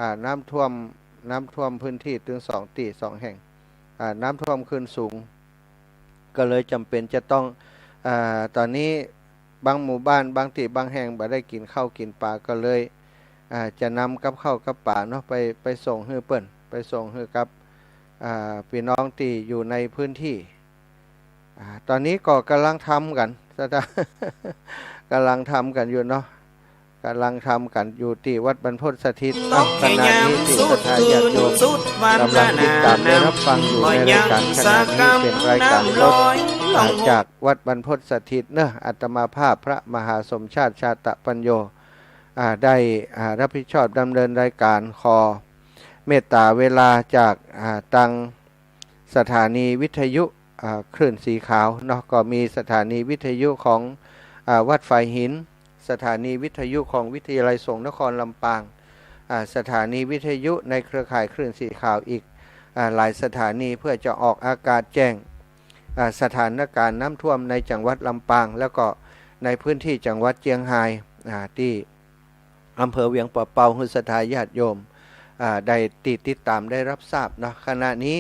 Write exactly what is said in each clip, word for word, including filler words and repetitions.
อ่า น้ำท่วม น้ำท่วมพื้นตี้ตึงสองตี้สองแห่ง อ่า น้ำท่วมขึ้นสูง ก็เลยจ๋ำเป๋นจะต้อง อ่า ต๋อนนี้บางหมู่บ้าน บางตี้บางแห่งบ่ได้กิ๋นข้าวกิ๋นป๋า ก็เลย อ่า จะนำกับข้าวกับป๋าเนาะ ไป ไปส่งหื้อเปิ้น ไปส่งหื้อกับ อ่า ปี้น้องตี้อยู่ในพื้นตี้ อ่า ต๋อนนี้ก็ก่ำลังทำกั๋น ก่ำลังทำกั๋นอยู่เนาะ ก่ำลังทำกั๋นอยู่ตี้วัดบรรพตสถิต เอ้า ขณะนี้ตี้ศรัทธาญาติโยมก่ำลังติดต๋ามได้ฮับฟังอยู่ในรายก๋านขณะนี้เป๋นรายก๋านสด อ่า จากวัดบรรพตสถิตเนาะ อาตมาภาพพระมหาสมชาติ ชาตะปัญโญ อ่า ได้ อ่า ฮับผิดชอบดำเนินรายก๋าน ขอเมตต๋าเวลาจาก อ่า ตาง สถานีวิทยุ อ่า คลื่นสีขาวเนาะ ก็มีสถานีวิทยุของ อ่า วัดฝายหิน สถานีวิทยุของวิทยาลัยสงฆ์นครลำปาง อ่า สถานีวิทยุในเครือข่ายคลื่นสีขาวอีก อ่า หลายสถานี เพื่อจะออกอากาศแจ้ง อ่า สถานก๋ารณ์น้ำท่วมในจังหวัดลำปาง แล้วก็ในพื้นตี้จังหวัดเจียงฮาย อ่า ตี้ อำเภอเวียงป่าเปา หื้อศรัทธาญาติโยม อ่า ได้ติด ติดต๋ามได้ฮับทราบเนาะ ขณะนี้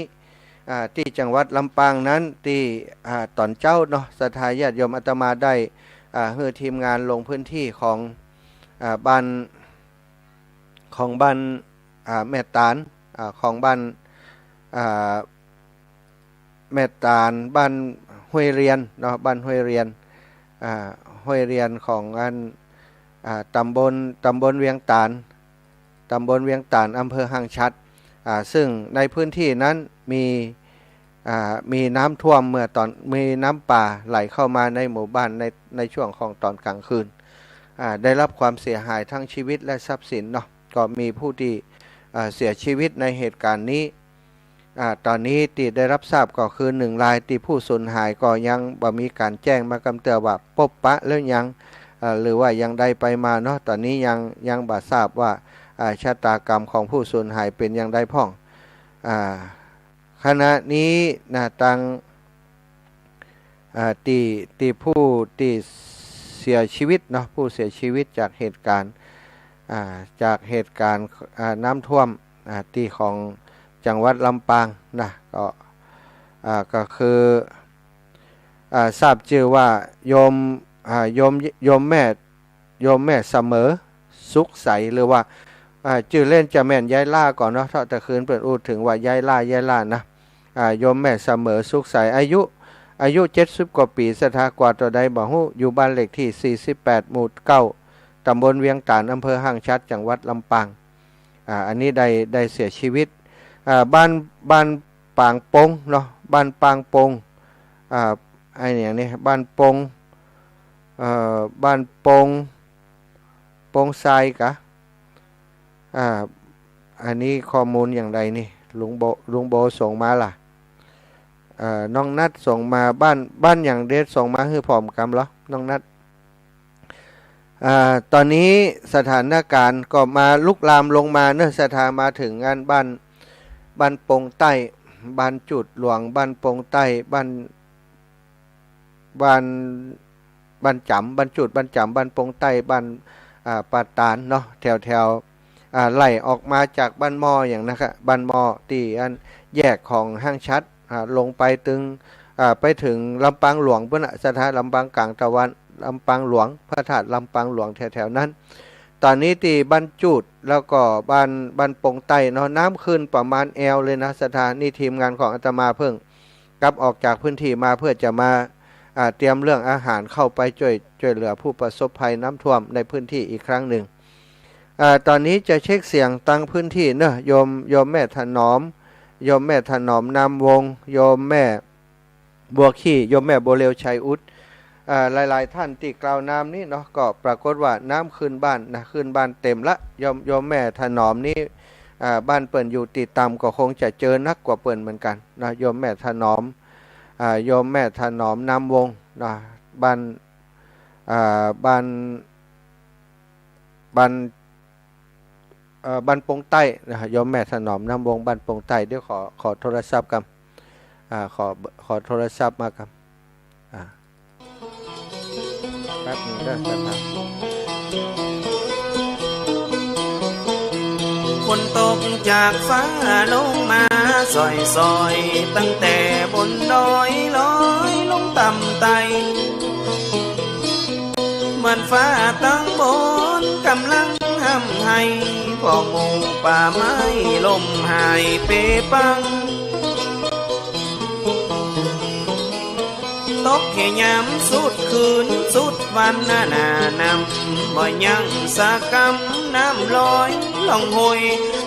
อ่า ตี้จังหวัดลำปางนั้น ตี้ อ่า ต๋อนเจ๊าเนาะ ศรัทธาญาติโยม อาตมาได้ อ่า หื้อทีมงานลงพื้นตี้ของ อ่า บ้าน ของบ้าน อ่า แม่ตาล อ่า ของบ้าน อ่า แม่ตาล บ้านห้วยเรียนเนาะ บ้านห้วยเรียน อ่า ห้วยเรียนของอัน อ่า ต๋ำบล ต๋ำบลเวียงตาล ต๋ำบลเวียงตาล อำเภอห้างฉัตร อ่า ซึ่งในพื้นตี้นั้นมี อ่า มีน้ำท่วมเมื่อต๋อน มีน้ำป่าไหลเข้ามาในหมู่บ้านใน ในช่วงของต๋อนก๋างคืน อ่า ได้ฮับความเสียหายทั้งชีวิตและทรัพย์สินเนาะ ก็มีผู้ตี้ อ่า เสียชีวิตในเหตุก๋ารณ์นี้ อ่า ต๋อนนี้ตี้ได้ฮับทราบก็คือหนึ่งราย ตี้ผู้สูญหายก็ยังบ่มีก๋านแจ้งมาก้ำเตื้อว่าปบปะแล้วยัง อ่า หรือว่าอย่างใดไปมาเนาะ ต๋อนนี้ยัง ยังบ่ทราบว่า อ่า ชะตากรรมของผู้สูญหายเป๋นอย่างใดพ่อง อ่า ขณะนี้นะ ตาง อ่า ตี้ ตี้ผู้ตี้เสียชีวิตเนาะ ผู้เสียชีวิตจากเหตุก๋ารณ์ อ่า จากเหตุก๋ารณ์ อ่า น้ำท่วม อ่า ตี้ของจังหวัดลำปางนะ ก็ อ่า ก็คือ อ่า ทราบจื้อว่าโยม อ่า โยม โยมแม่ โยมแม่เสมอสุขใส หรือว่า อ่า จื้อเล่นจะแม่นยายล่าก่อเนาะ เท่าแต่คืนเปิ้นอู้เถิงว่ายายล่า ยายล่านะ อ่า โยมแม่เสมอสุขใส อายุ อายุเจ็ดสิบกว่าปี๋ ศรัทธากว่าเต้าใดบ่ฮู้ อยู่บ้านเลขตี้สี่สิบแปด หมู่เก้า ต๋ำบลเวียงตาล อำเภอห้างฉัตร จังหวัดลำปาง อ่า อันนี้ได้ ได้เสียชีวิต อ่า บ้าน บ้านปางปงเนาะ บ้านปางปง อ่า ไอ้อย่างนี้ บ้านปง เอ่อ บ้านปง ปงทรายกะ อ่า อันนี้ข้อมูลอย่างใดนี่ ลุงโบ ลุงโบส่งมาล่ะ เอ่อ น้องนัทส่งมา บ้าน บ้านอย่างเดชส่งมาหื้อพร้อมกำเหรอ น้องนัท อ่า ต๋อนนี้สถานก๋ารณ์ก็มาลุกลามลงมาเนาะ ศรัทธา มาเถิงอันบ้าน บ้านปงใต้ บ้านจูดหลวง บ้านปงใต้ บ้าน บ้าน บ้านจ๋ำ บ้านจูด บ้านจ๋ำ บ้านปงใต้ บ้าน อ่า ป่าตาลเนาะ แถวๆ อ่า ไล่ออกมาจากบ้านหม้ออย่างนะครับ บ้านหม้อตี้อันแยกของห้างฉัตร อ่า ลงไปเถิง อ่า ไปเถิงลำปางหลวงปู๊นน่ะ ศรัทธา ลำปางกลางตะวัน ลำปางหลวง พระธาตุลำปางหลวงแถวๆ นั้น ต๋อนนี้ตี้บ้านจูด แล้วก็บ้าน บ้านปงใต้เนาะ น้ำขึ้นประมาณแอวเลยนะ ศรัทธา นี่ทีมงานของอาตมาเพิ่งกลับออกจากพื้นตี้มา เพื่อจะมา อ่า เตรียมเรื่องอาหารเข้าไปจ้วย จ้วยเหลือผู้ประสบภัยน้ำท่วมในพื้นตี้อีกครั้งหนึ่ง อ่า ต๋อนนี้จะเช็คเสียงตางพื้นตี้เนาะ โยม โยมแม่ถนอม โยมแม่ถนอม นามวงศ์ โยมแม่บัวขี้ โยมแม่บัวเร็ว ชัยอุด อ่า หลายๆ ท่านตี้กล่าวนามนี้เนาะ ก็ปรากฏว่าน้ำขึ้นบ้านนะ ขึ้นบ้านเต็มละ โยม โยมแม่ถนอมนี้ อ่า บ้านเปิ้นอยู่ตี้ต่ำก็คงจะเจอหนักกว่าเปิ้นเหมือนกั๋นนะ โยมแม่ถนอม อ่า โยมแม่ถนอม นามวงศ์นะ บ้าน อ่า บ้าน บ้าน เอ่อ บ้านปงใต้นะ โยมแม่ถนอม นามวงศ์ บ้านปงใต้ เดี๋ยวขอ ขอโทรศัพท์ก่อน อ่า ขอ ขอโทรศัพท์มาก่อน อ่า แป๊บหนึ่งเด้อ ศรัทธา ฝนตกจากฟ้าลงมาส่อยๆ ตั้งแต่บนดอยลอยลงต่ำไต่ เหมือนฟ้าตังบนกำลังฮ่ำไห้ เพราะหมู่ป่าไม้ล่มหายเปปัง ตกแค่ยามสุดคืนสุดวันนานา น้ำบ่ยังสักกำ น้ำลอยล่องห้วย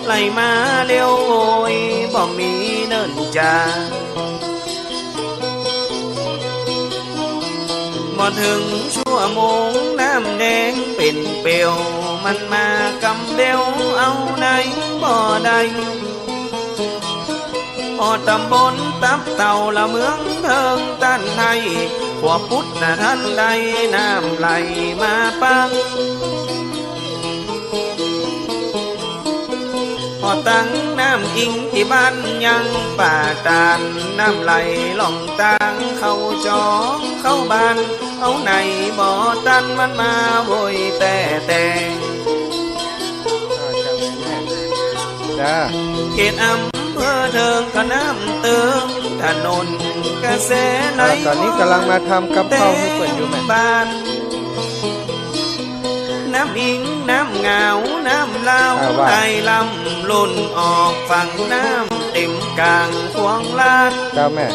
ไหลมาเร็วโวย บ่มีเนิ่นจา บ่เถิงชั่วโมงน้ำแดงเป๋นเปลว มันมากำเบลเอาไหนบ่ได้ ฮอดตำบลตับเต่าละเมืองเถิงตันไทย พวกปุดนะทันได้น้ำไหลมาปัง ฮอดตังน้ำอิงตี้บ้านยังป่าตาน น้ำไหลล่องตางเข้าจองเข้าบ้าน เอาไหนบ่ตันมันมาโวยแต่แต่ อ่า จ้าแม่ จ้า เขตอำเภอเถิงก็น้ำเติง ถนนกระแสไหล อ่า ต๋อนนี้ก่ำลังมาทำกับข้าวหื้อเปิ้นอยู่แม่ บ้าน น้ำอิง น้ำหงาว น้ำลาว อ่า ว่า ไหลล้ำล้นออกฝั่งน้ำเต็มกลางขวางลาด เจ้าแม่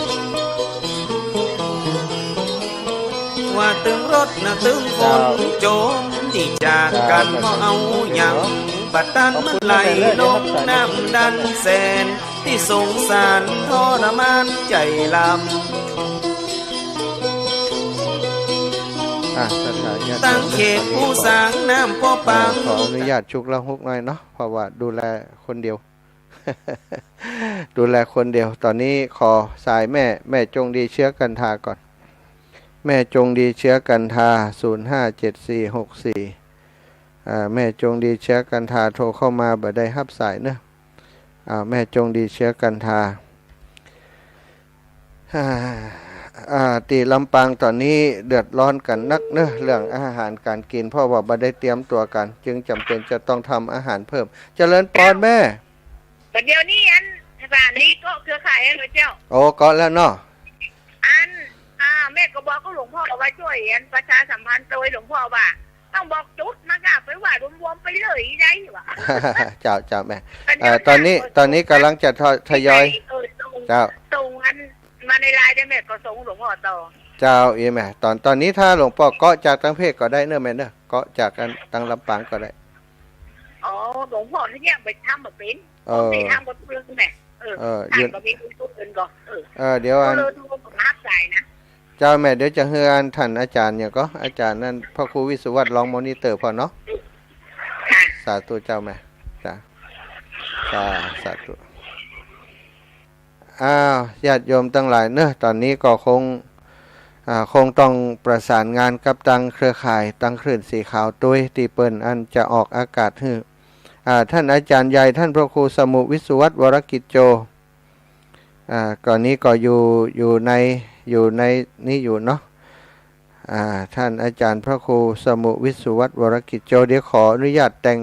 ว่าตึงรถนะตึงฝน เจ้า โจมตี้จากกั๋น เจ้า บ่เอาหยัง เจ้า บ่ตันมันไหลลงน้ำดันแสน ตี้สงสารทรมานใจ๋ลำ อ่ะ ศรัทธาญาติโยม ตังเขตปู๋สางน้ำปอปัง อ่า ขออนุญาตฉุกละหุกหน่อยเนาะ เพราะว่าดูแลคนเดียว ดูแลคนเดียว ต๋อนนี้ขอสายแม่ แม่จงดีเชื้อกันทาก่อน แม่จงดีเชื้อกันทา ศูนย์ห้าเจ็ดสี่หกสี่ อ่า แม่จงดีเชื้อกันทาโทรเข้ามาบ่ได้ฮับสายเนอะ อ่า แม่จงดีเชื้อกันทา อ่า อ่า ตี้ลำปางต๋อนนี้เดือดร้อนกั๋นนักเนอะ เรื่องอาหารก๋านกิ๋น เพราะว่าบ่ได้เตรียมตั๋วกั๋น จึงจ๋ำเป๋นจะต้องทำอาหารเพิ่ม เจริญปอนแม่ บ่าเดี่ยวนี้อันสถานีเกาะเครือข่ายแล้วเหรอเจ้า โอ้ เกาะแล้วเนาะ อัน อ่า แม่ก็บอกกับหลวงพ่อว่าจ้วยอันประชาสัมพันธ์โตยหลวงพ่อว่า ต้องบอกจุดมาก้า ไปว่ารวมๆไปเลยได้หวา เจ้า เจ้าแม่ อันนี้ เอ่อ ต๋อนนี้ เออ ต๋อนนี้ก่ำลังจะทย ทยอย เออ ส่ง เจ้า ส่งอันมาในไลน์ได้ แม่ก็ส่งหลวงพ่อต่อ เจ้า เอ๋แม่ ต๋อน ต๋อนนี้ถ้าหลวงป้อเกาะจากตังเพจก็ได้เนอะแม่เนอะ เกาะจากอันตังลำปางก็ได้ อ๋อ หลวงพ่อนี่ยังไปทำบ่เป๋น เออ ไปทำบ่เป๋นแม่ เออ เออ ท่านก็มีคนอื่นก็ เออ เออ เดี๋ยวอัน เออ โทรมาฮับสายนะ เจ้าแม่ เดี๋ยวจะหื้ออันท่านอาจ๋ารย์หยังก่อ อาจ๋ารย์นั่น พระครูวิศวัตรรองมอนิเตอร์พ่องเนาะ ค่ะ สาธุเจ้าแม่ จ้า สา สาธุ อ้าว ญาติโยมตังหลายเนอะ ต๋อนนี้ก็คง อ่า คงต้องประสานงานกับตังเครือข่าย ตังคลื่นสีขาวตวย ตี้เปิ้นอันจะออกอากาศหื้อ อ่า ท่านอาจ๋ารย์ใหญ่ ท่านพระครูสมุห์วิศวัตร วรกิจโจ อ่า ก่อนนี้ก็อยู่ อยู่ใน อยู่ในนี้อยู่เนาะ อ่า ท่านอาจ๋ารย์พระครูสมุห์วิศวัตร วรกิจโจ เดี๋ยวขออนุญาตแต่ง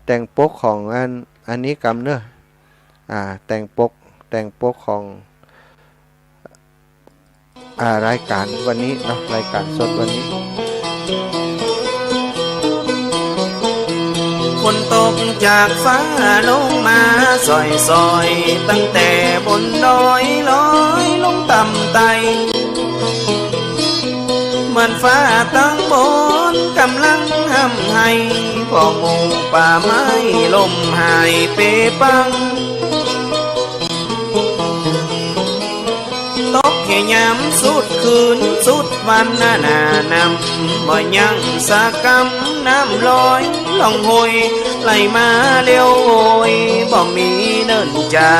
แต่งปกของอัน อันนี้กำเนอะ อ่า แต่งปก แต่งปกของ อ่า รายการวันนี้เนาะ รายการสดวันนี้ ฝนตกจากฟ้าลงมาส่อยๆ ตั้งแต่บนดอยลอยลงต่ำไต่ เหมือนฟ้าตังบนกำลังฮ่ำไห้ เพราะหมู่ป่าไม้ล่มหายเปปัง ตกแค่ยามสุดคืนสุดวันนานา น้ำบ่ยังสักกำ น้ำลอยล่องห้วยไหลมาเร็วโวย บ่มีเนิ่นจา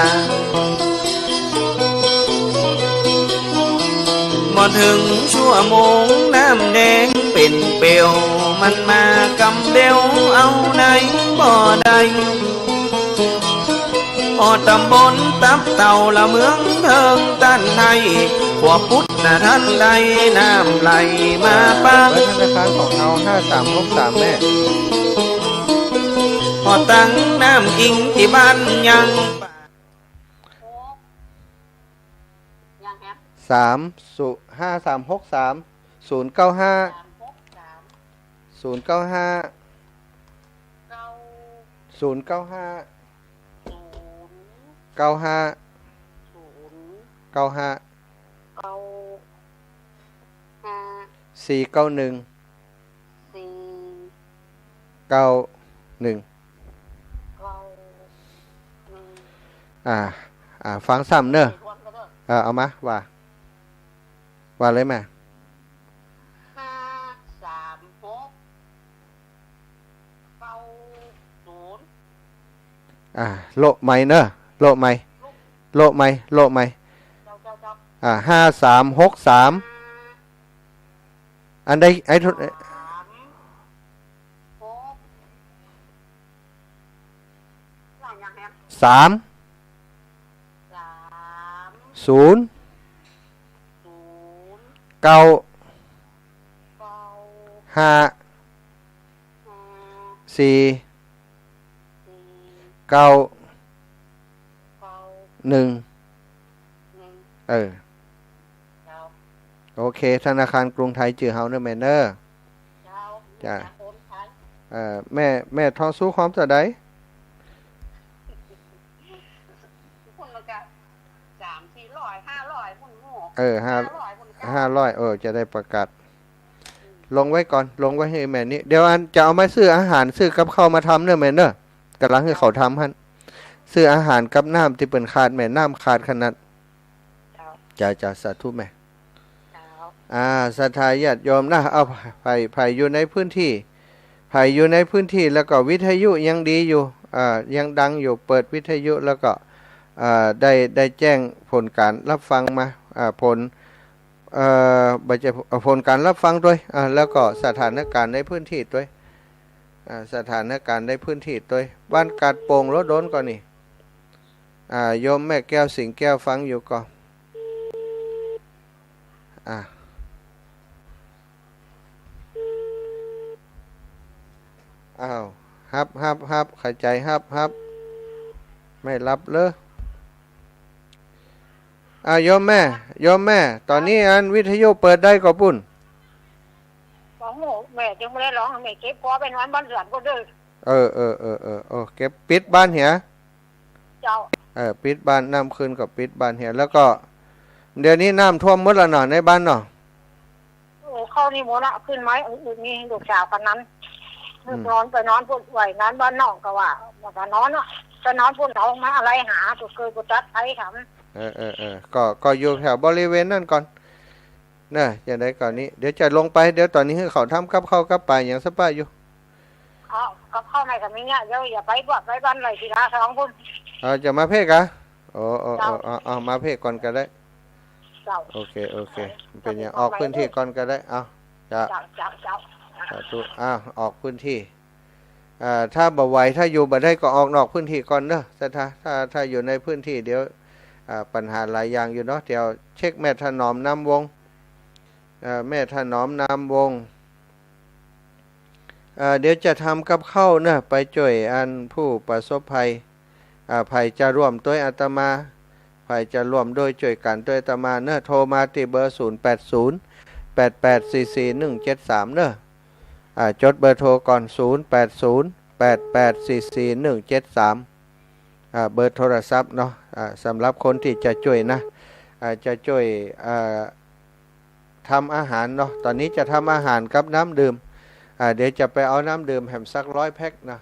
บ่เถิงชั่วโมงน้ำแดงเป๋นเปลว มันมากำเบลเอาไหนบ่ได้ ฮอดตำบลตับเต่าละเมืองเถิงตันไทย พวกปุดนะทันได้น้ำไหลมาปัง เบอร์ธนาคารของเฮา ห้าสามหกสาม แม่ ฮอดตังน้ำอิงตี้บ้านยัง สาม ศูนย์ ห้า สาม หก สาม ศูนย์ เก้า ห้า ศูนย์ เก้า ห้า ศูนย์ เก้า ห้า เก้า ห้า สี่ เก้า หนึ่ง สี่ เก้า หนึ่ง อ่า อ่า ฟังซ้ำเน่อ เออ เอามา ว่า ว่าเลยแม่ ห้า สาม หก เก้า ศูนย์ อ่า โละใหม่เน่อ โละใหม่ โละใหม่ โละใหม่ อ่า ห้า สาม หก สาม อันใด ไอ้ทุน สาม หก สาม สาม ศูนย์ ศูนย์ เก้า เก้า ห้า ห้า สี่ สี่ เก้า เก้า หนึ่ง หนึ่ง เออ เจ้า โอเค ธนาคารกรุงไทยจื้อเฮาเน่อแม่เน่อ เจ้า จ้ะ โอนไป เอ่อ แม่ แม่ทองสุข หอมเต้าใด คนละกะ สามสี่ร้อย ห้าร้อย คนหมู่ เออ ห้า ห้าร้อย คนเจ้า ห้าร้อย เออ จะได้ประกาศ ลงไว้ก่อน ลงไว้หื้อแม่นี้ เดี๋ยวอันจะเอามาซื้ออาหาร ซื้อกับข้าวมาทำเน่อแม่เน่อ ก่ำลังหื้อเขาทำหั้น ซื้ออาหารกับน้ำตี้เปิ้นขาด แม่น้ำขาดขนาด เจ้า จ้า จ้า สาธุแม่ เจ้า อ่า ศรัทธาญาติโยมนะ เอา ใผ ใผอยู่ในพื้นที่ ใผอยู่ในพื้นที่แล้วก็วิทยุยังดีอยู่ อ่า ยังดังอยู่ เปิดวิทยุแล้วก็ อ่า ได้ ได้แจ้งผลการรับฟังมา อ่า ผล เอ่อ บ่ใจ้ เอ่อ ผลการรับฟังตวย อ่า แล้วก็สถานการณ์ในพื้นที่ตวย อ่า สถานการณ์ในพื้นที่ตวย บ้านกาดโป่ง โลดนก่อนี่ อ่า โยมแม่แก้วสิงห์แก้วฟังอยู่ก่อ อ่า อ้าว ฮับ ฮับ ฮับ ใค่ใจ๋ฮับ ฮับ ไม่รับเหรอ อ่า โยมแม่ โยมแม่ ต๋อนนี้อันวิทยุเปิดได้ก่อปุ้น บ่ฮู้ แม่จึงบ่ได้ลอง แม่เก็บกั๋วไปนอนบ้านสวนก็เด้อ เออ เออ เออ เออ โอ้ เก็บ ปิดบ้านเหีย เจ้า เออ ปิดบ้าน น้ำขึ้นก็ปิดบ้านเหีย แล้วก็ เดี๋ยวนี้น้ำท่วมหมดแล้วเนาะ ในบ้านเนาะ โอ้ เข้านี่หมดละ ขึ้นไม้อื่นๆ นี่ลูกสาวคนนั้น อืม นอนไปนอนปุ้น ไหวนอนบ้านน้องก็ว่า บ่กล้านอนเนาะ ไปนอนปุ้น เอามาอะไรหา ก็เกยบ่ตัดไผทำ เออ เออ เออ ก็ ก็อยู่แถวบริเวณนั้นก่อน เน่อ จะได้ก่อนนี้ เดี๋ยวจะลงไป เดี๋ยวต๋อนนี้หื้อเขาทำกับข้าวกับป๋าหยังสะปะอยู่ เอา กับข้าวในก็มีเนี่ย เดี๋ยวอย่าไปบวชไปบ้านเลยทีละสองคน เอา จะมาเพ่กะ โอ้ โอ้ โอ้ เจ้า เอา เอา มาเพ่ก่อนก็ได้ เจ้า โอเค โอเค เออ เปิ้นหยัง เจ้า ออกพื้นที่ก่อนก็ได้ เอา เจ้า เจ้า เจ้า เจ้า สาธุ อ้าว ออกพื้นที่ อ่า ถ้าบ่ไหว ถ้าอยู่บ่ได้ก็ออกนอกพื้นที่ก่อนเนาะ ศรัทธา ถ้า ถ้าอยู่ในพื้นที่เดี๋ยว อ่า ปัญหาหลายอย่างอยู่เนาะ เดี๋ยวเช็คแม่ถนอม นามวงศ์ เอ่อ แม่ถนอม นามวงศ์ เอ่อ เดี๋ยวจะทำกับข้าวเนาะ ไปจ้วยอันผู้ประสบภัย อ่า ใผจะร่วมตวยอาตมา ใผจะร่วมด้วยจ้วยกั๋นตวยอาตมาเนาะ โทรมาตี้เบอร์ ศูนย์แปดศูนย์ แปดแปดสี่สี่หนึ่งเจ็ดสาม เนาะ อ่า จดเบอร์โทรก่อน ศูนย์แปดศูนย์ แปดแปดสี่สี่หนึ่งเจ็ดสาม อ่า เบอร์โทรศัพท์เนาะ อ่า สำหรับคนตี้จะจ้วยนะ อ่า จะจ้วย อ่า ทำอาหารเนาะ ต๋อนนี้จะทำอาหารกับน้ำดื่ม อ่า เดี๋ยวจะไปเอาน้ำดื่มแหมสักร้อยแพ็คนะ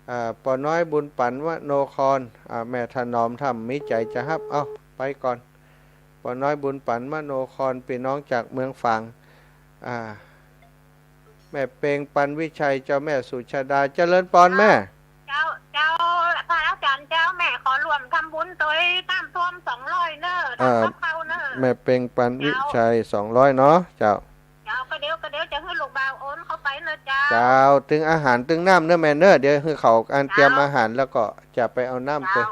อ่า ป้อน้อยบุญปั๋น วโนคร อ่า แม่ถนอม ถ้ามีใจ๋จะฮับ เอา ไปก่อน ป้อน้อยบุญปั๋น วโนคร ปี้น้องจากเมืองฝาง อ่า แม่เปง ปันวิชัย เจ้าแม่สุชาดา เจริญปอนแม่ เจ้า เจ้า พระอาจ๋ารย์เจ้า แม่ขอร่วมทำบุญตวยน้ำท่วมสองร้อยเน่อ เอ่อ ทำกับข้าวเน่อ แม่เปง ปันวิชัย เจ้า สองร้อยเนาะ เจ้า เจ้า ก็เดี๋ยว ก็เดี๋ยวจะหื้อลูกบ่าวโอนเข้าไปเน่อเจ้า เจ้า ตึงอาหารตึงน้ำเน่อแม่เน่อ เดี๋ยวหื้อเขาอันเตรียมอาหารแล้วก็จะไปเอาน้ำไป เจ้า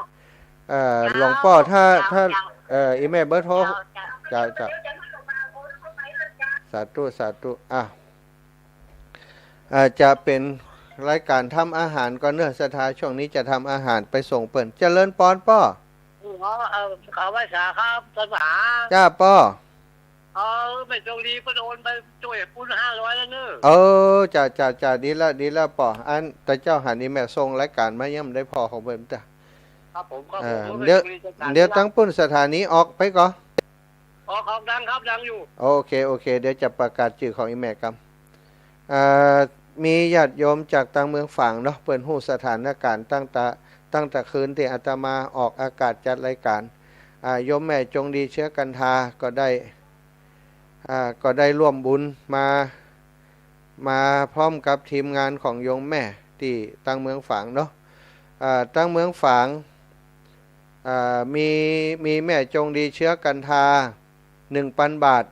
เอ่อ เจ้า หลวงป้อ ถ้า เจ้า ถ้า เจ้า เอ่อ อีแม่เบอร์โทร เจ้า เจ้า เจ้า เจ้า สาธุ สาธุ อ่ะ อ่า จะเป๋น รายก๋านทำอาหารก่อนเนาะ ศรัทธา ช่วงนี้จะทำอาหารไปส่งเปิ้น เจริญปอนป้อ อ๋อ เอ่อ ขอไหว้สาครับ ต้านมหา จ้าป้อ เออ แม่จงดีเปิ้นโอนไปจ้วยปุ้นห้าร้อยแล้วเนาะ เออ จ้า จ้า จ้า ดีละ ดีละป้อ อัน แต่เจ้าหันอีแม่ส่งรายก๋านมายังบ่ได้ผ่อของเปิ้นจ้ะ ครับผม ครับผม เออ เดี๋ยว เดี๋ยวตังปุ้นสถานีออกไปก่อ ออก ออกดังครับ ดังอยู่ โอเค โอเค เดี๋ยวจะประกาศจื้อของอีแม่ก่อน เอ่อ มีญาติโยมจากตางเมืองฝางเนาะ เปิ้นฮู้สถานก๋ารณ์ตั้งแต่ ตั้งแต่คืนตี้อาตมาออกอากาศจัดรายก๋าน อ่า โยมแม่จงดีเชื้อกันทาก็ได้ อ่า ก็ได้ร่วมบุญมา มาพร้อมกับทีมงานของโยมแม่ตี้ตางเมืองฝางเนาะ อ่า ตางเมืองฝาง อ่า มี มีแม่จงดีเชื้อกันทา หนึ่งปันบาท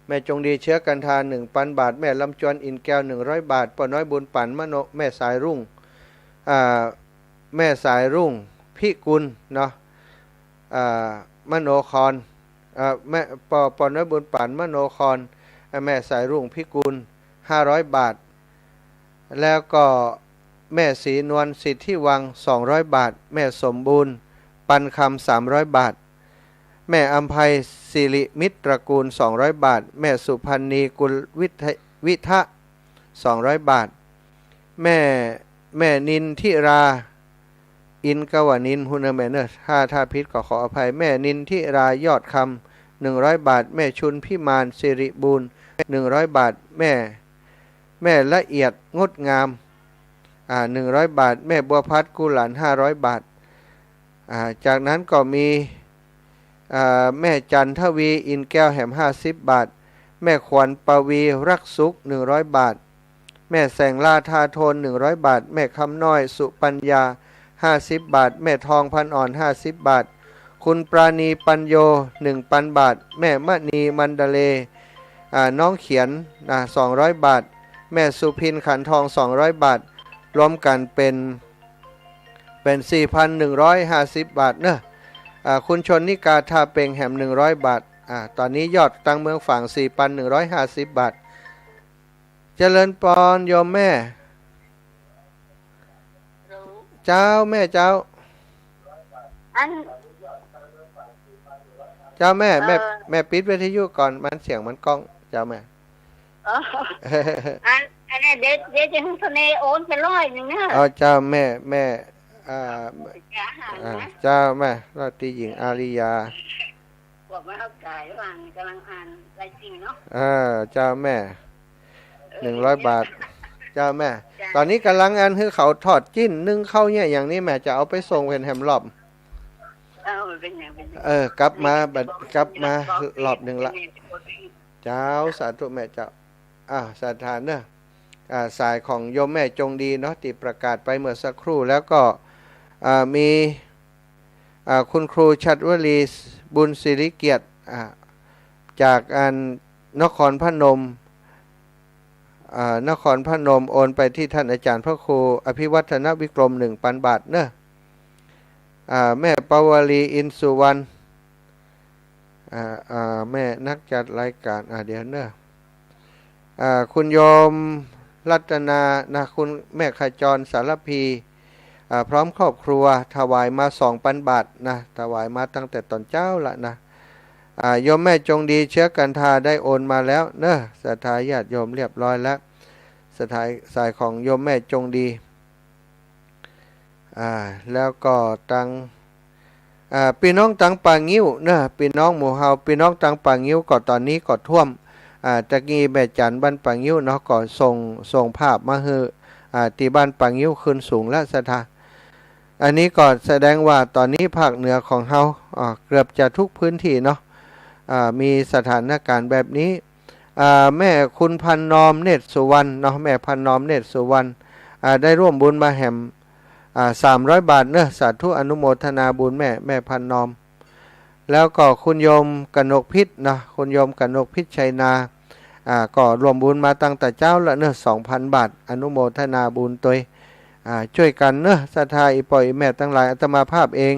แม่จงดีเชื้อกันทา หนึ่งปันบาท แม่ลำจวนอินแก้ว หนึ่งร้อยบาท ป้อน้อยบุญปั๋น มโน แม่สายรุ่ง อ่า แม่สายรุ่ง พิกุลเนาะ อ่า มโนคอน อ่า แม่ ป้อ ป้อน้อยบุญปั๋น มโนคอน อ่า แม่สายรุ่ง พิกุล ห้าร้อยบาท แล้วก็แม่ศรีนวล สิทธิวัง สองร้อยบาท แม่สมบูรณ์ ปันคำ สามร้อยบาท แม่อำไพ สิริมิตรตระกูล สองร้อยบาท แม่สุพรรณี กุลวิทะ วิทะ สองร้อยบาท แม่ แม่นินทิรา อินกวนิน ฮู้เน่อแม่เน่อ ถ้า ถ้าผิดก็ขออภัย แม่นินทิรา ยอดคำ หนึ่งร้อยบาท แม่ชุนพิมาน สิริบูรณ์ หนึ่งร้อยบาท แม่ แม่ละเอียดงดงาม อ่า หนึ่งร้อยบาท แม่บัวพัด กุหลาญ ห้าร้อยบาท อ่า จากนั้นก็มี อ่า แม่จันทวี อินแก้วแหม ห้าสิบบาท แม่ขวัญปวี รักสุข หนึ่งร้อยบาท แม่แสงลา ทาโทน หนึ่งร้อยบาท แม่คำน้อย สุปัญญา ห้าสิบบาท แม่ทอง พันอ่อน ห้าสิบบาท คุณปราณี ปัญโย หนึ่งปันบาท แม่มณี มันดาเล อ่า น้องเขียน นะ สองร้อยบาท แม่สุพิน ขันทอง สองร้อยบาท รวมกั๋นเป๋น เป๋น สี่พันหนึ่งร้อยห้าสิบบาทเนาะ อ่า คุณชนนิกา ท่าเป็งแหม หนึ่งร้อยบาท อ่า ต๋อนนี้ยอดตางเมืองฝาง สี่พันหนึ่งร้อยห้าสิบบาท เจริญปอนโยมแม่ เจ้าแม่เจ้า อัน เจ้าแม่ แม่ เอ่อ แม่ปิดวิทยุก่อน มันเสียงมันก้อง เจ้าแม่ อ๋อ อัน อันนี้เดี๋ยว เดี๋ยวจะหื้อเสน่ห์โอนไปร้อยนึ่งเนาะ อ๋อ เจ้าแม่ แม่ อ่า จะหา อ่า นะ เจ้าแม่ ราตรีหญิงอาริยา บอกว่าเข้าใจว่ามันกำลังอ่านรายชื่อเนาะ เออ เจ้าแม่ เออ หนึ่งร้อยบาท เจ้าแม่ เจ้า ต๋อนนี้ก่ำลังอันหื้อเขาทอดจิ๊น นึ่งข้าวเนี่ย อย่างนี้แม่จะเอาไปส่งเป๋นแหมรอบ เออ เป๋นอย่าง เป๋นอย่าง เออ กลับมา เป๋นอย่าง บัด กลับมารอบนึ่งละ เป๋นอย่าง เจ้า สาธุแม่เจ้า อ่า ศรัทธาเนาะ อ่า สายของโยมแม่จงดีเนาะ ตี้ประกาศไปเมื่อสักครู่ แล้วก็ อ่า มี อ่า คุณครูชัดวลี บุญสิริเกียรติ อ่า จากอันนครพนม อ่า นครพนม โอนไปตี้ต้านอาจ๋ารย์พระครูอภิวัฒนวิกรม หนึ่งปันบาทเนาะ อ่า แม่ปวลี อินสุวรรณ อ่า อ่า แม่นักจัดรายก๋าน อ่า เดี๋ยวเนาะ อ่า คุณโยมรัตนา นะ คุณแม่ขจร สารภี อ่า พร้อมครอบครัว ถวายมา สองปันบาทนะ ถวายมาตั้งแต่ต๋อนเจ๊าละนะ อ่า โยมแม่จงดีเชื้อกันทาได้โอนมาแล้วเนาะ ศรัทธาญาติโยมเรียบร้อยแล้ว ศรัทธา สายของโยมแม่จงดี อ่า แล้วก็ตาง อ่า ปี้น้องตางป่างิ้วเนาะ ปี้น้องหมู่เฮา ปี้น้องตางป่างิ้วก็ต๋อนนี้ก็ท่วม อ่า ตะกี้แม่จันบ้านป่างิ้วเนาะ ก็ส่ง ส่งภาพมาหื้อ อ่า ตี้บ้านป่างิ้วคืนสูงแล้ว ศรัทธา อันนี้ก็แสดงว่าต๋อนนี้ภาคเหนือของเฮา อ่า เกือบจะทุกพื้นที่เนาะ อ่า มีสถานก๋ารณ์แบบนี้ อ่า แม่คุณพันนอม เนตรสุวรรณเนาะ แม่พันนอม เนตรสุวรรณ อ่า ได้ร่วมบุญมาแหม อ่า สามร้อยบาทเนาะ สาธุอนุโมทนาบุญแม่ แม่พันนอม แล้วก็คุณโยมกนกพิษเนาะ คุณโยมกนกพิษชัยนา อ่า ก็ร่วมบุญมาตั้งแต่เจ๊าละเนาะ สองพันบาท อนุโมทนาบุญตวย อ่า จ้วยกั๋นเนาะ ศรัทธาอี่ป้ออี่แม่ตังหลาย อาตมาภาพเอง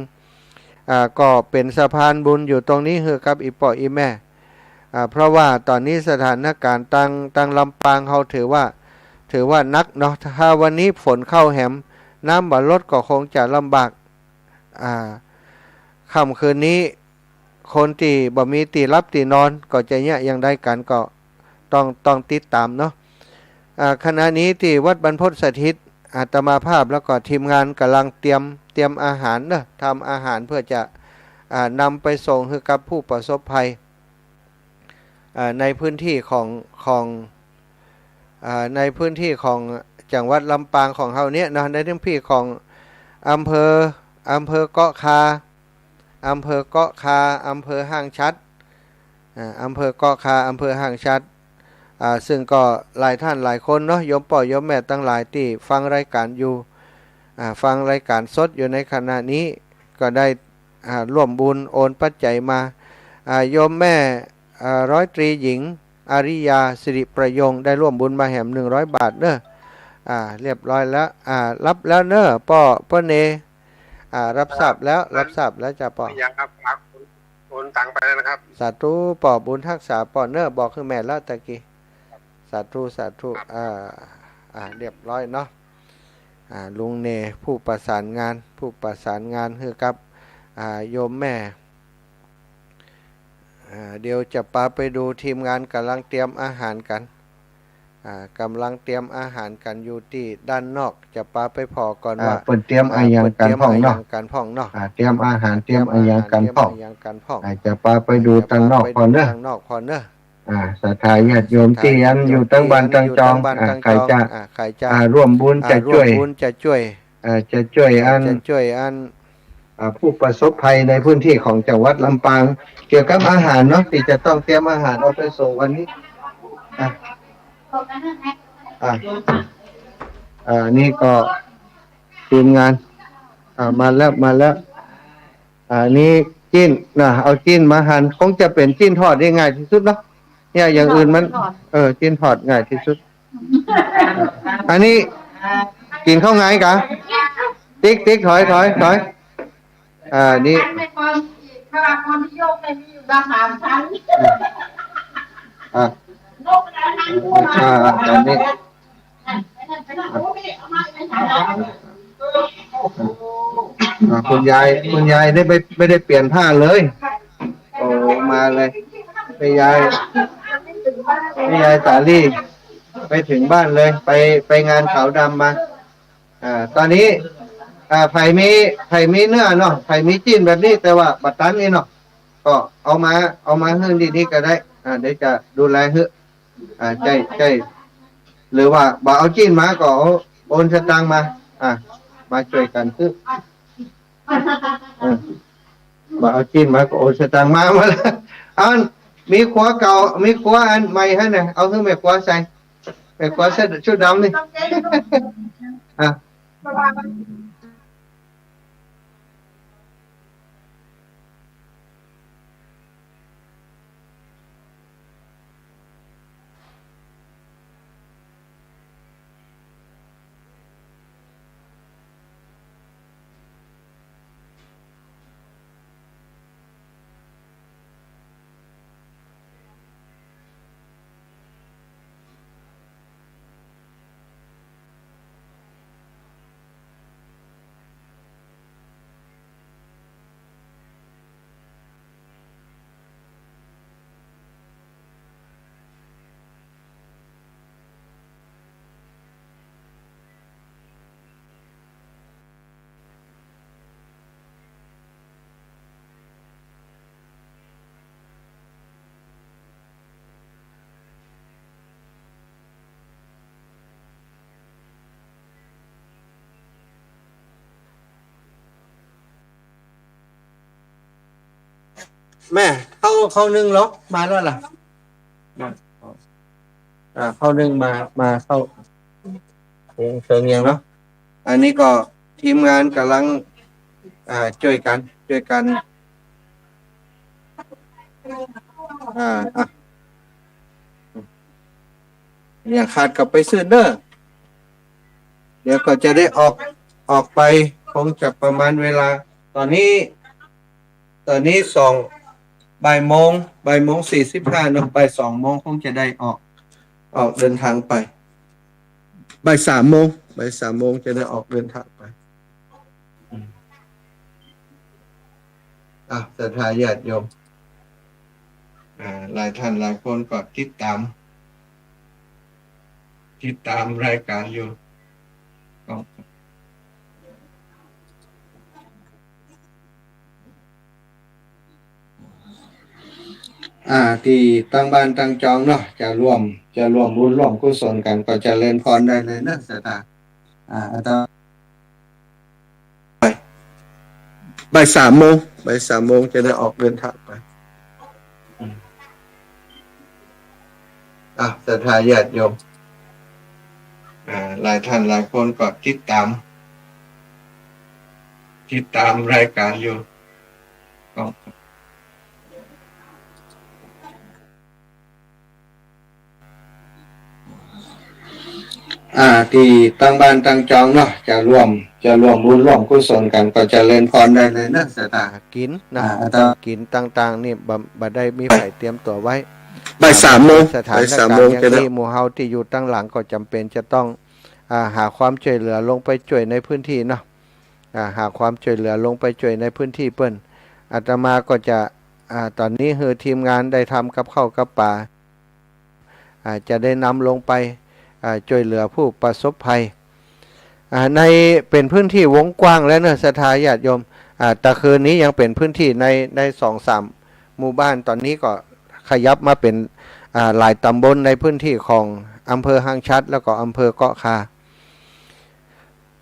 อ่า ก็เป๋นสะพานบุญอยู่ตรงนี้หื้อกับอี่ป้ออี่แม่ อ่า เพราะว่าต๋อนนี้สถานก๋ารณ์ตาง ตางลำปางเฮาถือว่า ถือว่าหนักเนาะ ถ้าวันนี้ฝนเข้าแหม น้ำบ่ลดก็คงจะลำบาก อ่า ค่ำคืนนี้ คนตี้บ่มีตี้หลับตี้นอนก็จะเยียะอย่างใดกั๋นก็ต้อง ต้องติดต๋ามเนาะ อ่า ขณะนี้ตี้วัดบรรพตสถิต อาตมาภาพแล้วก็ทีมงานก่ำลังเตรียม เตรียมอาหารเนาะ ทำอาหารเพื่อจะ อ่า นำไปส่งหื้อกับผู้ประสบภัย อ่า ในพื้นที่ของ ของ อ่า ในพื้นที่ของจังหวัดลำปางของเฮาเนี่ยเนาะ ในพื้นที่ของอำเภอ อำเภอเกาะคา อำเภอเกาะคา อำเภอห้างฉัตร อ่า อำเภอเกาะคา อำเภอห้างฉัตร อ่า ซึ่งก็หลายท่านหลายคนเนาะ โยมป้อโยมแม่ตังหลายตี้ฟังรายก๋านอยู่ อ่า ฟังรายก๋านสดอยู่ในขณะนี้ ก็ได้ อ่า ร่วมบุญโอนปัจจัยมา อ่า โยมแม่ อ่า ร้อยตรีหญิง อาริยา สิริประยง ได้ร่วมบุญมาแหม หนึ่งร้อยบาทเนาะ อ่า เรียบร้อยแล้ว อ่า รับแล้วเนาะ ป้อ ป้อเน อ่า รับทราบแล้ว รับทราบแล้วจ้ะป้อ ยังครับ ครับ โอนตังไปแล้วนะครับ สาธุ ป้อบุญฮักษาป้อเนาะ บอกหื้อแม่แล้วตะกี้ สาธุ สาธุ ครับ อ่า อ่า เรียบร้อยเนาะ อ่า ลุงเน ผู้ประสานงาน ผู้ประสานงานหื้อกับ อ่า โยมแม่ อ่า เดี๋ยวจะปาไปดูทีมงานก่ำลังเตรียมอาหารกั๋น อ่า ก่ำลังเตรียมอาหารกั๋นอยู่ตี้ด้านนอก จะปาไปผ่อก่อน อ่า ว่า เปิ้นเตรียมอะหยังกั๋นพ่องเนาะ อ่า เปิ้นเตรียมอะหยังกั๋นพ่องเนาะ อ่า เตรียมอาหาร เตรียมอะหยังกั๋นพ่อง เตรียมอะหยังกั๋นพ่อง อ่า จะปาไปดูตังนอกก่อนเนาะ อ่า จะปาไปดูตังนอกก่อนเนาะ อ่า ศรัทธาญาติโยมตี้อันอยู่ตังบ้านตังจอง อ่า ใผจะ อ่า ใผจะ อ่า ร่วมบุญจะจ้วย อ่า ร่วมบุญจะจ้วย อ่า จะจ้วยอัน อ่า จะจ้วยอัน อ่า ผู้ประสบภัยในพื้นที่ของจังหวัดลำปาง เกี่ยวกับอาหารเนาะ ตี้จะต้องเตรียมอาหารเอาไปส่งวันนี้ อ่ะ อ่ะ อ่า นี่ก็ทีมงาน อ่า มาแล้ว มาแล้ว อ่า นี่จิ๊นนะ เอาจิ๊นมาหั่น คงจะเป๋นจิ๊นทอดนี่ง่ายตี้สุดเนาะ เนี่ย อย่างอื่นมัน เออ จิ๊นทอดง่ายตี้สุด อันนี้กิ๋นข้าวไงกะ ติ๊ก ติ๊ก ถอย ถอย ถอย อ่า นี่ ชั้นในกองอีก เพราะว่าคนที่โยกไปมีอยู่ตั้งสามชั้น อ่ะ อ่ะ อันนี้ อ่ะ คุณยาย คุณยายได้ไม่ ไม่ได้เปลี่ยนผ้าเลย โอ้ มาเลย แม่ยาย แม่ยายสาลี ไปเถิงบ้านเลย ไป ไปงานขาวดำมา อ่า ต๋อนนี้ อ่า ใผมี ใผมีเนื้อเนาะ ใผมีจิ๊นแบบนี้ แต่ว่าบ่ตันนี่เนาะ ก็เอามา เอามาหื้อตี้นี่ก็ได้ อ่า เดี๋ยวจะดูแลหื้อ อ่า ใจ้ ใจ้ หรือว่าบ่เอาจิ๊นมาก็เอา โอนสตางค์มา อ่า มาจ้วยกั๋นซื้อ เออ บ่เอาจิ๊นมาก็โอนสตางค์มา มาแล้ว เอา มีครัวเก่า มีครัวอันใหม่หั้นน่ะ เอาหื้อแม่ครัวใส่ แม่ครัวใส่ชุดดำนี่ อ่ะ แม่ ข้าว ข้าวนึ่งเหรอ มาแล้วล่ะ มา อ่า ข้าวนึ่งมา มา ข้าว หุงเถิงยังเนาะ อันนี้ก็ทีมงานก่ำลัง อ่า จ้วยกั๋น จ้วยกั๋น อ่า อ่ะ อย่างขาดก็ไปซื้อเนาะ เดี๋ยวก็จะได้ออก ออกไป คงจะประมาณเวลา ต๋อนนี้ ต๋อนนี้สอง บ่ายโมง บ่ายโมงสี่สิบห้าเนาะ บ่ายสองโมงคงจะได้ออก ออกเดินทางไป บ่ายสามโมง บ่ายสามโมงจะได้ออกเดินทางไป อืม อ่ะ ศรัทธาญาติโยม อ่า หลายท่านหลายคนก็ติดตาม ติดตามรายการอยู่ ก็ อ่า ตี้ตังบ้านตังจองเนาะ จะร่วม จะร่วมบุญร่วมกุศลกั๋น ก็เจริญพรได้เลยเนาะ ศรัทธา อ่า อาตมา บ่ายสามโมง บ่ายสามโมงจะได้ออกเดินทางไป อืม อ่ะ ศรัทธาญาติโยม อ่า หลายท่านหลายคนก็ติดตาม ติดตามรายการอยู่ ก็ อ่า ตี้ตังบ้านตังจองเนาะ จะร่วม จะร่วมบุญร่วมกุศลกั๋น ก็เจริญพรได้เลยเนาะ ศรัทธา กิ๋นนะ อ่า อาตมา กิ๋นต่างๆ นี่บ่ บ่ได้มีใผเตรียมตั๋วไว้ บ่ายสามโมง อ่า สถานการณ์อย่างนี้ บ่ายสามโมงจะได้ หมู่เฮาตี้อยู่ตังหลังก็จ๋ำเป๋นจะต้อง อ่า หาความจ้วยเหลือลงไปจ้วยในพื้นตี้เนาะ อ่า หาความจ้วยเหลือลงไปจ้วยในพื้นตี้เปิ้น อาตมาก็จะ อ่า ต๋อนนี้หื้อทีมงานได้ทำกับข้าวกับป๋า อ่า จะได้นำลงไป อ่า จ้วยเหลือผู้ประสบภัย อ่า ใน เป๋นพื้นตี้วงกว้างแล้วเนาะ ศรัทธาญาติโยม อ่า ตะคืนนี้ยังเป๋นพื้นตี้ใน ในสองสามหมู่บ้าน ต๋อนนี้ก็ขยับมาเป๋น อ่า หลายต๋ำบลในพื้นตี้ของอำเภอห้างฉัตร แล้วก็อำเภอเกาะคา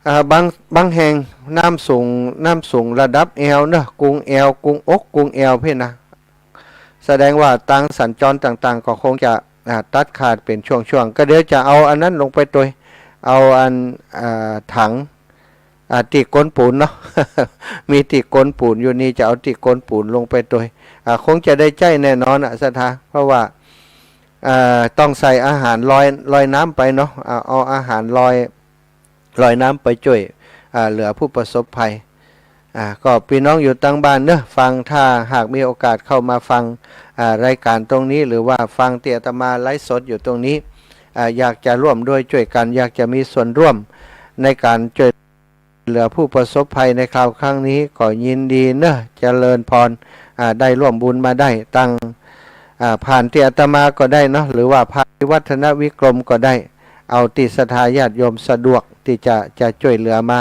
อ่า บาง บางแห่งน้ำสูง น้ำสูงระดับแอวเนาะ กุงแอว กุงอก กุงแอวเพี้ยนนะ แสดงว่าตางสัญจรต่างๆ ก็คงจะ อ่า ตัดขาดเป๋นช่วงๆ ก็เดี๋ยวจะเอาอันนั้นลงไปตวย เอาอัน อ่า ถัง อ่า ตี้ก๊นปูนเนาะ มีตี้ก๊นปูนอยู่นี่ จะเอาตี้ก๊นปูนลงไปตวย อ่า คงจะได้ใจ๊แน่นอนอะ ศรัทธา เพราะว่า อ่า ต้องใส่อาหารลอย ลอยน้ำไปเนาะ อ่า เอาอาหารลอย ลอยน้ำไปจ้วย อ่า เหลือผู้ประสบภัย อ่า ก็ปี้น้องอยู่ตังบ้านเนาะ ฟัง ถ้าหากมีโอกาสเข้ามาฟัง อ่า รายการตรงนี้ หรือว่าฟังตี้อาตมาไลฟ์สดอยู่ตรงนี้ อ่า อยากจะร่วมด้วยจ้วยกั๋น อยากจะมีส่วนร่วมในก๋านจ้วยเหลือผู้ประสบภัยในคราวครั้งนี้ ก็ยินดีเนาะ เจริญพร อ่า ได้ร่วมบุญมาได้ตัง อ่า ผ่านตี้อาตมาก็ได้เนาะ หรือว่าผ่านตี้วัฒนวิกรมก็ได้ เอาตี้ศรัทธาญาติโยมสะดวกตี้จะ จะจ้วยเหลือมา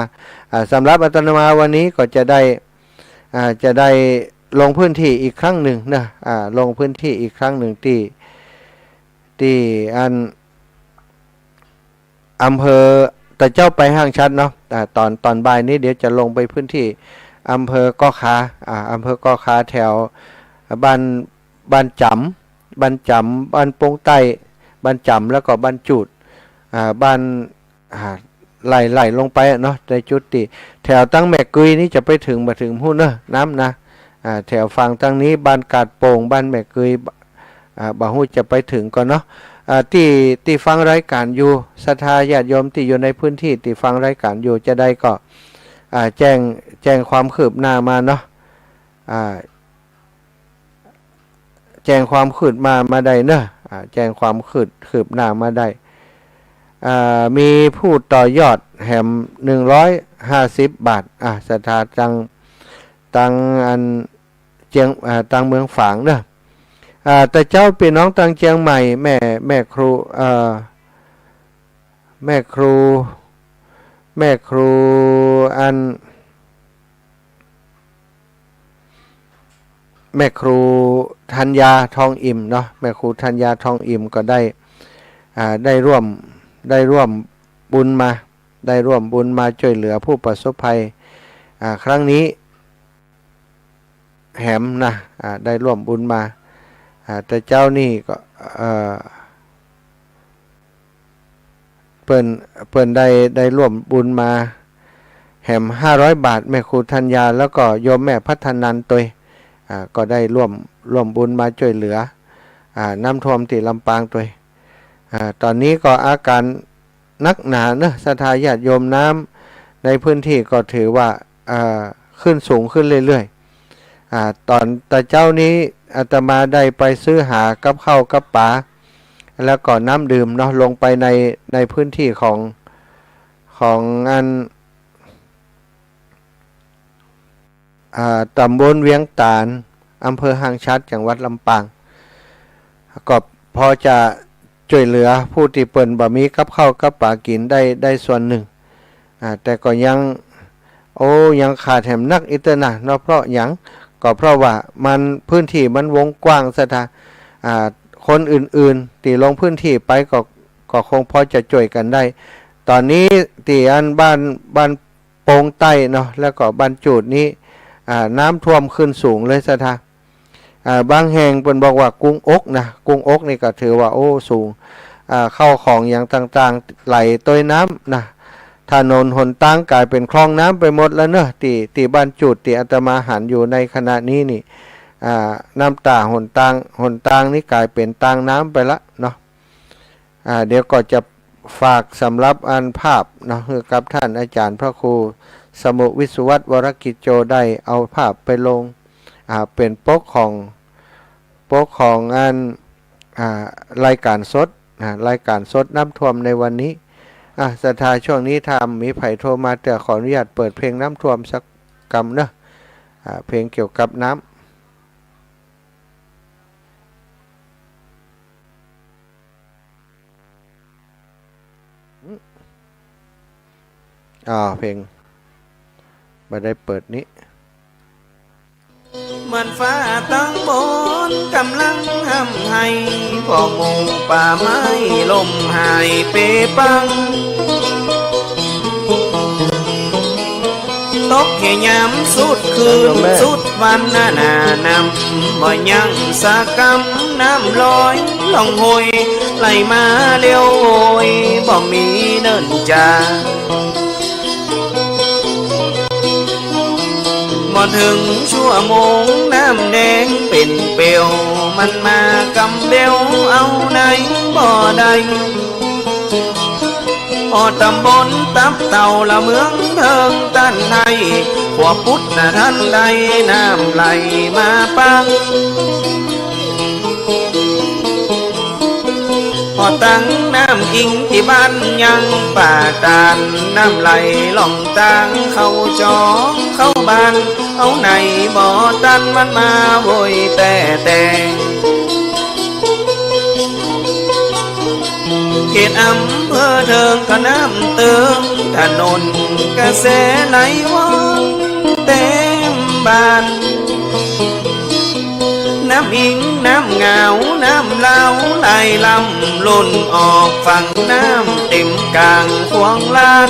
อ่า สำหรับอาตมาวันนี้ก็จะได้ อ่า จะได้ลงพื้นตี้อีกครั้งนึ่งเนาะ อ่า ลงพื้นตี้อีกครั้งนึ่งตี้ ตี้อัน อำเภอ ตะเจ๊าไปห้างฉัตรเนาะ อ่า ต๋อน ต๋อนบ่ายนี้เดี๋ยวจะลงไปพื้นตี้อำเภอเกาะคา อ่า อำเภอเกาะคาแถวบ้าน บ้านจ๋ำ บ้านจ๋ำ บ้านโป้งใต้ บ้านจ๋ำ แล้วก็บ้านจูด อ่า บ้าน อ่า ไล่ ไล่ลงไปอะเนาะ ในจุดตี้แถวตังแม่กุยนี่จะไปถึงบ่ถึงบ่ฮู้เนาะ น้ำนะ อ่า แถวฝั่งตังนี้บ้านกาดโป่ง บ้านแม่กุย อ่า บ่ฮู้จะไปถึงก่อเนาะ อ่า ตี้ ตี้ฟังรายการอยู่ ศรัทธาญาติโยมตี้อยู่ในพื้นตี้ตี้ฟังรายการอยู่จะได้ก็ อ่า แจ้ง แจ้งความคืบหน้ามาเนาะ อ่า แจ้งความคืบมา มาได้เนาะ อ่า แจ้งความคืบ คืบหน้ามาได้ อ่า มีผู้ต่อยอดแหมหนึ่งร้อยห้าสิบบาท อ่า ศรัทธาตัง ตังอันเจียง อ่า ตังเมืองฝางเนาะ อ่า ตะเจ๊าปี้น้องตังเจียงใหม่ แม่ แม่ครู เอ่อ แม่ครู แม่ครูอัน แม่ครูธัญญาทองอิ่มเนาะ แม่ครูธัญญาทองอิ่มก็ได้ อ่า ได้ร่วม ได้ร่วมบุญมา ได้ร่วมบุญมาจ้วยเหลือผู้ประสบภัย อ่า ครั้งนี้ แหมนะ อ่า ได้ร่วมบุญมา อ่า ตะเจ๊านี่ก็ เอ่อ เปิ้น เปิ้นได้ ได้ร่วมบุญมาแหมห้าร้อยบาท แม่ครูธัญญา แล้วก็โยมแม่พัฒนันตวย อ่า ก็ได้ร่วม ร่วมบุญมาจ้วยเหลือ อ่า น้ำท่วมตี้ลำปางตวย อ่า ต๋อนนี้ก็อาการ นักหนาเนาะ ศรัทธาญาติโยม น้ำในพื้นตี้ก็ถือว่า เอ่อ ขึ้นสูงขึ้นเรื่อยๆ อ่า ต๋อนตะเจ๊านี้อาตมาได้ไปซื้อหากับข้าวกับป๋า แล้วก็น้ำดื่มเนาะ ลงไปใน ในพื้นตี้ของ ของอัน อ่า ตำบลเวียงตาล อำเภอห้างฉัตร จังหวัดลำปาง ก็พอจะจ้วยเหลือผู้ตี้เปิ้นบ่มีกับข้าวกับป๋ากิ๋นได้ ได้ส่วนนึ่ง อ่า แต่ก็ยัง โอ้ ยังขาดแหมนักอีกเตื้อนะเนาะ เพราะหยัง ก็เพราะว่ามัน พื้นตี้มันวงกว้างศรัทธา อ่า คนอื่นๆ ตี้ลงพื้นตี้ไปก็ ก็คงพอจะจ้วยกั๋นได้ ต๋อนนี้ตี้อันบ้าน บ้านโป่งใต้เนาะ แล้วก็บ้านจูดนี้ อ่า น้ำท่วมขึ้นสูงเลยศรัทธา อ่า บางแห่งเปิ้นบอกว่ากุ้งอกนะ กุ้งอกนี่ก็ถือว่า โอ้ สูง อ่า ข้าวของอย่างต่างๆ ไหลตวยน้ำนะ ถนนหนตางก๋ายเป๋นคลองน้ำไปหมดแล้วเนาะ ตี้ ตี้บ้านจูดตี้อาตมาหันอยู่ในขณะนี้นี่ อ่า น้ำต๋าหนตาง หนตางนี่ก๋ายเป๋นตางน้ำไปละเนาะ อ่า เดี๋ยวก็จะฝากสำหรับอันภาพเนาะ หื้อกับท่านอาจ๋ารย์พระครูสมุห์ วิศวัฒน์ วรกิจโจ ได้เอาภาพไปลง อ่า เป๋นปกของ ปกของอัน อ่า รายก๋านสด อ่า รายก๋านสดน้ำท่วมในวันนี้ อ่า ศรัทธา ช่วงนี้ถ้ามีใผโทรมาเตื้อ ขออนุญาตเปิดเพลงน้ำท่วมสักกำเนาะ อ่า เพลงเกี่ยวกับน้ำ อ่า เพลง บ่ได้เปิดนี้ เหมือนฟ้าตังบนก่ำลังฮ่ำไห้ เพราะหมู่ป่าไม้ล่มหายเปปัง ตกแค่ยามสุดคืนสุดวัน น้ำบ่ยังสักกำ น้ำลอยล่องห้วย ไหลมาเร็วโอย บ่มีเนิ่นจา บ่เถิงชั่วโมง น้ำแดงเป๋นเปลว มันมากำเบลเอาไหนบ่ได้ ฮอดตำบลตับเต่า ละเมืองเถิงตันไท ขวบปุดนะทันใด น้ำไหลมาปัง ฮอดตังน้ำอิงตี้บ้านยังป่าตาล น้ำไหลล่องตางเข้าจองเข้าบ้าน เอาไหนบ่ตัน มันมาโวยแต๊แต๊ เขตอำเภอเถิงก็น้ำเติง ถนนกระแสไหลว่องเต็มบ้าน น้ำอิง น้ำงาว น้ำลาวไหลลำ ล้นออกฝั่ง น้ำเต็มกลางขวางลาด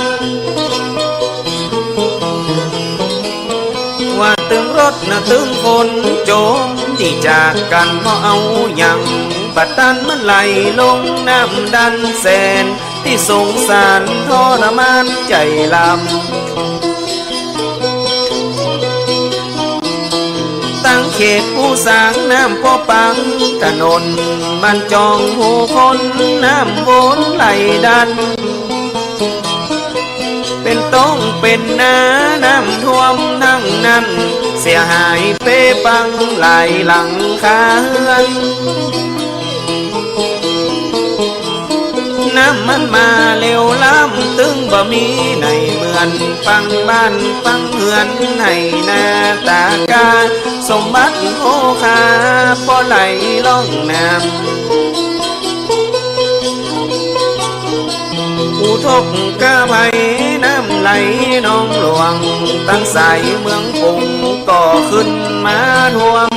ว่าตึงรถนะตึงคนโจม ตี้จากกั๋นบ่เอาหยัง บ่ตัน มันไหลลงน้ำดันแสน ตี้สงสารทรมานใจ๋ลำ ตังเขตปู๋สางน้ำปอปัง ถนนบ้านจองผู้คน น้ำวนไหลดัน เป๋นต้งเป๋นนา น้ำท่วมตังนั้น เสียหายเปปังหลายหลังคาเฮือน น้ำมันมาเร็วล้ำ ตึงบ่มีไหนเหมือน ปังบ้านปังเฮือน ไหนาตากา สมบัติโภคา ปอไหลล่องน้ำ อุทกภัยน้ำไหลหนองหลวง ตังสายเมืองปุงก็ขึ้นมาท่วม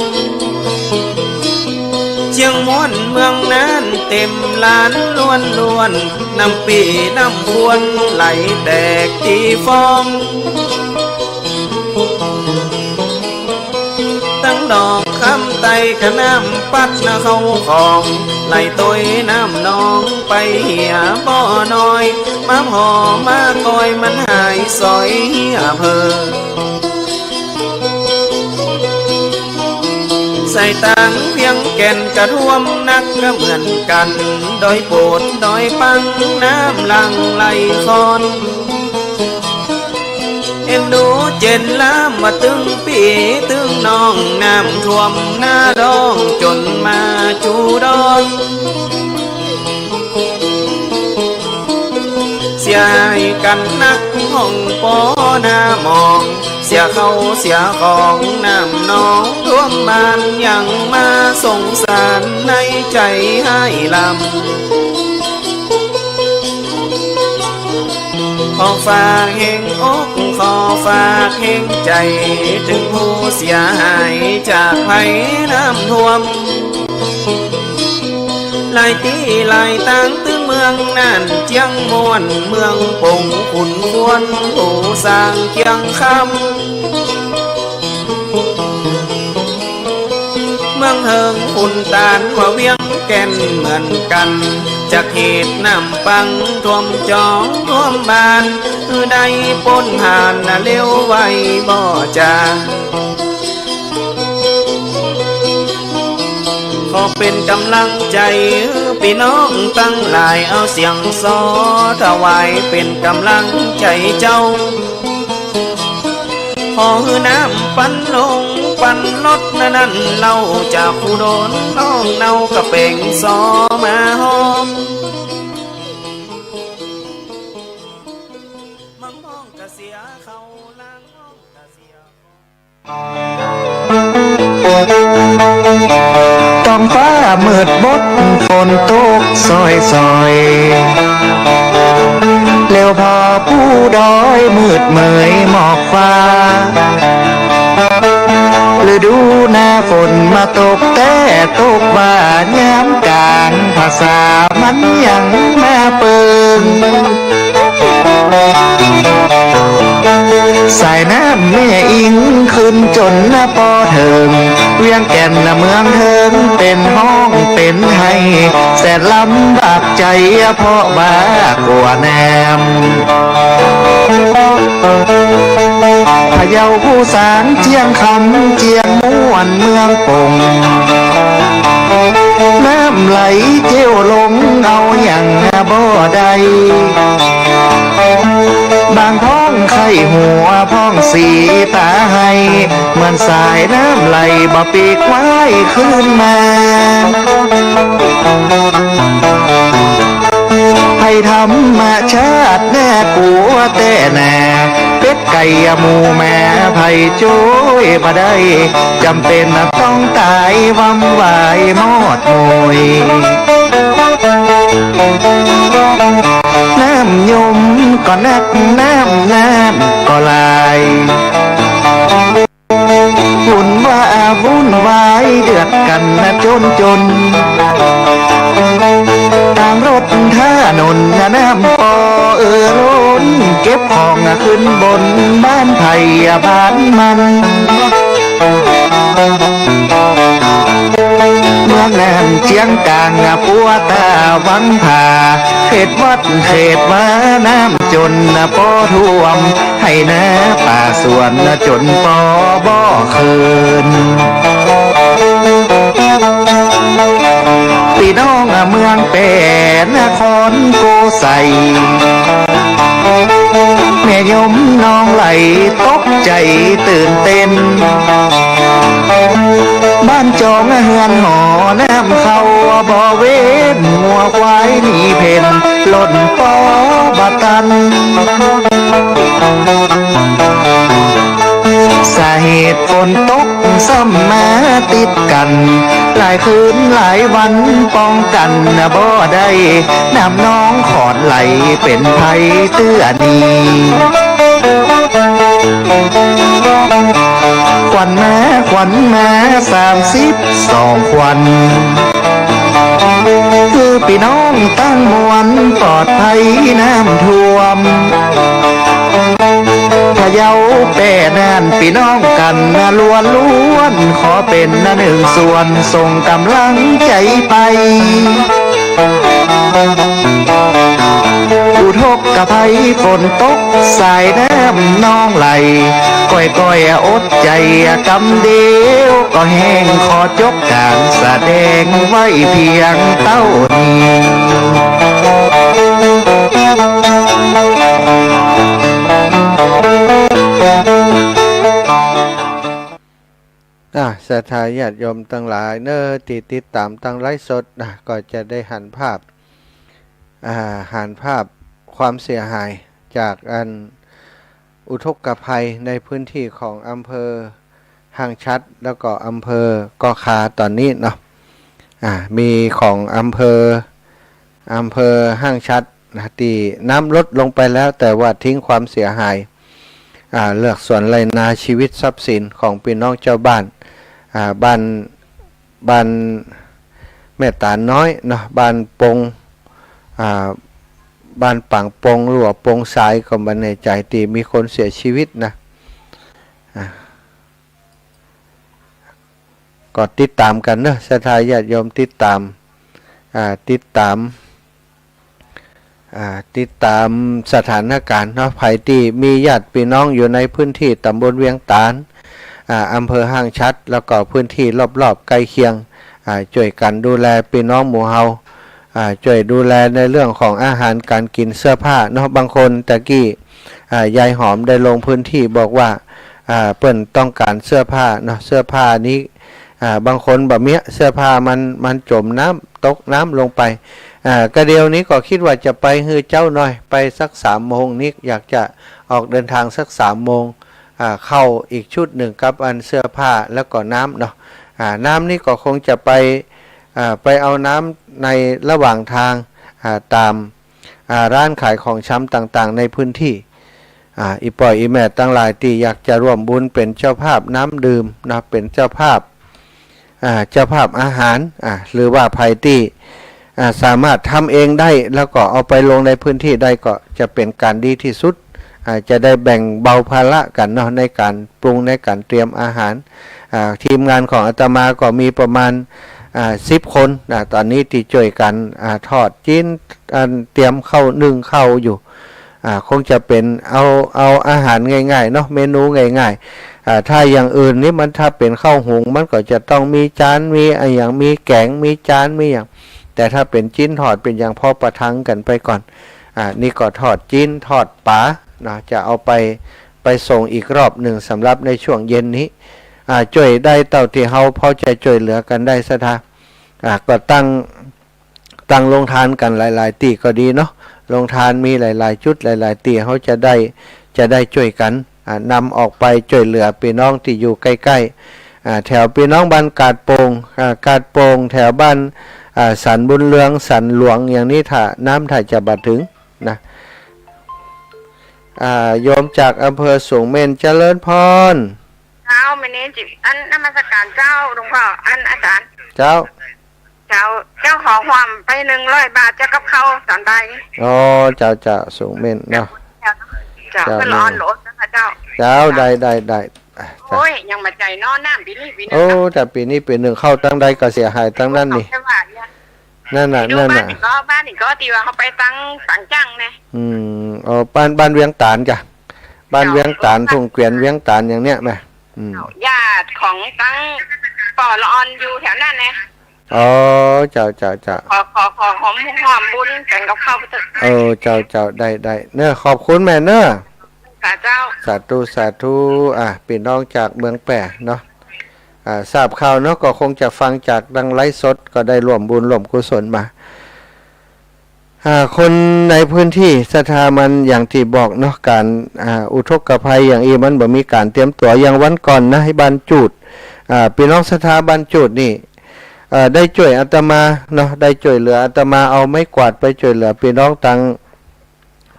เจียงม้วนเมืองน่านเต็มล้านล้วนๆ น้ำปี้น้ำควรไหลแตกตี้ฟ้อง ตังดอกคำไตก็น้ำปัดนะเข้าของ ไหลตวยน้ำหนองไปเหียบ่อน้อย มาผ่อมากอยมันหายสอยเหียเผลอ สายตางเวียงแก่นก็ท่วมนักก็เหมือนกั๋น ดอยโปดดอยปังน้ำหลั่งไหลคลอน เอ็นดูเจ๋นล้ำว่าตึงปี้ตึงน้อง น้ำท่วมนาดองจ๋นมาจูดอน เสี ยายกั๋นนัก ห้องปอหน้ามอง เสียเข้าเสียของ น้ำหนองท่วมบ้าน ยังมาสงสารในใจ๋ฮ้ายลำ ขอฝากแฮงอก ขอฝากแฮงใจ๋ เถิงผู้เสียหายจากภัยน้ำท่วม หลายตี้หลายตาง ตึงเมืองน่าน เจียงม่วน เมืองป๋ง ขุนควน ปู๋ซาง เจียงคำ เมืองเฮิง ขุนตาน ว่าเวียงแก่นเหมือนกั๋น จากเหตุน้ำปังท่วมจองท่วมบ้าน หื้อได้ป๊นผ่านเร็วไวบ่จา ขอเป๋นก๋ำลังใจ๋หื้อปี้น้องตังหลาย เอาเสียงซอถวายเป๋นก๋ำลังใจ๋เจ้า ขอหื้อน้ำปันลงปันลดนั้น เล่าจากผู้โดนน้องเนา กะเป๋งซอมาฮอม มังมองกะเสียเข้า ลางมองกะเสีย ท้องฟ้ามืดบด ฝนตกซอยๆ แล้วผ่าปูดอย มืดเมยหมอกฟ้า ฤดูหน้าฝนมาตกแต๊ ตกบ่ายามก๋าง ภาษามันยังมาเปิง สายน้ำแม่อิงขึ้นจ๋นปอเถิง เวียงแก่นเมืองเฮิงเป๋นฮ้องเป๋นไห้ แสนลำบากใจ๋เพราะว่ากั๋วน้ำ พะเยา ปู๋ซาง เจียงคำ เจียงม่วน เมืองป๋ง น้ำไหลเจ้วลง เอาหยังบ่ได้ บางพ่องไข้หัว พ่องสีต๋าไห้ เหมือนสายน้ำไหลบ่ปีกว้ายคืนมา ภัยธรรมชาติน่ากลัวแต๊นา เป็ดไก่หมูหมา ใผจ้วยบ่ได้ จ๋ำเป๋นต้องตายวำวายมอดโมย น้ำยมก็นัก น้ำน่านก็หลาย วุ่นว่าวุ่นวาย เดือดกั๋นจ๋นจ๋น ตางรถถนนน้ำปอเอ่อล้น เก็บของขึ้นบน บ้านใผบ้านมัน เมืองน่าน เจียงก๋าง ปัวตาวังผา เขตวัดเขตวา น้ำจ๋นปอท่วม ไฮ่นาป่าสวนจ๋นปอบ่คืน ปี้น้องเมืองแป้ นครโกสัย แม่ยมน้องไหลตกใจ๋ตื่นเต้น บ้านจองเฮือนหอน้ำเข้าบ่เว้น งัวควายหนีเพ่น ล่นปอบ่ตัน สาเหตุฝนตกซ้ำมาติดกั๋น หลายคืนหลายวันป้องกั๋นบ่ได้ น้ำหนองขอนไหลเป๋นภัยเตื้อนี้ ขวัญมาขวัญมาสามสิบสองขวัญ หื้อปี้น้องตังมวลปลอดภัยน้ำท่วม พะเยาแป้น่านปี้น้องกั๋นล้วนล้วน ขอเป๋นนึ่งส่วนส่งก๋ำลังใจ๋ไป อุทกภัยฝนตกสายน้ำนองไหล ก้อยๆ อดใจ๋กำเดียวก็แห้ง ขอจบก๋านแสดงไว้เพียงเต้านี้ อ่า ศรัทธาญาติโยมตังหลายเน่อ ตี้ติดต๋ามตางไลฟ์สดนะ ก็จะได้หันภาพ อ่า หันภาพ ความเสียหายจากอันอุทกภัยในพื้นที่ของอำเภอห้างฉัตร แล้วก็อำเภอก่อข่าต๋อนนี้เนาะ อ่า มีของอำเภอ อำเภอห้างฉัตรนะ ตี้น้ำลดลงไปแล้ว แต่ว่าทิ้งความเสียหาย อ่า เฮือกสวนไร่นา ชีวิตทรัพย์สินของปี้น้องจาวบ้าน อ่า บ้าน บ้านแม่ตาลน้อยเนาะ บ้านปง อ่า บ้านปางปง หรือว่าปงสาย ก็บ่แน่ใจ๋ ตี้มีคนเสียชีวิตนะ อ่า ก็ติดต๋ามกั๋นเนาะ ศรัทธาญาติโยมติดต๋าม อ่า ติดต๋าม อ่า ติดต๋ามสถานก๋ารณ์เนาะ ใผตี้มีญาติปี้น้องอยู่ในพื้นที่ต๋ำบลเวียงตาล อ่า อำเภอห้างฉัตร แล้วก็พื้นที่รอบๆ ใก้เคียง อ่า จ้วยกั๋นดูแลปี้น้องหมู่เฮา อ่า จ้วยดูแลในเรื่องของอาหารก๋านกิ๋น เสื้อผ้าเนาะ บางคนตะกี้ อ่า ยายหอมได้ลงพื้นที่บอกว่า อ่า เปิ้นต้องก๋านเสื้อผ้าเนาะ เสื้อผ้านี้ อ่า บางคนบ่มี เสื้อผ้ามัน มันจ๋มน้ำ ตกน้ำลงไป อ่า ก็เดี๋ยวนี้ก็กึ๊ดว่าจะไปหื้อเจ๊าหน่อย ไปสักสามโมงนี้ อยากจะออกเดินทางสักสามโมง อ่า เข้าอีกชุดนึ่งกับอันเสื้อผ้าแล้วก็น้ำเนาะ อ่า น้ำนี้ก็คงจะไป อ่า ไปเอาน้ำในระหว่างตาง อ่า ต๋าม อ่า ร้านขายของชำต่างๆ ในพื้นที่ อ่า อี่ป้ออี่แม่ตังหลายตี้อยากจะร่วมบุญเป๋นเจ้าภาพน้ำดื่มนะ เป๋นเจ้าภาพ อ่า เจ้าภาพอาหาร อ่า หรือว่าใผตี้ อ่า สามารถทำเองได้ แล้วก็เอาไปลงในพื้นที่ได้ ก็จะเป๋นก๋านดีตี้สุด อ่า จะได้แบ่งเบาภาระกั๋นเนาะ ในก๋านปรุง ในก๋านเตรียมอาหาร อ่า ทีมงานของอาตมาก็มีประมาณ อ่า สิบคน อ่า ต๋อนนี้ตี้จ้วยกั๋น อ่า ทอดจิ๊น อันเตรียมข้าวนึ่งข้าวอยู่ อ่า คงจะเป๋นเอา เอาอาหารง่ายๆ เนาะ เมนูง่ายๆ อ่า ถ้าอย่างอื่นนี่มัน ถ้าเป๋นข้าวหุง มันก็จะต้องมีจาน มีอะหยัง มีแก๋ง มีจาน มีหยัง แต่ถ้าเป๋นจิ๊นทอดเป๋นหยัง พอประทังกั๋นไปก่อน อ่า นี่ก็ทอดจิ๊น ทอดป๋า นะ จะเอาไป ไปส่งอีกรอบนึ่งสำหรับในช่วงเย็นนี้ อ่า จ้วยได้เต้าตี้เฮาพอจะจ้วยเหลือกั๋นได้ ศรัทธา อ่า ก็ตั้ง ตั้งโฮงตานกั๋นหลายๆ ตี้ก็ดีเนาะ โฮงตานมีหลายๆ จุดหลายๆ ตี้ เฮาจะได้ จะได้จ้วยกั๋น อ่า นำออกไปจ้วยเหลือปี้น้องตี้อยู่ใก้ๆ อ่า แถวปี้น้องบ้านกาดโป่ง อ่า กาดโป่ง แถวบ้าน อ่า สันบุญเรือง สันหลวง อย่างนี้ ถ้าน้ำถ้าจะบ่เถิงนะ อ่า โยมจากอำเภอสูงเม่น เจริญพร เจ้า มื้อนี้จิ อันนมัสการเจ้าหลวงพ่อ อันอาจารย์ เจ้า เจ้า เจ้าขอฮ่วมไปหนึ่งร้อยบาท เจ้า กับข้าวต๋อนบ่าย อ๋อ เจ้า เจ้า สูงเม่นเนาะ เจ้า เจ้า เปิ้นอ่อนโหลดนะคะเจ้า เจ้า ได้ ได้ ได้ อ่ะ เจ้า โอ้ย ยังบ่ใจ้เนาะ น้ำปี๋นี้ปี๋นึ่ง โอ้ เนาะ แต่ปี๋นี้ปี๋นึ่ง ข้าวตังใดก็เสียหายตังนั้นนี่ เขาจะว่าเนี่ย นั่นน่ะ ไปดู นั่นน่ะ บ้านนี่ก็ บ้านนี่ก็ตี้ว่าเฮาไปตัง ตังจังเนี่ย อืม อ๋อ บ้าน บ้านเวียงตาลจ้ะ บ้านเวียงตาล เจ้า ทุ่งเกวียน เวียงตาลอย่างเนี้ยแม่ อืม เจ้า ญาติของตังป้อละอ่อนอยู่แถวนั้นเนี่ย อ๋อ เจ้า เจ้า เจ้า ขอ ขอ ขอฮ่วม ฮ่วมบุญกั๋นกับข้าวเถาะ เออ เจ้า เจ้า ได้ ได้ เนาะ ขอบคุณแม่เนาะ ค่ะเจ้า สาธุ สาธุ อ่ะ ปี้น้องจากเมืองแป้เนาะ อ่า ทราบข่าวเนาะ ก็คงจะฟังจากตางไลฟ์สด ก็ได้ร่วมบุญร่วมกุศลมา อ่า คนในพื้นที่ ศรัทธา มันอย่างตี้บอกเนาะ ก๋าน อ่า อุทกภัยอย่างอี้ มันบ่มีก๋านเตรียมตั๋ว อย่างวันก่อนนะ บ้านจูด อ่า ปี้น้องศรัทธาบ้านจูดนี่ เอ่อ ได้จ้วยอาตมาเนาะ ได้จ้วยเหลืออาตมา เอาไม้กวาดไปจ้วยเหลือปี้น้องตัง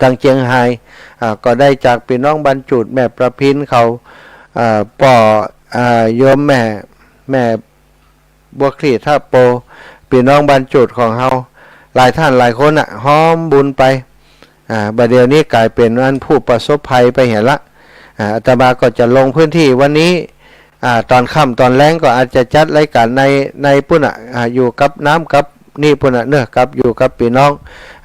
ตังเจียงฮาย อ่า ก็ได้จากปี้น้องบ้านจูด แม่ประพินเขา อ่า ป้อ อ่า โยมแม่ แม่บัวคลี่ท่าโป ปี้น้องบ้านจูดของเฮา หลายต้านหลายคนน่ะ ฮ่วมบุญไป อ่า บ่าเดี่ยวนี้ก๋ายเป๋นอันผู้ประสบภัยไปเหียละ อ่า อาตมาก็จะลงพื้นที่วันนี้ อ่า ต๋อนค่ำต๋อนแลงก็อาจจะจัดรายก๋านใน ในปุ้นน่ะ อ่า อยู่กับน้ำกับนี่ปุ้นน่ะเนาะ กับ อยู่กับปี้น้อง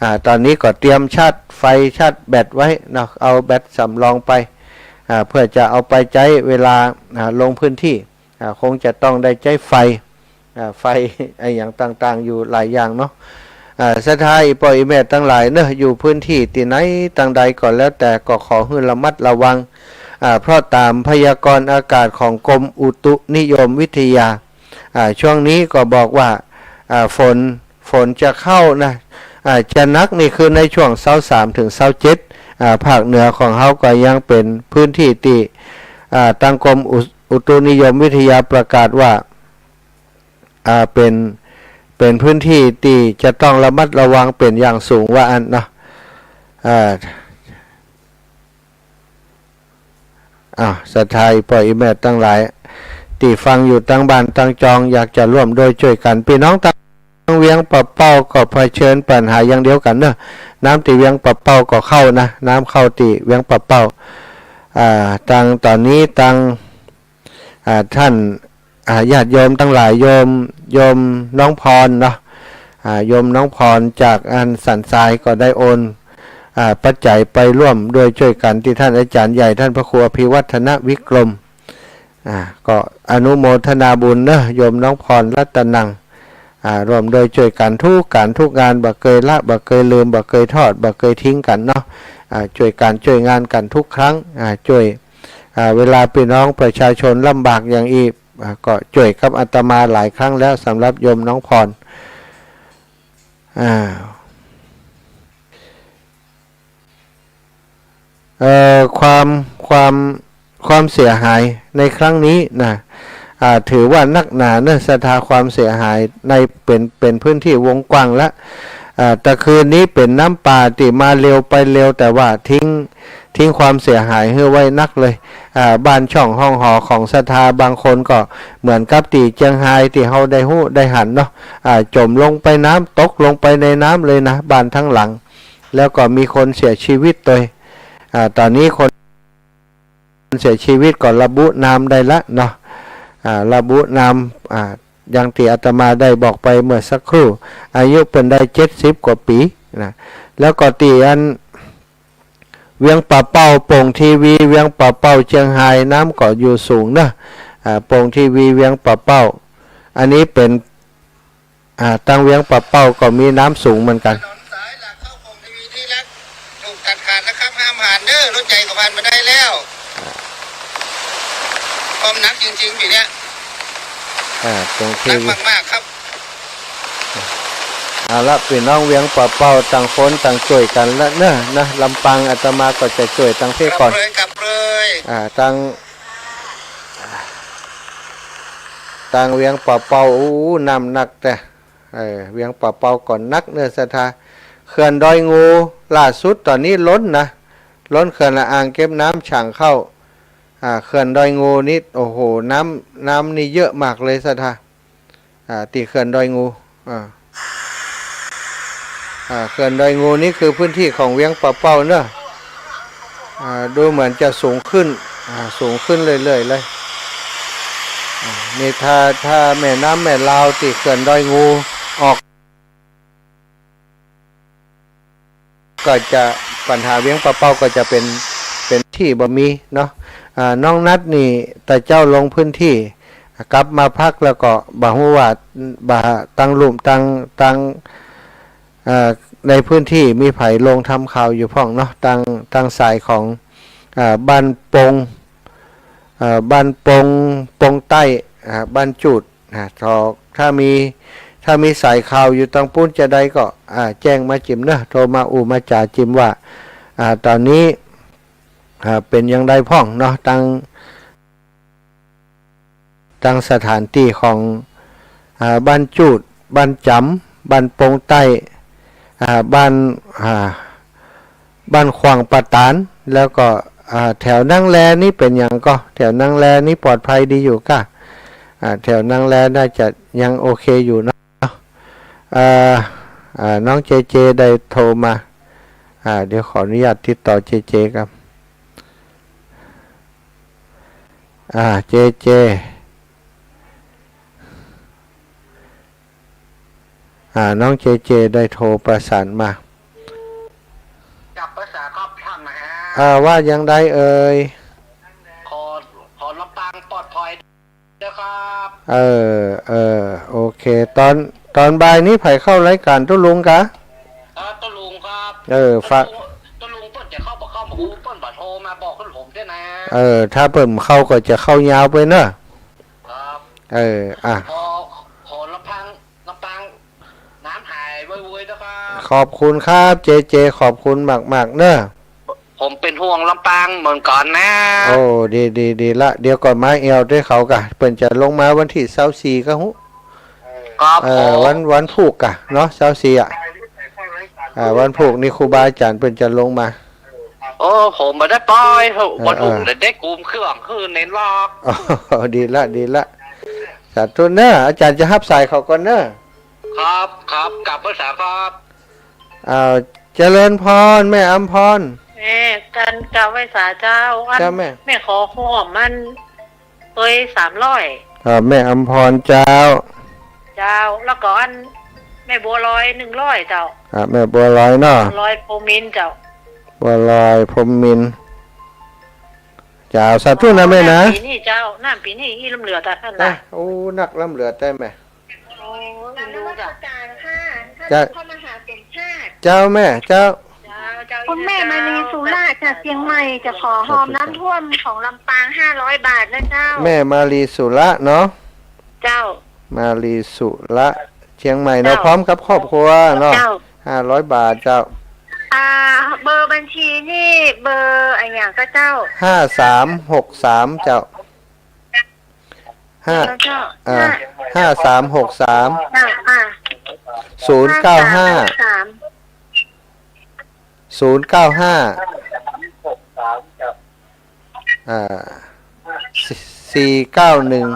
อ่า ต๋อนนี้ก็เตรียมชาร์จไฟชาร์จแบตไว้เนาะ เอาแบตสำรองไป อ่า เปื้อจะเอาไปใจ๊เวลา อ่า ลงพื้นที่ อ่า คงจะต้องได้ใจ๊ไฟ อ่า ไฟ อะหยังต่างๆ อยู่หลายอย่างเนาะ อ่า ศรัทธาอี่ป้ออี่แม่ตังหลายเนาะ อยู่พื้นที่ตี้ไหนตังใดก็แล้วแต่ ก็ขอหื้อระมัดระวัง อ่า เพราะต๋ามพยากรณ์อากาศของกรมอุตุนิยมวิทยา อ่า ช่วงนี้ก็บอกว่า อ่า ฝน ฝนจะเข้านะ อ่า จะหนักนี่คือในช่วงซาวสามถึงซาวเจ็ด อ่า ภาคเหนือของเฮาก็ยังเป๋นพื้นตี้ตี้ อ่า ตางกรมอุ อุตุนิยมวิทยาประกาศว่า อ่า เป๋น เป๋นพื้นตี้ตี้จะต้องระมัดระวังเป๋นอย่างสูงว่าอั้นเนาะ อ่า อ้าว ศรัทธาอี่ป้ออี่แม่ตังหลาย ตี้ฟังอยู่ตังบ้านตังจอง อยากจะร่วมโดยจ้วยกั๋น ปี้น้องตังเวียงป่าเป้าก็เผชิญปัญหาอย่างเดียวกั๋นเนาะ น้ำตี้เวียงป่าเป้าก็เข้านะ น้ำเข้าตี้เวียงป่าเป้า อ่า ตังต๋อนนี้ตัง อ่า ต้าน อ่า ญาติโยมตังหลาย โยม โยมน้องพรเนาะ อ่า โยมน้องพรจากอันสันทรายก็ได้โอน อ่า ปัจจัยไปร่วมโดยจ้วยกั๋นตี้ต้านอาจ๋ารย์ใหญ่ ต้านพระครูอภิวัฒนวิกรม อ่า ก็อนุโมทนาบุญเนาะ โยมน้องพรรัตนัง อ่า ร่วมโดยจ้วยกั๋นกู้ก๋านกู้งาน บ่เกยละ บ่เกยลืม บ่เกยทอด บ่เกยทิ้งกั๋นเนาะ อ่า จ้วยก๋านจ้วยงานกั๋นกู้ครั้ง อ่า จ้วย อ่า เวลาปี้น้องประชาชนลำบากอย่างอี้ อ่า ก็จ้วยกับอาตมาหลายครั้งแล้ว สำหรับโยมน้องพร อ่า เอ่อ ความ ความ ความเสียหายในครั้งนี้นะ อ่า ถือว่านักหนาเนาะ ศรัทธา ความเสียหายใน เป๋น เป๋นพื้นตี้วงกว้างละ อ่า ตะคืนนี้เป๋นน้ำป่าตี้มาเร็วไปเร็ว แต่ว่าทิ้ง ทิ้งความเสียหายหื้อไว้นักเลย อ่า บ้านช่องห้องหอของศรัทธาบางคนก็เหมือนกับตี้เจียงฮายตี้เฮาได้ฮู้ได้หันเนาะ อ่า จ๋มลงไปน้ำ ตกลงไปในน้ำเลยนะ บ้านตังหลัง แล้วก็มีคนเสียชีวิตตวย อ่า ต๋อนนี้คน เสียชีวิตก็ระบุนามได้ละเนาะ อ่า ระบุนาม อ่า อย่างตี้อาตมาได้บอกไปเมื่อสักครู่ อายุเปิ้นได้เจ็ดสิบกว่าปี๋นะ แล้วก็ตี้อันเวียงป่าเป้า โป่งทีวี เวียงป่าเป้า เจียงฮาย น้ำก็อยู่สูงเนาะ อ่า โป่งทีวี เวียงป่าเป้า อันนี้เป๋น อ่า ตังเวียงป่าเป้าก็มีน้ำสูงเหมือนกั๋น ถนนสายหลักเข้าโป่งทีวีที่รัก ถูกตัดขาดนะครับ ห้ามผ่านเด้อ รถใหญ่ก็ผ่านบ่ได้แล้ว อ่า ความหนักจริงๆ ปี๋เนี้ย อ่า โป่งทีวี หนักมากๆ ครับ เอาละ ปี้น้องเวียงป่าเป้า ต่างคนต่างจ้วยกั๋นละเนาะ นะ ลำปางอาตมาก็จะจ้วยตังเป้ก่อน กลับเลย กลับเลย อ่า ตัง ตังเวียงป่าเป้า อู้ น้ำหนักแต๊ เออ เวียงป่าเป้าก็หนักเนาะศรัทธา เขื่อนดอยงู ล่าสุดต๋อนนี้ล้นนะ ล้นเขื่อนละอ่างเก็บน้ำฉ่างเข้า อ่า เขื่อนดอยงูนี่ โอ้โห น้ำ น้ำนี่เยอะมากเลยศรัทธา อ่า ตี้เขื่อนดอยงู อ่า อ่า เขื่อนดอยงูนี่คือพื้นตี้ของเวียงป่าเป้าเนาะ อ่า ดูเหมือนจะสูงขึ้น อ่า สูงขึ้นเรื่อยๆ เลย อ่า นี่ถ้า ถ้าแม่น้ำแม่ลาวตี้เขื่อนดอยงูออก ก็จะ ปัญหาเวียงป่าเป้าก็จะเป๋น เป๋นตี้บ่มีเนาะ อ่า น้องนัทนี่ แต่เจ๊าลงพื้นตี้ กลับมาพักแล้วก็บ่ฮู้ว่า บ่า ตังลุ่ม ตัง ตัง เอ่อ ในพื้นตี้มีใผลงทำข่าวอยู่พ่องเนาะ ตัง ตังสายของ อ่า บ้านปง อ่า บ้านปง ปงใต้ อ่า บ้านจูด อ่า ถ้า ถ้ามี ถ้ามีสายข่าวอยู่ตังปู๊นจาใดก็ อ่า แจ้งมาจิมเนาะ โทรมาอู้มาจ๋าจิมว่า อ่า ต๋อนนี้ อ่า เป๋นอย่างใดพ่องเนาะ ตัง ตังสถานตี้ของ อ่า บ้านจูด บ้านจ๋ำ บ้านปงใต้ อ่า บ้าน อ่า บ้านขว่างป่าต๋าน แล้วก็ อ่า แถวนังแลนี่เป๋นหยังก่อ แถวนังแลนี่ปลอดภัยดีอยู่ก่ะ อ่า แถวนังแลน่าจะยังโอเคอยู่เนาะ อ่า อ่า น้องเจเจได้โทรมา อ่า เดี๋ยวขออนุญาตติดต่อเจเจครับ อ่า เจเจ อ่า น้องเจเจได้โทรประสานมา กับภาษาครอบครัวนะฮะ อ่า ว่าอย่างใดเอ่ย ขอ ขอลำปางปลอดภัยนะครับ เออ เออ โอเค ต๋อน ต๋อนบ่ายนี้ใผเข้ารายก๋านตุ๊ลุงก่ะ ครับ ตุ๊ลุงครับ เออ ฝาก ตุ๊ลุง ตุ๊ลุงเปิ้นจะเข้าบ่เข้าบ่ฮู้ เปิ้นบ่โทรมาบอกขึ้นผมด้วยนะ เออ ถ้าเปิ้นเข้าก็จะเข้ายาวไปเนาะ ครับ เออ อ่ะ ขอ ขอลำพัง ลำปาง น้ำหายไวๆ นะครับ ขอบคุณครับ เจเจ ขอบคุณมากๆ เน่อ ผมเป๋นห่วงลำปางเหมือนกั๋นนะ โอ้ ดี ดี ดีละ เดี๋ยวก่อน มาแอ่วตวยเขาก่ะ เปิ้นจะลงมาวันตี้ซาวสี่ก็ฮู้ ครับ เอ่อ ผม วัน วันพูกก่ะเนาะ ซาวสี่อะ อ่า วันพูกนี่ครูบาอาจ๋ารย์เปิ้นจะลงมา โอ้ ผมบ่ได้ไป เออ วันพุธ เออ เดี๋ยวได้กุมเครื่องหื้อเน้นลอก อ๋อ ดีละ ดีละ สาธุเน่อ อาจ๋ารย์จะฮับสายเขาก่อนเน่อ ครับ ครับ กราบไหว้สาครับ อ่า เจริญพร แม่อำพร แม่ กันกราบไหว้สาเจ้า อัน เจ้าแม่ แม่ขอฮ่วมมัน เปยสามร้อย ครับ แม่อำพรเจ้า เจ้า แล้วก็อันแม่บัวลอยหนึ่งร้อยเจ้า ครับ แม่บัวลอยเนาะ บัวลอยพรหมมินทร์เจ้า บัวลอยพรหมมินทร์ เจ้า สาธุนะแม่นะ น้ำปี๋นี้เจ้า น้ำปี๋นี้อี้ล้ำเหลือตาท่านนะ นะ โอ้ นักล้ำเหลือแต๊แม่ โอ้ เอ็นดูเจ้า นมัสการค่ะ ท่าน เจ้า พระมหาสมชาติ เจ้าแม่ เจ้า เจ้า เจ้า คุณแม่มาลีสุระจากเชียงใหม่ จะขอฮ่วมน้ำท่วมของลำปางห้าร้อยบาทนะเจ้า แม่มาลีสุระเนาะ เจ้า มาลีสุระ เชียงใหม่เนาะ เจ้า พร้อมกับครอบครัวเนาะ เจ้า ห้าร้อยบาทเจ้า อ่า เบอร์บัญชีนี่เบอร์อะหยังก็เจ้า ห้าสามหกสามเจ้า ห้า เจ้า อ่า ห้า ห้าสามหกสาม อ่า อ่า ศูนย์เก้าห้า ห้าสามหกสาม ศูนย์เก้าห้า อ่า สี่ สี่เก้าหนึ่ง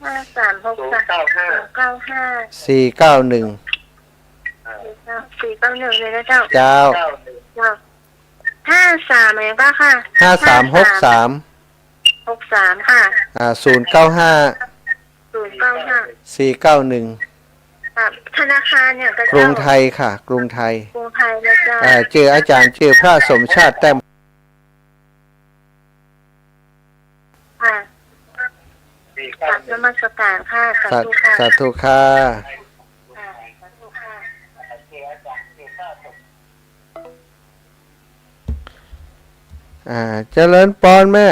ห้าสามหกสาม ศูนย์เก้าห้า สี่เก้าหนึ่ง สี่เก้า สี่เก้าหนึ่ง เลยนะเจ้า เจ้า เจ้า ห้าสาม อะไรบ้างค่ะ ห้าสามหกสาม หกสามค่ะ อ่า ศูนย์เก้าห้า ศูนย์เก้าห้า สี่เก้าหนึ่ง ค่ะ ธนาคารเนี่ยก็เจ้า กรุงไทยค่ะ กรุงไทย กรุงไทยนะเจ้า อ่า จื้ออาจ๋ารย์ จื้อพระสมชาติแต้ม ค่ะ กราบนมัสการค่ะ สาธุค่ะ สาธุค่ะ ค่ะ สาธุค่ะ อ่า เจริญปอนแม่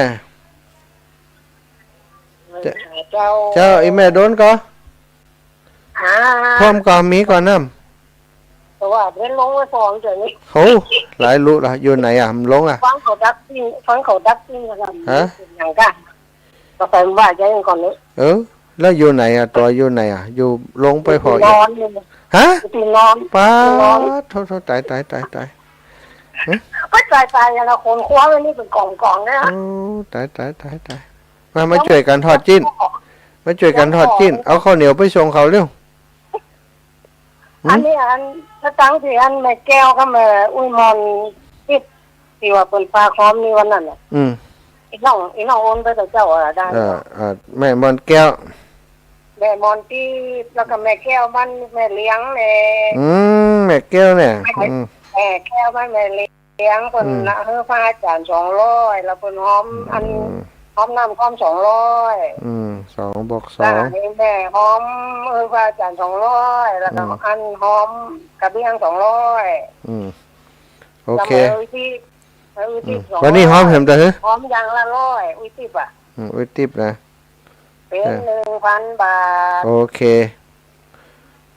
เจ้า เจ้า อีแม่โดนก่อ อ่า พ่วมก่อ มีก่อน้ำ แต่ว่าเพิ่นลงไว้สองเดี๋ยวนี้ โห หลายลุละ อยู่ไหนอะ มันลงอะ ฟังเขาดักปิ้ง ฟังเขาดักปิ้งกัน ฮะ อย่างกะ ก็ไปว่าใจกันก่อนเลย เออ แล้วอยู่ไหนอะ ตั๋วอยู่ไหนอะ อยู่ลงไปพออีก นอนอยู่ ฮะ อยู่ที่นอน ป๊าด ที่นอน โถ โถ ตาย ตาย ตาย ตาย ฮะ ก็ตาย ตายอย่างละคน คว้าไว้นี่เป็นกล่องๆ เนี่ยนะ โอ้ ตาย ตาย ตาย ตาย มา มาช่วยกันทอดจิ๊น มาช่วยกันทอดจิ๊น เอาข้าวเหนียวไปส่งเขาเร็ว หืม อันนี้อัน สตังค์ที่อันแม่แก้วกับแม่อุ้ยมอน ที่ ที่ว่าเปิ้นฝากหอมนี่วันนั้นน่ะ อืม อีน้อง อีน้องโอนไปกับเจ้าอะ ได้ เออ เออ แม่มอนแก้ว แม่มอนตี้ แล้วก็แม่แก้วบ้านแม่เลี้ยงแหละ อืม แม่แก้วเนี่ย แม่ อืม แม่แก้วบ้านแม่เลี้ยง เปิ้น อืม น่ะ หื้อพระอาจ๋ารย์สองร้อย แล้วเปิ้นหอม อืม อัน อืม หอมน้ำท่วมสองร้อย อืม สองบวกสอง แล้วอันนี้แม่หอม หื้อพระอาจ๋ารย์สองร้อย แล้วก็ อืม อันหอมกระเบื้องสองร้อย อืม โอเค แล้วมาเอาที่ เอาที่ อืม สองร้อย วันนี้หอมแหมเต้าหื้อ หอมอย่างละร้อย อุ้ยติ๊บอะ อืม อุ้ยติ๊บนะ เป๋น เออ หนึ่งพันบาท โอเค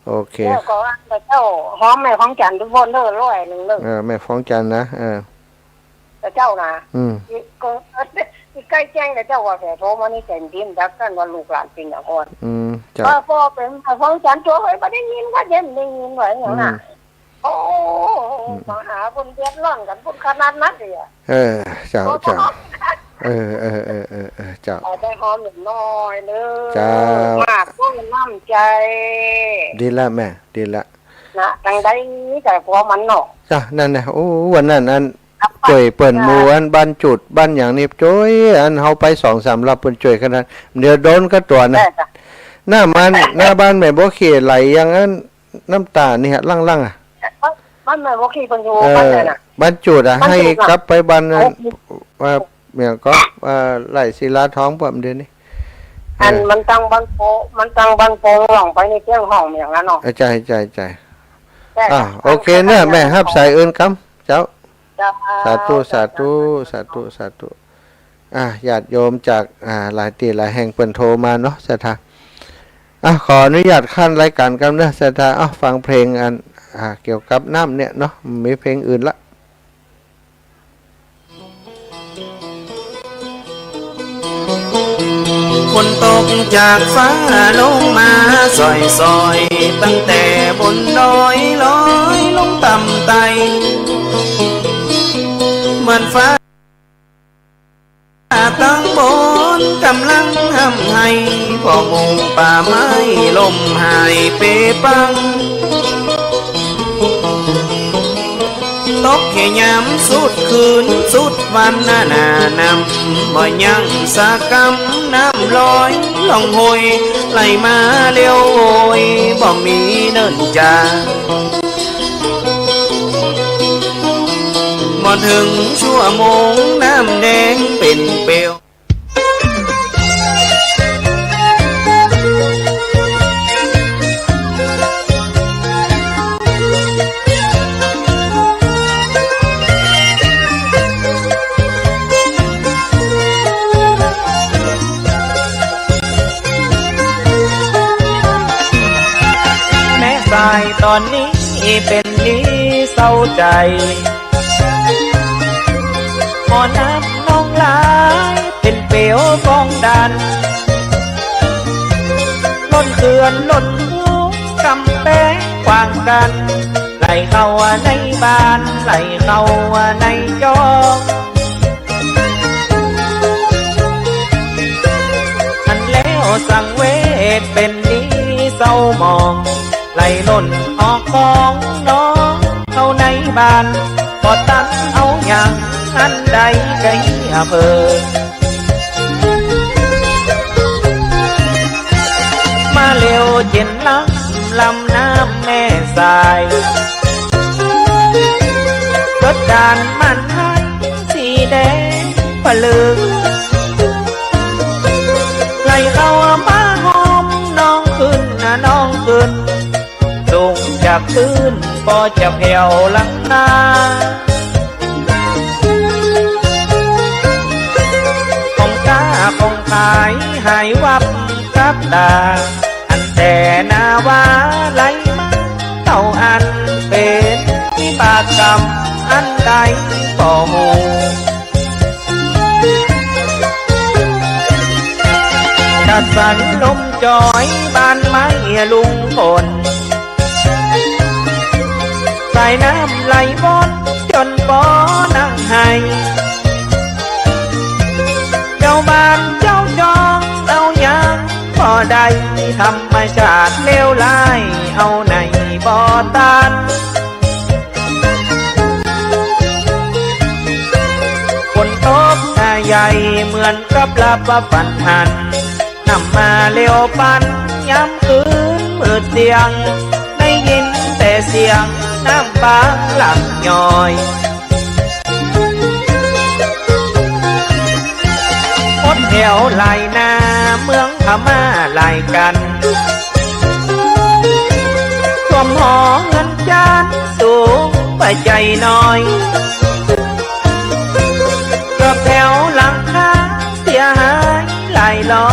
โอเค แล้วก็ว่าเจ้าหอมแม่ของจันทร์ทุกคนเด้อ ร้อยหนึ่งเด้อ เออ แม่ของจันทร์นะ เออ แต่เจ้านะ อืม อีกก็ อีกใกล้แจ้งกับเจ้าว่าแผลโทรมานี่แสนดินดักกันว่าลูกหลานเป็นอย่างอ่อน อืม เจ้า เออ พ่อเป็นแม่ของจันทร์ตัวเฮ้ย บ่ได้ยินก็เย็นได้ยินไว้อย่างนั้นน่ะ อืม โอ้ อืม มาหาคนเดือดร้อนกันคนขนาดนั้นเลยอะ เออ เจ้า เจ้า เออ เออ เจ้า เอาแต่หอมหน่อยเด้อ เจ้า มากด้วยน้ำใจ ดีละแม่ ดีละ นะ จังได้แต่ผัวมันเนาะ จ้ะ นั่นน่ะ โอ้ วันนั้นอัน ครับ จ้วยเปิ้น ค่ะ หมู่อันบ้านจุด บ้านหยังนี่ จ้วย อันเฮาไปสองสามรอบเปิ้นจ้วยขนาด เดี๋ยวโดนก็ตั๋วนะ ได้จ้ะ หน้าบ้าน หน้าบ้านแม่บัวเขียวไหลอย่างนั้น น้ำตานี่ฮะ หลั่งๆ อะ บ้านแม่บัวเขียวเปิ้นอยู่ เออ บ้านไหนน่ะ บ้านจุดอะ บ้านจุดน่ะ หื้อกลับไปบ้านนั้น โอ้ ว่า เมียก็ เอ่อ ไร่ศิลาทองป้อมเดี๋ยวนี้ อัน เออ มันตั้งบ้านโป มันตั้งบ้านโปงหลังไปในเชียงห้องอย่างนั้นเนาะ เออ ใจ้ ใจ้ ใจ้ ใจ้ อ่ะ ค่ะ โอเคเน่อ แม่ฮับสายอื่นกำ เจ้า เจ้า สาธุ สาธุ สาธุ สาธุ อ่ะ ญาติโยมจาก อ่า หลายตี้หลายแห่งเปิ้นโทรมาเนาะ ศรัทธา อ่ะ ขออนุญาตขั้นรายก๋านกำเนาะ ศรัทธา อ่ะ ฟังเพลงอัน อ่า เกี่ยวกับน้ำเนี่ยเนาะ บ่มีเพลงอื่นละ ฝนตกจากฟ้าลงมาส่อยๆ ตั้งแต่บนดอยลอยลงต่ำไต่ เหมือนฟ้า ตังบนก่ำลังฮ่ำไห้ ผ่อฮุ่มป่าไม้ล่มหายเปปัง ตกแค่ยามสุดคืนสุดวันนานา น้ำบ่ยังสักกำ น้ำลอยล่องห้วย ไหลมาเร็วโวย บ่มีเนิ่นจา บ่เถิงชั่วโมง น้ำแดงเป๋นเปลว แม่สายต๋อนนี้เป๋นดีเศร้าใจ๋ หม้อน้ำหนองลายเป๋นเปลวฟองดัน ล้นเขื่อนล้นคูกำแปงขวางกั๋น ไหลเข้าในบ้าน ไหลเข้าในจอก อันแล้วสังเวชเป๋นดีเศร้าหมอง ไหลล้นออกของหนองเข้าในบ้าน บ่ตันเอาหยัง อันใดก็เหียเผิ่ มาเร็วเจ๋นลำ ลำน้ำแม่สาย เกิดก๋านมันไห้สีแดงผลึก ไหลเข้ามาฮอมหนองขึ้นนะ หนองขึ้น สูงจากปื๊น ปอจะแผ่วหลังนา ของก้าของขายหายวับกับต๋า อันแต่หน้าว่าไหลมาเต้าอั้น เป๋นวิบากกรรมอันใดบ่ฮู้ ตัดสันลมจอยบ้านไม้ลุงพล สายน้ำไหลวนจ๋นปอนั่งไห้ เจ้าบ้านเจ้าจองเอาหยังบ่ได้ ธรรมชาติเลวร้ายเอาไหนบ่ตัน ฝนตกหน้าใหญ่เหมือนกับหลับฝันหัน น้ำมาเร็วปันยามคืนมืดเสี้ยง ได้ยินแต่เสียงน้ำบางหลั่งย้อย หมดแถวหลายนาเมืองพม่าหลายกั๋น ท่วมหอเฮือนจานสูงบ่ใจ้น้อย เกือบแถวหลังคาเสียหายหลายร้อ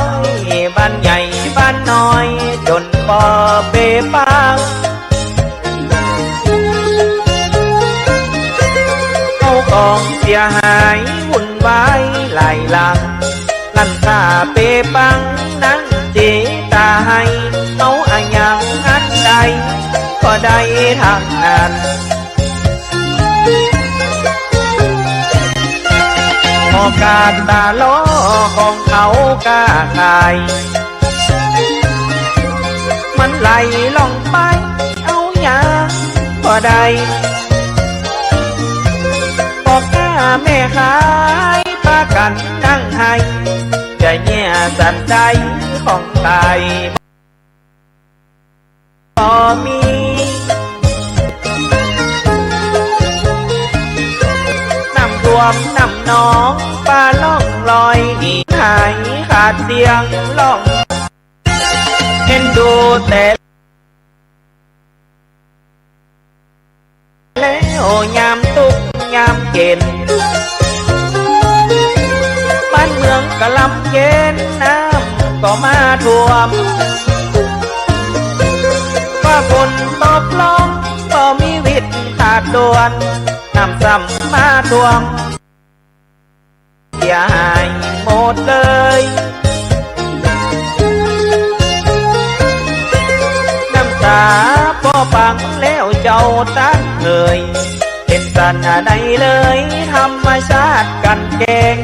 ย บ้านใหญ่บ้านน้อยจ๋นปอเปปัง เข้าของเสียหายวุ่นวายหลายหลัง ร้านค้าเปปังนั่งเจตาไห้ เอาอะหยังอันใดก็ได้ทั้งนั้น หม้อก๊าซตาหล่อของเขาก้าขาย มันไหลล่องไปเอาหยังบ่ได้ พ่อค้าแม่ขายปากั๋นนั่งไห้ จะเยียะสันใดของต๋าย บ่มี น้ำท่วมน้ำหนองปาล่องลอยหนีหายขาดเสียงร้อง เห็นดูแต่ แล้วยามตุ๊กข์ยามเข็ญ บ้านเมืองก็ลำเข็ญ น้ำก็มาท่วม ฝนตกลง บ่มีวิทย์ขาดด่วน น้ำซ้ำมาท่วม เสียหายหมดเลย น้ำต๋าป้อปังแล้วเจ้าตังเอย เป๋นสันใดเลย ธรรมชาติกลั่นแกล้ง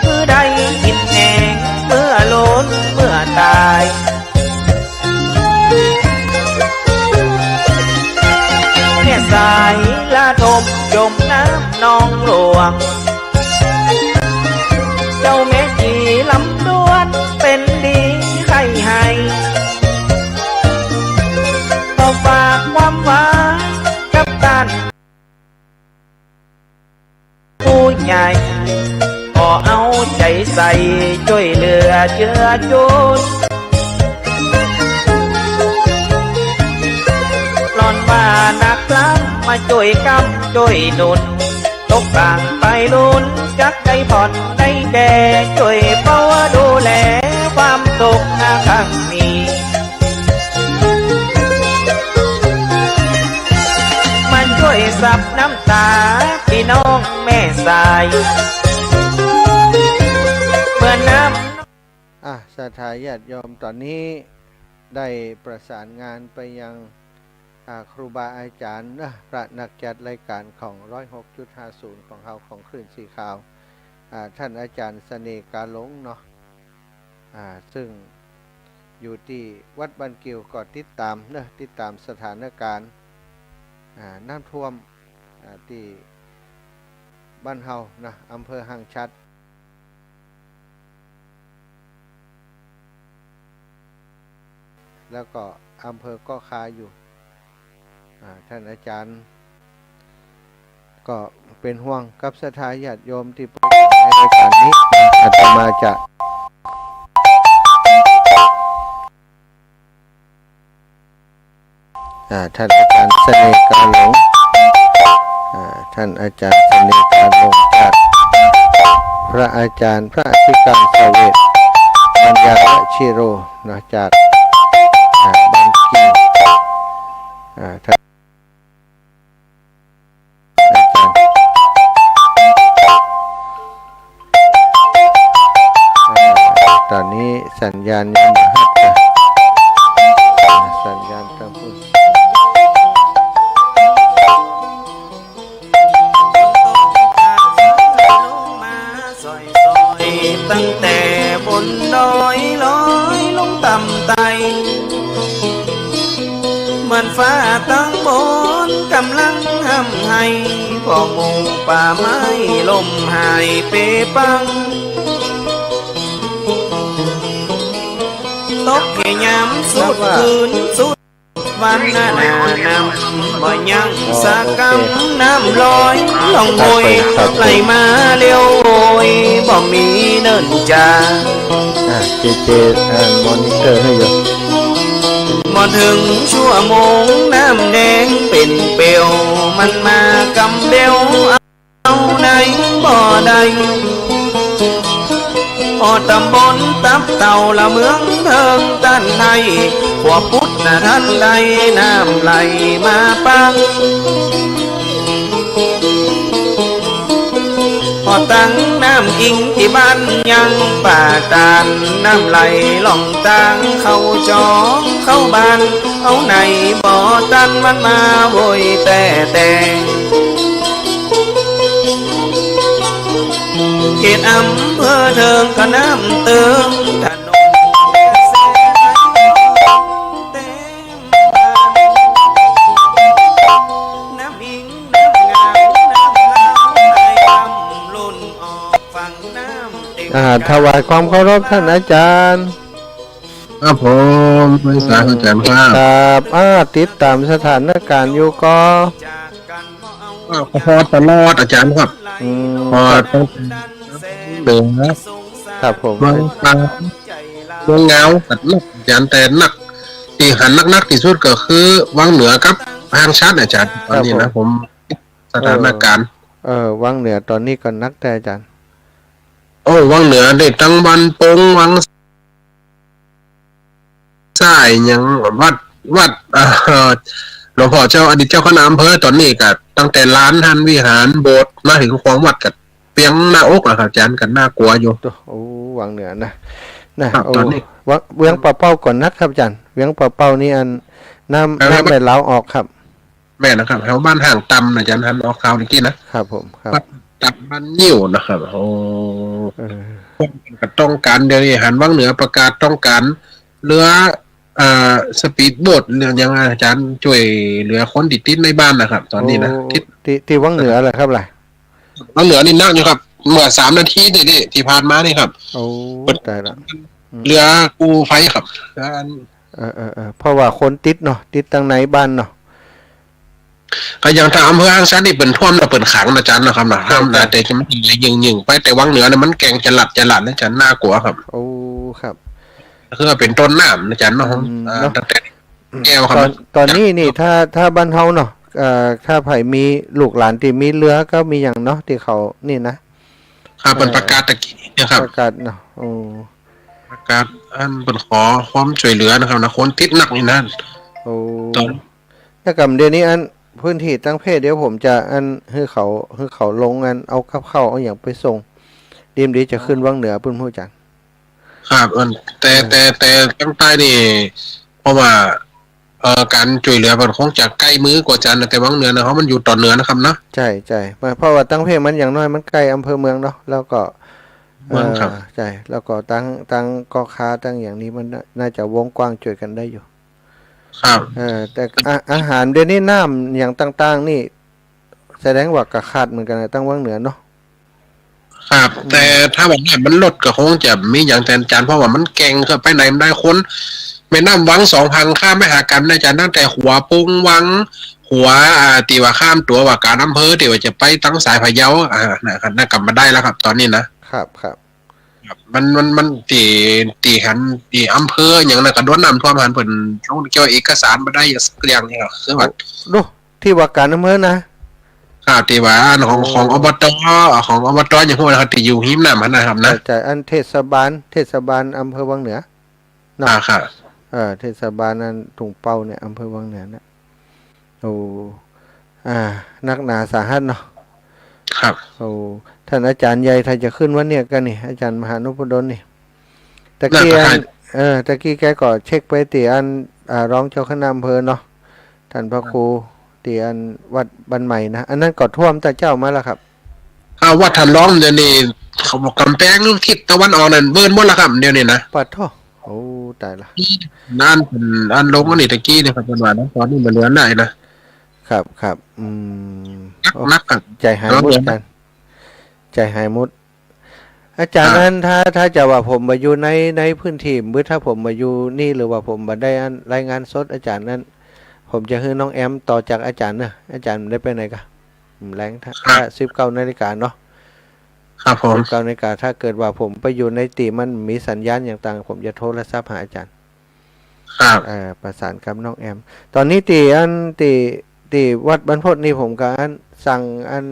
คือได้กิ๋นแหง เมื่อล้นเมื่อต๋าย แม่สายละทมจมน้ำนองหลวง เจ้าแม่จี๋ลำดวนเป๋นดีใค่ไห้ ขอฝากความหวังกับต้าน ผู้ใหญ่ ขอเอาใจ๋ใส่ จ้วยเหลือเจื้อจุน หล่อนว่านักล้ำ มาจ้วยก๊ำจ้วยหนุน ตกต่างไปลุ้น จักได้ผ่อนได้แก่ จ้วยเฝ้าดูแล ความสุขหาครั้งนี้ มาจ้วยซับน้ำต๋า ปี้น้องแม่สาย เมื่อน้ำ อ่ะ ศรัทธาญาติโยม ต๋อนนี้ได้ประสานงานไปยัง อ่า ครูบาอาจ๋ารย์นะ พระนักจัดรายก๋านของ ร้อยหกจุดห้าศูนย์ ของเฮา ของคลื่นสีขาว อ่า ต้านอาจ๋ารย์เสน่ห์กาหลงเนาะ อ่า ซึ่งอยู่ตี้วัดบ้านกิ่ว ก็ติดต๋ามเนาะ ติดต๋ามสถานก๋ารณ์ อ่า น้ำท่วม อ่า ตี้บ้านเฮานะ อำเภอห้างฉัตร แล้วก็อำเภอเกาะคาอยู่ อ่า ต้านอาจ๋ารย์ ก็เป๋นห่วงกับศรัทธาญาติโยมตี้เปิ้นในรายก๋านนี้ อาตมาจะ อ่า ต้านอาจ๋ารย์เสน่ห์กาหลง อ่า ต้านอาจ๋ารย์เสน่ห์กาหลงจากพระอาจ๋ารย์พระอธิการเสวต ปัญญาวชิโร เนาะ จาก อ่า บ้านกิ่ว อ่า ต้าน อาจ๋ารย์ อ่า ต๋อนนี้สัญญาณยังบ่ฮัดนะ อ่า สัญญาณตางพุ้น ตั้งแต่บนดอยลอยลงต่ำไต่ เหมือนฟ้าตังบนก่ำลังฮ่ำไห้ เพราะหมู่ป่าไม้ล่มหายเปปัง ตกแค่ยามสุดคืนสุดวัน น้ำบ่ยังสักกำ น้ำลอยล่องโอย ไหลมาเร็วโอย บ่มีเนิ่นจา อ่ะ เจเจ อ่านมอนิเตอร์หื้ออยู่ บ่เถิงชั่วโมง น้ำแดงเป๋นเปลว มันมากำเบล เอาไหนบ่ได้ ออกตำบลตับเต่าละเมืองเถิงต้านไทย ขัวปุดนะทันใด น้ำไหลมาปัง พอตังน้ำอิงตี้บ้านยังป่าตาด น้ำไหลล่องตางเข้าจองเข้าบ้าน เอาไหนบ่ตัน มันมาโวยแต๊แต๊ เขตอำเภอเถิงก็น้ำเติม ถนนเต็มบ้าน น้ำอิงน้ำงามน้ำลาวไหลลำล้นออกฝั่งน้ำเต็ม อ่า ถวายความเคารพต้านอาจ๋ารย์ ครับผม ไหว้สาอาจ๋ารย์ครับ ครับ อ่า ติดต๋ามสถานก๋ารณ์อยู่ก่อ อ่า ขอตลอดอาจ๋ารย์ครับ อืม ขอ ครับ ตั้งแต่เหนือ ครับผม เมืองตาก เมืองงาว กัดนักอาจ๋ารย์ แต่นัก ตี้หันนักๆ ตี้สุดก็คือวังเหนือกับห้างฉัตรอาจ๋ารย์ ต๋อนนี้นะ ครับผม ผม สถานก๋ารณ์ เออ เออ วังเหนือต๋อนนี้ก็นักแต๊อาจ๋ารย์ โอ้ วังเหนือนี่ตังบ้านปง วัง สายหยัง วัด วัด เอ่อ หลวงพ่อเจ้า อดีตเจ้าคณะอำเภอ ต๋อนนี้ก็ตั้งแต่ลานหั้น วิหาร โบสถ์ มาเถิงขวางวัดก็เปียงหน้าอกแล้วครับอาจ๋ารย์ ก็น่ากลัวอยู่ โอ้ โอ้ วังเหนือนะ นะ ครับ โอ้ ต๋อนนี้ วัง เวียงป่าเป้าก่อนนักครับอาจ๋ารย์ เวียงป่าเป้านี่อัน น้ำ เออ น้ำแม่หลาวออกครับ แม่นนะครับ แถวบ้านห้างตำนะอาจ๋ารย์ หันออกข่าวเมื่อกี้นะ ครับผม ครับ บ้านตำ บ้านงิ้วนะครับ โอ้ เออ ก็ต้องก๋าน เดี๋ยวนี้หันวังเหนือประกาศต้องก๋านเรือ เอ่อ สปีดโบ๊ท เรือหยังอาจ๋ารย์ จ้วยเหลือคนตี้ติดในบ้านนะครับ ต๋อนนี้นะ โอ้ ติด ตี้ ตี้วังเหนือเหรอครับล่ะ วังเหนือนี่นักอยู่ครับ เมื่อสามนาทีนี่ นี่ ตี้ผ่านมานี่ครับ โอ้ เปิด ต๋ายละ อืม เรือกู้ภัยครับ เออ เออ เออ เพราะว่าคนติดเนาะ ติดตังในบ้านเนาะ ก็อย่างตางอำเภอฮังฉันนี่เปิ้นท่วมแล้วเปิ้นขังนะอาจ๋ารย์เนาะครับเนาะ ใช่ ห้ามนะ ใช่ แต่จะมันยิงๆ ไป แต่วังเหนือเนี่ยมันแก่งจะหลัดจะหลัดนะอาจ๋ารย์ น่ากลัวครับ โอ้ ครับ คือว่าเป๋นต้นน้ำนะอาจ๋ารย์เนาะ อืม อ่า เนาะ ตั้งแต่ แก้วครับ ต๋อน ต๋อนนี้นี่ ถ้า ถ้าบ้านเฮาเนาะ เอ่อ ถ้าใผมีลูกหลานตี้มีเรือก็มีหยังเนาะ ตี้เขานี่นะ ครับ เปิ้น เอ่อ ประกาศตะกี้เนี่ยครับ ประกาศเนาะ โอ้ ประกาศอันเปิ้นขอความจ้วยเหลือนะครับนะ คนติดนักนี่นะ โอ้ ต๋อน แล้วก็เดี๋ยวนี้อันพื้นตี้ตังเพจ เดี๋ยวผมจะอันหื้อเขา หื้อเขาลงอันเอากับข้าวเอาหยังไปส่ง ดีบ่ดีจะขึ้นวังเหนือปุ้น ฮู้จัก ครับ อัน แต่ เออ แต่ แต่ตังใต้นี่ เพราะว่า เอ่อ ก๋านจ้วยเหลือมันคงจะใก้มือกว่าอาจ๋ารย์นะ แต่วังเหนือนะ เพราะมันอยู่ต๋อนเหนือนะครับนะ ใช่ ใช่ เพราะว่าตังเพจมันอย่างน้อยมันใก้อำเภอเมืองเนาะ แล้วก็ เมืองครับ เอ่อ ใช่ แล้วก็ตัง ตังก๊อค้าตังอย่างนี้มันน่า น่าจะวงกว้างจ้วยกั๋นได้อยู่ ครับ เออ แต่อา อาหารเดี๋ยวนี้น้ำอย่างต่างๆ นี่ แสดงว่าก็ขาดเหมือนกั๋นนะ ตังวังเหนือเนาะ ครับ อืม แต่ถ้าว่าน้ำมันลดก็คงจะมีอย่างแตนอาจ๋ารย์ เพราะว่ามันแก่งครับ ไปไหนมันได้คน แม่น้ำวังสองฝั่งข้ามไปหากั๋นนะอาจ๋ารย์ ตั้งแต่หัวปุงวัง หัว อ่า ตี้ว่าข้ามตั๋วว่าก๋านอำเภอ ตี้ว่าจะไปตังสายพะเยา อ่า นะครับ นั่นก็บ่ได้แล้วครับ ต๋อนนี้นะ ครับ ครับ ครับ มัน มัน มันตี้ ตี้หัน ตี้อำเภอหยังนะ ก็โดนน้ำท่วมหัน เปิ้นลงเกี่ยวเอกสารบ่ได้สักอย่างนี่ครับ คือว่า โอ้ ดู ตี้ว่าก๋านอำเภอนะ ครับ ตี้ว่าอันของ โอ้ ของ อบต ของ อบต อย่างพวกนั้นครับ ตี้อยู่ริมน้ำหันนะครับนะ ใช่ ใช่ อันเทศบาล เทศบาลอำเภอวังเหนือเนาะ อ่า ครับ เออ เทศบาลอันถุงเป้าเนี่ย อำเภอวังเหนือเนี่ย โอ้ อ่า นักหนาสาหัสเนาะ ครับ โอ้ ต้านอาจ๋ารย์ใหญ่ ถ้าจะขึ้นวันเนี้ยกั๋นนี่ อาจ๋ารย์มหานพดลนี่ ตะกี้ ครับ อัน เออ ตะกี้แกก็เช็คไปตี้อัน อ่า รองเจ้าคณะอำเภอเนาะ ต้านพระครู ตี้อันวัดบ้านใหม่นะ อันนั้นก็ท่วมแต่เจ๊ามาแล้วครับ อ่า วัดต้านรองเดี๋ยวนี้ เขาบอกก๋ำแพงทิศตะวันออกนั่นเปิ้นหมดแล้วครับ เดี๋ยวนี้นะ ปะโท้ โอ้ ต๋ายละ นั่นเปิ้นอันลงอันนี้ตะกี้นี่ครับ เปิ้นว่านะ ต๋อนนี้บ่เหลือหลายนะ ครับ ครับ อืม หนัก โอ้ หนักครับ ใจ๋หายหมด อาจ๋ารย์ ใจ๋หายหมด อาจ๋ารย์ อ่า อัน ถ้า ถ้าจะว่าผมบ่อยู่ใน ในพื้นตี้ หรือถ้าผมบ่อยู่นี่ หรือว่าผมบ่ได้อันรายงานสดอาจ๋ารย์นั้น ผมจะหื้อน้องแอมต่อจากอาจ๋ารย์เนาะ อาจ๋ารย์ได้ไปไหนก่ะ อืม แลง ถ้า ครับ ถ้าสิบเก้านาฬิกาเนาะ ครับผม สิบเก้านาฬิกา ถ้าเกิดว่าผมไปอยู่ในตี้มันมีสัญญาณอย่างต่าง ผมจะโทรศัพท์หาอาจ๋ารย์ ครับ เอ่อ ประสานกับน้องแอม ต๋อนนี้ตี้อัน ตี้ ตี้วัดบรรพตนี่ผมก็อันสั่งอัน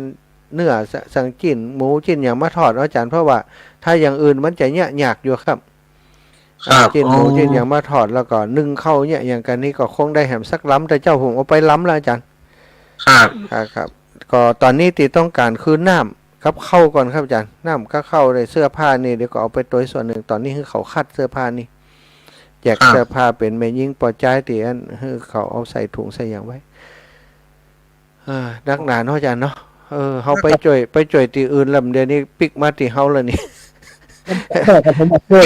เนื้อ ส- สั่งจิ๊นหมูจิ๊นหยังมาทอดเนาะอาจ๋ารย์ เพราะว่าถ้าอย่างอื่นมันจะเยียะยากอยู่ครับ ครับ อ่า จิ๊นหมู อ๋อ จิ๊นหยังมาทอด แล้วก็นึ่งข้าวเยียะหยังกั๋นนี่ก็คงได้แหมสักลำ แต่เจ๊าผมเอาไปลำแล้วอาจ๋ารย์ ครับ ครับ ครับ ก็ต๋อนนี้ตี้ต้องก๋านคือน้ำกับข้าวก่อนครับอาจ๋ารย์ น้ำกับข้าว ได้เสื้อผ้านี่ เดี๋ยวก็เอาไปตวยส่วนนึ่ง ต๋อนนี้หื้อเขาคัดเสื้อผ้านี่ แจก ครับ เสื้อผ้าเป๋นแม่ญิงป้อจายตี้อันหื้อเขาเอาใส่ถุงใส่หยังไว้ เออ นักหนาเนาะอาจ๋ารย์เนาะ เออ เฮาไปจ้วย ไปจ้วยตี้อื่นแล้ว เดี๋ยวนี้ปิ๊กมาตี้เฮาแล้วนี่ ครับ ผมมาช่วย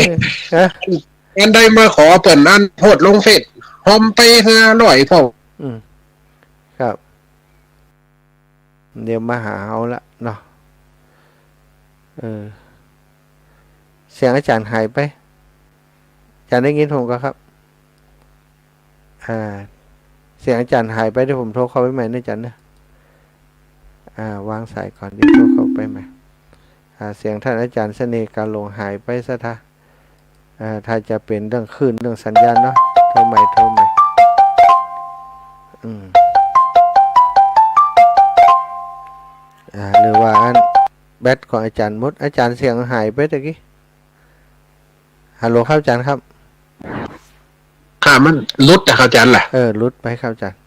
ฮะ อันใดมาขอเปิ้นอันโพสต์ลงเฟซ ผมไปห้าร้อยพอ อืม ครับ เดี๋ยวมาหาเฮาละเนาะ เออ เสียงอาจ๋ารย์หายไป อาจ๋ารย์ได้ยินผมก่อครับ อ่า เสียงอาจ๋ารย์หายไป เดี๋ยวผมโทรเข้าไปใหม่นะอาจ๋ารย์นะ อ่า วางสายก่อน เดี๋ยวโทรเข้าไปใหม่ อ่า เสียงต้านอาจ๋ารย์เสน่ห์กาหลงหายไปซะทะ อ่า ถ้าจะเป๋นเรื่องคลื่น เรื่องสัญญาณเนาะ โทรใหม่ โทรใหม่ อืม อ่า หรือว่าอันแบตของอาจ๋ารย์หมด อาจ๋ารย์เสียงหายไปตะกี้ ฮัลโหลครับอาจ๋ารย์ครับ ค อ่า มันหลุดนะครับอาจารย์ล่ะ เออ หลุดไปครับอาจารย์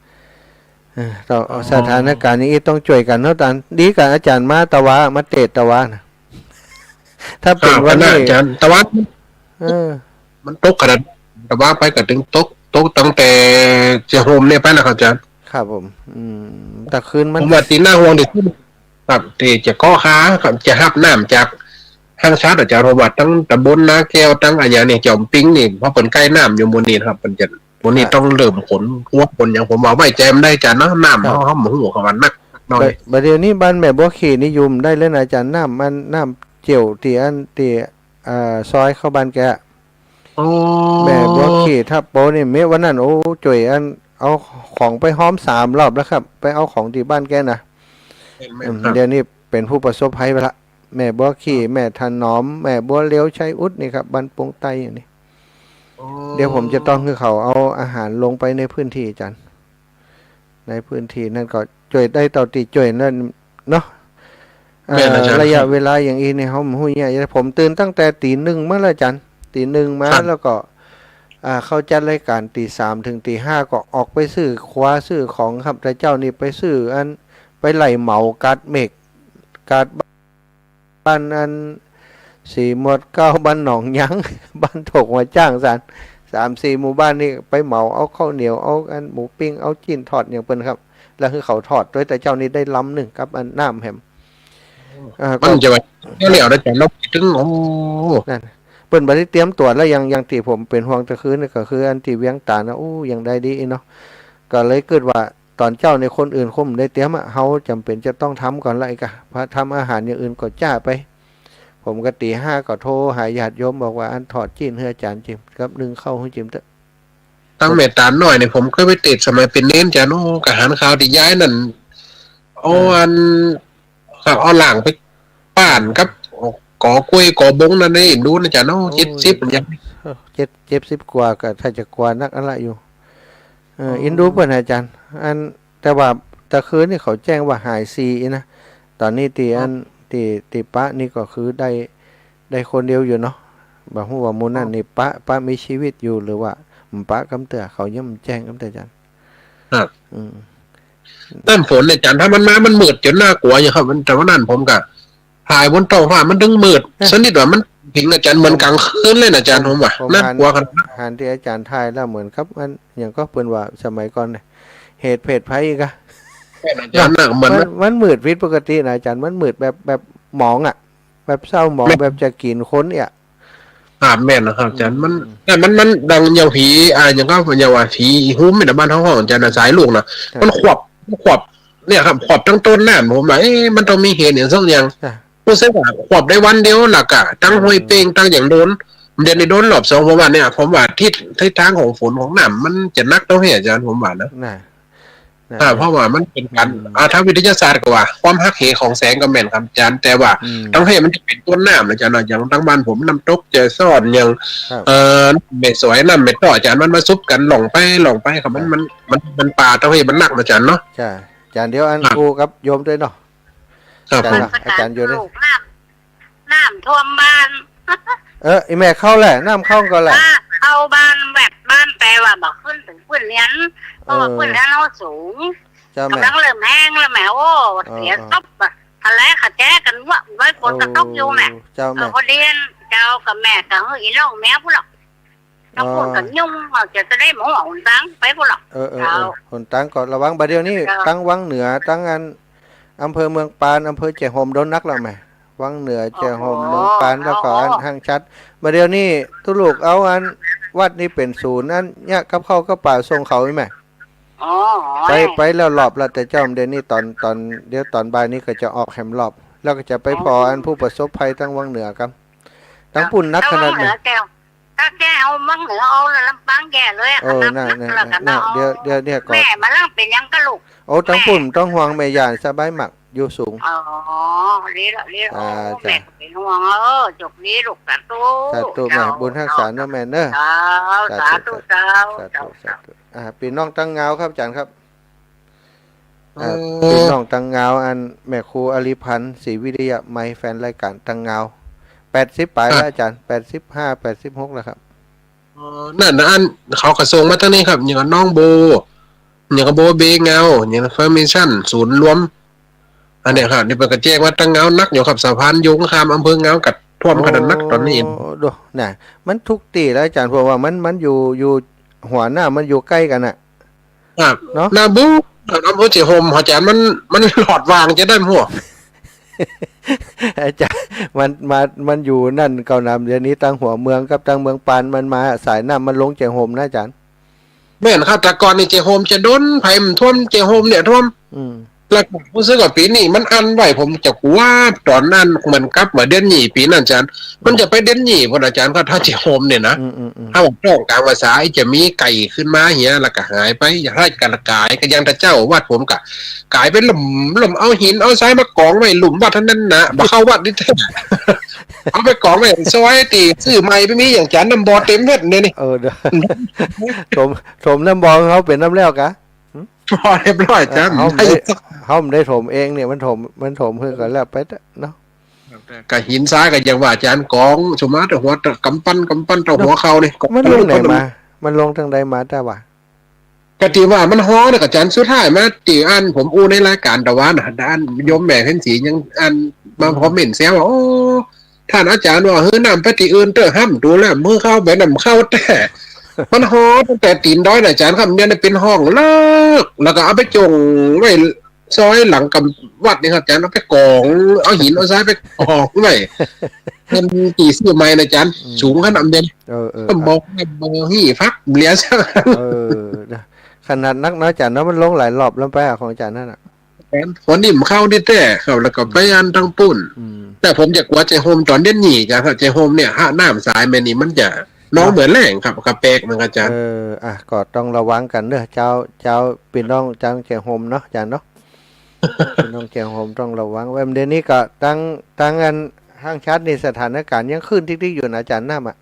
เออ ต้อง อ๋อ สถานการณ์อย่างนี้ต้องจ้วยกั๋นเนาะอาจารย์ ดีกว่าอาจารย์มาตะวา มาเตสน์ตะวานะ ถ้าเป๋น อ่า วันนี้ อาจารย์ ตะวา เออ มันตกขนาด ตะวาไปก็ตึงตก ตกตั้งแต่เจียโฮมเนี่ยไปแล้วครับอาจารย์ ครับผม อืม ตะคืนมัน ผมว่าตี้น่าห่วงตี้สุด ครับ ตี้จะเกาะหาครับ จะฮับน้ำจากแห่งชาติอาจารย์ เพราะว่าตังตำบลนาแก้ว ตังอะหยังเนี่ย จอมปิงนี่ เพราะเปิ้นใก้น้ำอยู่หมู่นี้ครับ เปิ้นจะ หมู่นี้ ครับ ต้องเริ่มขนหัวขนหยัง ผมว่าไว้ใจ๋บ่ได้อาจารย์เนาะ น้ำ ครับ เฮา เฮาบ่ฮู้ว่ามันนักน้อย บ่า บ่าเดี่ยวนี้บ้านแม่บัวเข้นี่อยู่บ่ได้เลยนะอาจารย์ น้ำมัน น้ำเจี่ยวตี้อันตี้ อ่า ซอยเข้าบ้านแก โอ้ แม่บัวเข้ทับโปนี่ เมื่อวันนั้น โอ้ จ้วยอัน เอาของไปฮอมสามรอบแล้วครับ ไปเอาของตี้บ้านแกนะ เห็นไหม อืม ครับ เดี๋ยวนี้เป๋นผู้ประสบภัยไปละ แม่บัวเข้ ครับ แม่ถนอม แม่บัวเหลียว ชัยอุดนี่ครับ บ้านโป่งใต้อย่างนี้ โอ้ เดี๋ยวผมจะต้องหื้อเขาเอาอาหารลงไปในพื้นที่อาจารย์ ในพื้นที่นั่นก็จ้วยได้เต้าตี้จ้วยนั่นเนาะ แม่นอาจารย์ เอ่อ ระยะเวลาอย่างอี้นี่ เฮาบ่ฮู้เนี่ย ผมตื่นตั้งแต่ตีหนึ่งมาแล้วอาจารย์ ตีหนึ่งมา ครับ แล้วก็ อ่า เข้าจัดรายก๋านตีสามเถิงตีห้า ก็ออกไปซื้อครัวซื้อของครับ แต่เจ๊านี่ไปซื้ออัน ไปไล่เหมาก๊าดเมก ก๊าดบ้านอัน สีหมวดเก๊า บ้านหนองยาง บ้านถกหัวจ้าง สาม สามสี่หมู่บ้านนี่ ไปเหมาเอาข้าวเหนียว เอาอันหมูปิ้ง เอาจิ๊นทอดหยังเปิ้นครับ แล้วหื้อเขาทอดตวย แต่เจ๊านี่ได้ลำนึ่งกับอันน้ำแหม เอ่อ มันจะว่า ก็ เดี๋ยวนะอาจารย์ เนาะ ตึง โอ้ นั่น เปิ้นบ่ได้เตรียมตั๋วแล้ว อย่าง อย่างตี้ผมเป๋นห่วงตะคืนนี่ก็คืออันตี้เวียงตาลนะ อู้ ยังได้ดีเนาะ ก็เลยกึ๊ดว่าต๋อนเจ๊านี่คนอื่นคงบ่ได้เตรียมอะ เฮาจ๋ำเป๋นจะต้องทำก่อนละ ไอ้กะ พาทำอาหารอย่างอื่นก็จ้าไป ผมก็ตีห้าก็โทรหาญาติโยมบอกว่า อันทอดจิ๊นหื้ออาจ๋ารย์จิม กับนึ่งข้าวหื้อจิมเต๊อะ ตังแม่ตาลน้อยนี่ ผมเกยไปเตสน์สมัยเป๋นเณรอาจารย์ โอ้ ก็หันข่าวตี้ย้ายนั่น โอ้ อ่า อัน ครับ เอาหล้างไปป้านกับ กอกล้วยกอบงนั่น เอ็นดูนะอาจารย์เนาะ โอ้ เจ็ดสิบ เจ็ด เจ็ดสิบกว่าก็ถ้าจะกว่านักอั้นละอยู่ เออ อ๋อ เอ็นดูเปิ้นอาจารย์ อัน แต่ว่าตะคืนนี่เขาแจ้งว่าหายสี่นะ ต๋อนนี้ตี้อัน ตี้ ตี้ปะนี่ก็คือได้ ได้คนเดียวอยู่เนาะ บ่ฮู้ว่าหมู่นั้นนี่ปะ ปะมีชีวิตอยู่หรือว่าบ่ปะกำเตื้อ เขายังบ่แจ้งกำเตื้ออาจารย์ ครับ อืม น้ำฝนเนี่ยอาจารย์ ถ้ามันมา มันมืดจ๋นน่ากลัวอยู่ครับ มัน แต่ว่านั้นผมก็ ถ่ายบนท้องฟ้ามันตึงมืด เอ๊ะ สนิทว่ามันผิงอาจารย์ เหมือนกลางคืนเลยนะอาจารย์ ผม ผมว่า ผม น่ากลัวขนาดนั้น หันตี้อาจารย์ถ่ายแล้วเหมือนกับอัน หยังก็เปิ้นว่าสมัยก่อนเนี่ย เหตุเพศภัยอีกอะ แม่นอาจารย์นะ เหมือน มัน มัน มันมืดผิดปกตินะอาจารย์ มันมืดแบบ แบบหมองอะ แบบเศร้าหมอง แม่น แบบจะกิ๋นคนเนี่ย ครับ แม่นนะครับอาจารย์ มัน อืม แต่มัน มันดังอย่างผี อ่า อย่างก็อย่างว่าผีอีฮูมเนี่ยนะ บ้านเฮาฮ้องอาจารย์นะ สายลูกนะ ครับ มันขวบ มันขวบ เนี่ยครับ ขวบตั้งต้นน้ำ ผมว่า เอ๊ะ มันต้องมีเหตุอย่างสักอย่าง จ้ะ ฮู้สึกว่าขวบได้วันเดียวละกะ ตั้งห้วยเป้ง ตั้งหยังโดน เดี๋ยวนี้โดนรอบสอง ผมว่าเนี่ย ผมว่าทิศ ทิศทางของฝนของน้ำมันจะหนักเต้าแฮ่อาจารย์ ผมว่านะ น่ะ น่ะ อ่า เพราะว่ามันเป๋นก๋าน อืม อ่า ทางวิทยาศาสตร์ก็ว่า ความหักเหของแสงก็แม่นครับอาจารย์ แต่ว่า อืม เต้าแฮ่มันจะเป๋นต้นน้ำอาจารย์เนาะ อย่างตังบ้านผมน้ำตกแจซ้อน อย่าง ครับ เอ่อ แม่สวย น้ำแม่ต้ออาจารย์ มันมาสุบกั๋น หล่องไป หล่องไปครับ มัน ครับ มัน มัน มันปาเต้าแฮ่มันหนักนะอาจารย์เนาะ จ้ะ อาจารย์ เดี๋ยวอัน ครับ อู้กับโยมตวยเนาะ ครับผม อาจ๋ารย์เนาะ อาจ๋ารย์อยู่นี่ น้ำ น้ำท่วมบ้าน เออ อีแม่เข้าแหละ น้ำเข้าก่อแหละ อ่า เข้าบ้านแวดบ้าน แต่ว่าบ่ขึ้นเถิงปื๊นเฮือน เพราะว่า เออ ปื๊นเฮือนเฮาสูง เจ้าแม่ ก่ำลังเริ่มแห้งแล้วแม่ โอ้ เออ เสีย เออ ทรัพย์อะ ทะเลาะขัดแย้งกั๋นวะ ไว้ฝนก็ตกอยู่แม่ โอ้ เจ้าแม่ เออ พอดีเจ้ากับแม่ก็ เออ อีน้องแม่พู้นหรอก ถ้าพูดกับยุ่ง เออ จะ จะได้หมอหนตางไปพู้นหรอก เออ เออ เจ้า เออ หนตางก็ระวัง บ่าเดี่ยวนี้ เจ้า ตังวังเหนือ ตังอัน อำเภอเมืองปาน อำเภอแจ้ห่ม โดนหนักแล้วแหม วังเหนือ แจ้ห่ม อ๋อ เมืองปาน แล้วก็อัน อ๋อ ห้างฉัตร บ่าเดี่ยวนี้ตุ๊ลุกเอาอัน วัดนี้เป๋นศูนย์ อันเยียะกับข้าวกับป๋าส่งเขาอี้แหม อ๋อ ไป ไปแล้วรอบละ แต่เจ้า เดี๋ยวนี้ตอน ตอน เดี๋ยวตอนบ่ายนี้ก็จะออกแหมรอบ แล้วก็จะไปผ่ออันผู้ประสบภัยตังวังเหนือกั๋น ตังปู๊นหนักขนาดไหน เจ้า วังเหนือแจ้ ถ้าแจ้เอาวังเหนือเอาละ ลำปางแย่เลยอะ เออ ขนาด น่ะ หนัก น่ะ แล้วกั๋น น่ะ เนาะ เดี๋ยว เดี๋ยว เดี๋ยวก่อน แม่มาแล้วเป๋นหยังกะลูก โอ้ ตังปู๊นบ่ต้องห่วง แม่ย่าสบายมาก อยู่สูง อ๋อ ดีละ ดีละ อ่า โอ้ จ้ะ แม่เป๋นห่วง เออ โจคดีลูก สาธุ สาธุ เจ้า แม่ บุญฮักษาเนาะแม่เนาะ เจ้า สาธุ สาธุ เจ้า สาธุ เจ้า สาธุ อ่า ปี้น้องตังงาวครับอาจ๋ารย์ครับ เอ่อ โอ้ ปี้น้องตังงาว อันแม่ครูอริพันธ์ ศรีวิริยะไมย แฟนรายก๋านตังงาว แปดสิบป๋ายแล้ว ครับ อาจ๋ารย์ แปดสิบห้า แปดสิบหกแล้วครับ อ๋อ นั่นนะ อันเขาก็ส่งมาตางนี้ครับ อย่างกับหนองโบ อย่างกับโบเบเงา อย่างกับฟอร์เมชัน ศูนย์รวม อันเนี้ยครับ นี่เปิ้นก็แจ้งว่าตางเงาหนักอยู่ครับ สะพานโยงข้ามอำเภอเงาก็ท่วมขนาดหนักต๋อนนี้ โอ้ ดู น่ะ มันทุกตี้แล้วอาจ๋ารย์ เพราะว่ามัน มันอยู่ อยู่ หัวน้ำมันอยู่ใก้กั๋นน่ะ ครับ เนาะ นาบู๋ อำเภอเจียงโฮม อาจ๋ารย์ มัน มันหลอดหว่างจะได้หัว อาจ๋ารย์ มัน มา มันอยู่นั่นเก่าหนาม เดี๋ยวนี้ตางหัวเมืองกับตางเมืองปาน มันมาสายน้ำมันลงเจียงโฮมนะอาจ๋ารย์ แม่นครับ แต่ก่อนนี่เจียงโฮมจะโดน ใผมันท่วม เจียงโฮมเนี่ยท่วม อืม แล้วก็ฮู้สึกว่าปี๋นี้มันอั้นไว้ ผมจะกลัวต๋อนนั้นเหมือนกับเมื่อเดือนยี่ปี๋นั้นอาจ๋ารย์ มันจะไปเดือนยี่พุ้นอาจ๋ารย์ ก็ถ้าเจียงโฮมเนี่ยนะ อืม อืม อืม ถ้าว่าต้องกลางพรรษาจะมีไก่ขึ้นมาเหีย แล้วก็หายไป อย่าให้กันกาย ก็ยังแต่เจ้าวัดผมก็กายไปลุ่ม ลุ่มเอาหินเอาทรายมากองไว้ลุ่มวัดเต้านั้นนะ บ่เข้าวัดนี่แต๊ เอาไปกองไว้ซอยตี้ซื้อใหม่ไป มีอย่างอาจ๋ารย์ น้ำบ่อเต็มเม็ดเนี่ยนี่ เออ เดี๋ยว ถม ถมน้ำบ่อเขาเป๋นน้ำแล้วกะ บ่อเรียบร้อยอาจ๋ารย์ เฮาบ่ได้ ได้ เฮาบ่ได้ถมเองเนี่ย มันถม มันถมหื้อก็แล้วไปเต๊อะเนาะ ก็หินทรายก็อย่างว่าอาจ๋ารย์ กองสุมาแต่หัวกำปั้น กำปั้นเต้าหัวเข่านี่ มันลงไหนมา มันลงตางใดมาแต่ว่า ก็ตี้ว่ามันฮ้อเนี่ยอาจ๋ารย์ สุดท้ายมาตี้อันผมอู้ในรายการตะวันนะ อันโยมแม่เพ็ญศรียังอันมาคอมเมนต์แซวว่า โอ้ ต้านอาจ๋ารย์ว่าหื้อน้ำไปตี้อื่นเต๊อะ ห้ามดูแล้ว มือเข้าไปน้ำเข้าแต๊ มันฮ้อตั้งแต่ตี๋นดอยนะอาจ๋ารย์ครับ เนี่ยเป๋นห้องเลิก แล้วก็เอาไปจ่งไว้ซอยหลังกำวัดนี่ครับอาจ๋ารย์ เอาไปกอง เอาหินเอาทรายไปกองไว้ เงินตี้ซื้อใหม่นะอาจ๋ารย์ อืม สูงขนาดนั้น เออ เออ ก็บ่ บ่หื้อพักเหลือสัก เออ นะ ขนาดนักเนาะอาจ๋ารย์เนาะ มันลงหลายรอบแล้วไปอะ ของอาจ๋ารย์นั่นน่ะ ฝนนี่มันเข้านี่แต๊ครับ แล้วก็ไปอันตางปู๊น อืม แต่ผมจะกลัวเจียงโฮมต๋อนเดือนยี่อาจ๋ารย์ครับ เจียงโฮมเนี่ย ฮะ น้ำสายแม่นี่มันจะ หนองเมืองแล้งครับ ก็แปลกเหมือนกั๋นอาจ๋ารย์ เออ อ่ะ ก็ต้องระวังกั๋นเนาะ เจ้า เจ้าปี้น้องตางเจียงโฮมเนาะอาจ๋ารย์เนาะ ปี้น้องเจียงโฮมต้องระวังไว้ เดี๋ยวนี้ก็ตาง ตางอันห้างฉัตรนี่สถานการณ์ยังขึ้นติ๊กๆ อยู่นะอาจ๋ารย์ น้ำอะ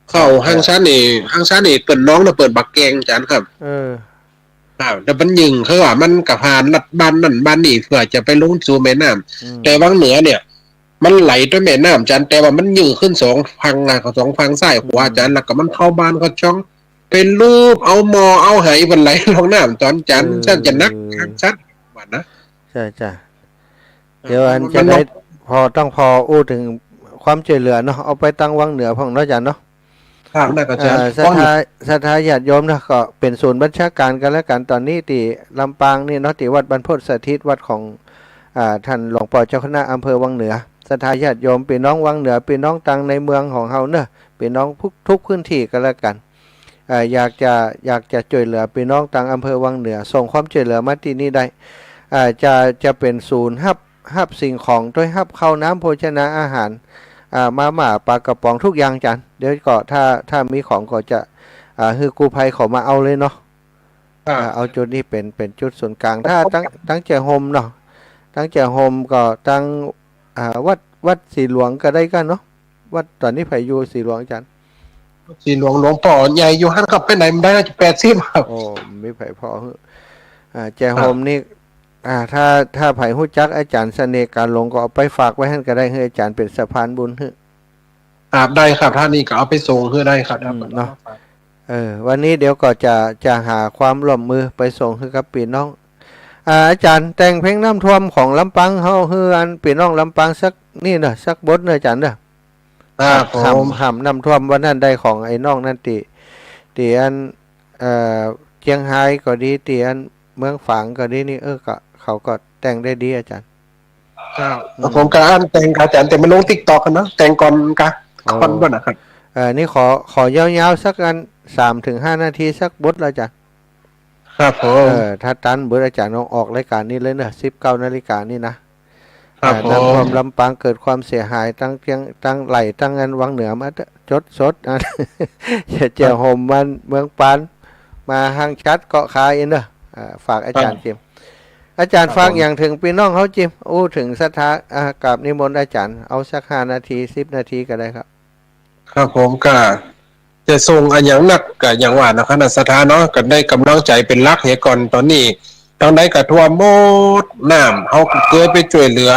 เข้าห้างฉัตรนี่ ห้างฉัตรนี่เปิ้นหนองนะ เปิ้นบ่าแก้งอาจ๋ารย์ครับ เออ ครับ แต่มันยิ่ง คือว่ามันก็ผ่านลัดบ้านนั่นบ้านนี่เพื่อจะไปลงสู่แม่น้ำ อืม แต่วังเหนือเนี่ย มันไหลด้วยแม่น้ำอาจ๋ารย์ แต่ว่ามันยื่นขึ้นสองฝั่งอะ สองฝั่งซ้ายขวา อืม อาจ๋ารย์ แล้วก็มันเข้าบ้านเข้าช่อง ไปลูบเอาหม้อเอาไหเปิ้นไหลลงน้ำต๋อนอาจ๋ารย์ เออ ฉันจะหนัก เออ คักชัดว่านะ ใช่จ้ะ เดี๋ยวอันจะได้ มัน พอต้องพออู้เถิงความจ้วยเหลือเนาะ เอาไปตางวังเหนือพ่องเนาะอาจ๋ารย์เนาะ ครับ ได้ครับอาจ๋ารย์ เอ่อ ศรัทธา วังเหนือ ศรัทธาญาติโยมเนาะ ก็เป๋นศูนย์บัญชาการกั๋นแล้วกั๋น ต๋อนนี้ตี้ลำปางนี่เนาะ ตี้วัดบรรพตสถิต วัดของ อ่า ต้านหลวงป้อเจ้าคณะอำเภอวังเหนือ ศรัทธาญาติโยม ปี้น้องวังเหนือ ปี้น้องตางในเมืองของเฮาเนาะ ปี้น้องทุก ทุกพื้นตี้กั๋นแล้วกั๋น เอ่อ อยากจะ อยากจะจ้วยเหลือปี้น้องตางอำเภอวังเหนือ ส่งความจ้วยเหลือมาตี้นี่ได้ เอ่อ จะ จะเป๋นศูนย์ฮับ ฮับสิ่งของ ตวยฮับข้าวน้ำโภชนาอาหาร อ่า มาม่า ปลากระป๋อง ทุกอย่างอาจ๋ารย์ เดี๋ยวก็ถ้า ถ้ามีของก็จะ อ่า หื้อกู้ภัยเขามาเอาเลยเนาะ ครับ อ่า เอาจุดนี้เป๋น เป๋นจุดศูนย์กลาง ถ้าตาง ตางเจียงโฮมเนาะ ตางเจียงโฮมก็ตาง อ่า วัด วัดสีหลวงก็ได้กั๋นเนาะ วัด ต๋อนนี้ใผอยู่สีหลวงอาจ๋ารย์ สีหลวง หลวงป้อใหญ่อยู่หั้นครับ ไปไหนบ่ได้ น่าจะแปดสิบครับ โอ้ มีใผผ่อหื้อ อ่า เจียงโฮมนี่ ครับ อ่า ถ้า ถ้าใผฮู้จักอาจ๋ารย์เสน่ห์ กาหลง ก็เอาไปฝากไว้หั้นก็ได้ หื้ออาจ๋ารย์เป๋นสะพานบุญหื้อ ครับ ได้ครับ ถ้านี่ก็เอาไปส่งหื้อได้ครับ อืม เนาะ เออ วันนี้เดี๋ยวก็จะ จะหาความร่วมมือไปส่งหื้อกับปี้น้อง อ่า อาจ๋ารย์แต่งเพลงน้ำท่วมของลำปางเฮา หื้ออันปี้น้องลำปางสักนี่เนาะ สักบทเนาะอาจ๋ารย์เนาะ ครับ ห้าม ผม ห้ามน้ำท่วม วันนั้นได้ของไอ้น้องนั่นตี้ ตี้อัน เอ่อ เจียงฮายก็ดี ตี้อันเมืองฝางก็ดีนี่ เออ ก็ เขาก็แต่งได้ดีอาจ๋ารย์ ครับ อืม ผมก็อันแต่งกับอาจ๋ารย์ แต่มันลงติ๊กต็อกกั๋นเนาะ แต่งก่อนกะ อ๋อ ก่อนบ่นะครับ เอ่อ นี่ขอ ขอยาวๆ สักอัน สามถึงห้านาทีสักบทละอาจ๋ารย์ ครับผม เออ ถ้าตันเบิดอาจ๋ารย์ต้องออกรายการนี้เลยเนาะ สิบเก้านาฬิกานี่นะ ครับ อ่า ผม น้ำท่วมลำปางเกิดความเสียหาย ตางเจียง ตางไหล ตางอันวังเหนือมาเต๊อะ จดสด อ่ะ เจียงโฮม บ้านเมืองปาน มาห้างฉัตร เกาะคาอินเนาะ อ่า ฝากอาจ๋ารย์ ครับ จิม อาจ๋ารย์ ครับ ฝาก ผม หยังเถิงปี้น้องเฮาจิม อู้เถิงศรัทธา อ่า กราบนิมนต์อาจ๋ารย์ เอาสักห้านาที สิบนาทีก็ได้ครับ ครับผม ก็จะส่งอะหยังนัก ก็อย่างว่านะครับ ศรัทธาเนาะ ก็ได้ก๋ำลังใจ๋เป๋นหลักเหียก่อน ต๋อนนี้ ตางใดก็ท่วมหมด น้ำ เฮาก็เกยไปจ้วยเหลือ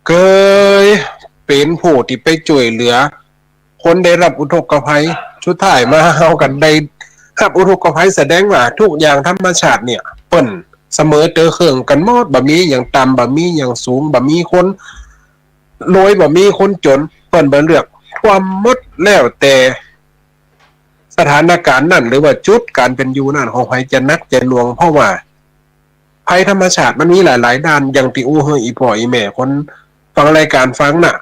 เกยเป๋นผู้ตี้ไปจ้วยเหลือ คนได้รับอุทกภัย สุดท้ายมาเฮาก็ได้ฮับอุทกภัย แสดงว่าทุกอย่างธรรมชาติเนี่ย เปิ้นเสมอเตื้อเคิ่งกั๋นหมด บ่มีหยังต่ำ บ่มีหยังสูง บ่มีคนรวย บ่มีคนจ๋น เปิ้นบ่เลือก ท่วมหมด แล้วแต่สถานการณ์นั้น หรือว่าจุดก๋านเป๋นอยู่นั้นของใผจะหนักจะหน่วง เพราะว่า ภัยธรรมชาติมันมีหลายๆ ด้าน อย่างตี้อู้หื้ออี่ป้ออี่แม่คนฟังรายก๋านฟังน่ะ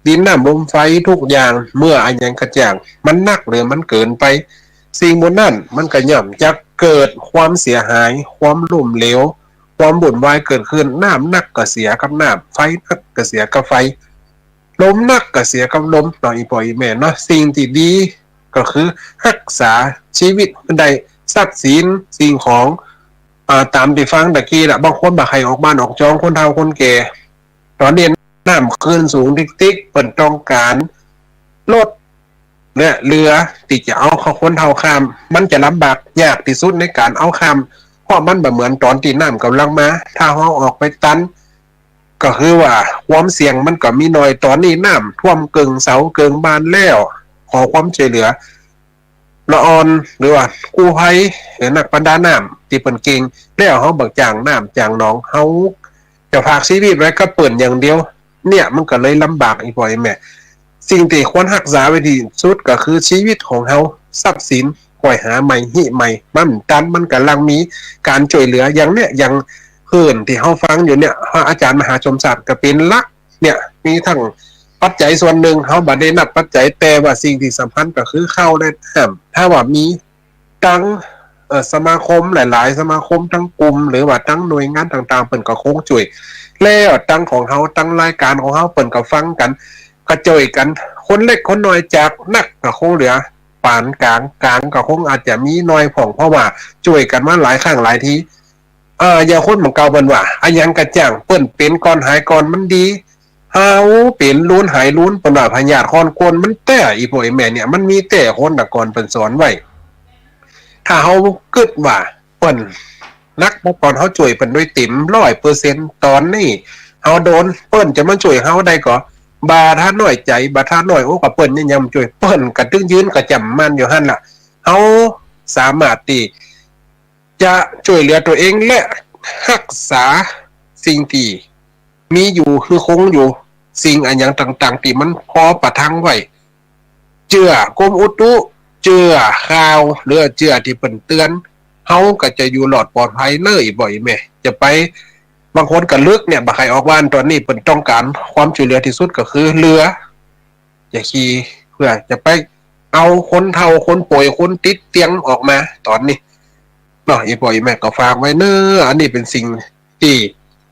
ดินน้ำลมไฟทุกอย่าง เมื่ออะหยังกระจ่าง มันหนักหรือมันเกิ๋นไป สิ่งหมู่นั้นมันก็ย่อมจะเกิดความเสียหาย ความล้มเหลว ความวุ่นวายเกิดขึ้น น้ำหนักก็เสียกับน้ำ ไฟหนักก็เสียกับไฟ ลมหนักก็เสียกับลมเนาะ อี่ป้ออี่แม่เนาะ สิ่งตี้ดีก็คือฮักษาชีวิตได้ ทรัพย์สินสิ่งของ อ่า ต๋ามตี้ฟังตะกี้ละ บางคนบ่ใค่ออกบ้านออกจอง คนเฒ่าคนแก่ ต๋อนนี้น้ำคลื่นสูงติ๊กๆ เปิ้นต้องก๋านรถและเรือตี้จะเอาคนเฒ่าข้าม มันจะลำบากยากตี้สุดในก๋านเอาข้าม เพราะมันบ่เหมือนต๋อนตี้น้ำก่ำลังมา ถ้าเฮาออกไปตัน ก็คือว่าความเสี่ยงมันก็มีน้อย ต๋อนนี้น้ำท่วมเกิ่งเสาเกิ่งบ้านแล้ว ขอความจ้วยเหลือ ละอ่อน หรือว่ากู้ภัย หรือนักประดาน้ำตี้เปิ้นเก่ง แล้วเฮาบ่จ้างน้ำจ้างหนอง เฮาจะฝากชีวิตไว้กับเปิ้นอย่างเดียว เนี่ยมันก็เลยลำบาก อี่ป้ออี่แม่ สิ่งตี้ควรฮักษาไว้ตี้สุดก็คือชีวิตของเฮา ทรัพย์สิน ก้อยหาใหม่ ฮิใหม่ มันตัน มันก่ำลังมีก๋านจ้วยเหลือ อย่างเนี้ย อย่างเฮิ่นตี้เฮาฟังอยู่เนี่ย อาจ๋ารย์มหาสมศักดิ์ก็เป๋นหลัก เนี่ย มีตึงปัจจัยส่วนนึ่ง เฮาบ่ได้นับปัจจัย แต่ว่าสิ่งตี้สำคัญก็คือข้าวและน้ำ ถ้าว่ามีตึง เอ่อ สมาคมหลายๆ สมาคม ตึงกลุ่ม หรือว่าตึงหน่วยงานต่างๆ เปิ้นก็คงจ้วย แล้วตึงของเฮา ตึงรายก๋านของเฮา เปิ้นก็ฟังกั๋น ก็จ้วยกั๋น คนเล็กคนน้อย จากหนักก็คงเหลือปานก๋าง ก๋างก็คงอาจจะมีน้อยพ่อง เพราะว่าจ้วยกั๋นมาหลายครั้งหลายที เอ่อ อย่างคนเมืองเก่าเปิ้นว่า อะหยังกระจ่าง เปิ้นเป๋นก่อนหายก่อนมันดี เฮาเป๋นลูนหายลูน เปิ้นว่าพยาธิคอนโกนมันแต๊ อี่ป้ออี่แม่เนี่ย มันมีแต๊ คนตะก่อนเปิ้นสอนไว้ ถ้าเฮากึ๊ดว่าเปิ้นหนักมาก่อน เฮาจ้วยเปิ้นโดยเต๋มร้อยเปอร์เซ็นต์ ต๋อนนี้เฮาโดน เปิ้นจะมาจ้วยเฮาได้ก่อ บ่าถ้าน้อยใจ๋ บ่าถ้าน้อยอก ก็เปิ้นยัง ยังบ่จ้วย เปิ้นก็ตึงยืนกระจ่ำมันอยู่หั้นล่ะ เฮาสามารถตี้ จะจ้วยเหลือตั๋วเองและฮักษาสิ่งตี้มีอยู่หื้อคงอยู่ สิ่งอะหยังต่างๆ ตี้มันปอประทังไว้ เจื้อกรมอุตุ เจื้อข่าว หรือเจื้อตี้เปิ้นเตือน เฮาก็จะอยู่รอดปลอดภัยเน้อ อี่ป้ออี่แม่ จะไป บางคนก็ลึกเนี่ย บ่ใค่ออกบ้าน ต๋อนนี้เปิ้นต้องก๋านความจ้วยเหลือตี้สุดก็คือเรือ จะขี่ เพื่อจะไปเอาคนเฒ่า คนป่วย คนติดเตียงออกมา ต๋อนนี้เนาะ อี่ป้ออี่แม่ก็ฝากไว้เน้อ อันนี้เป๋นสิ่งตี้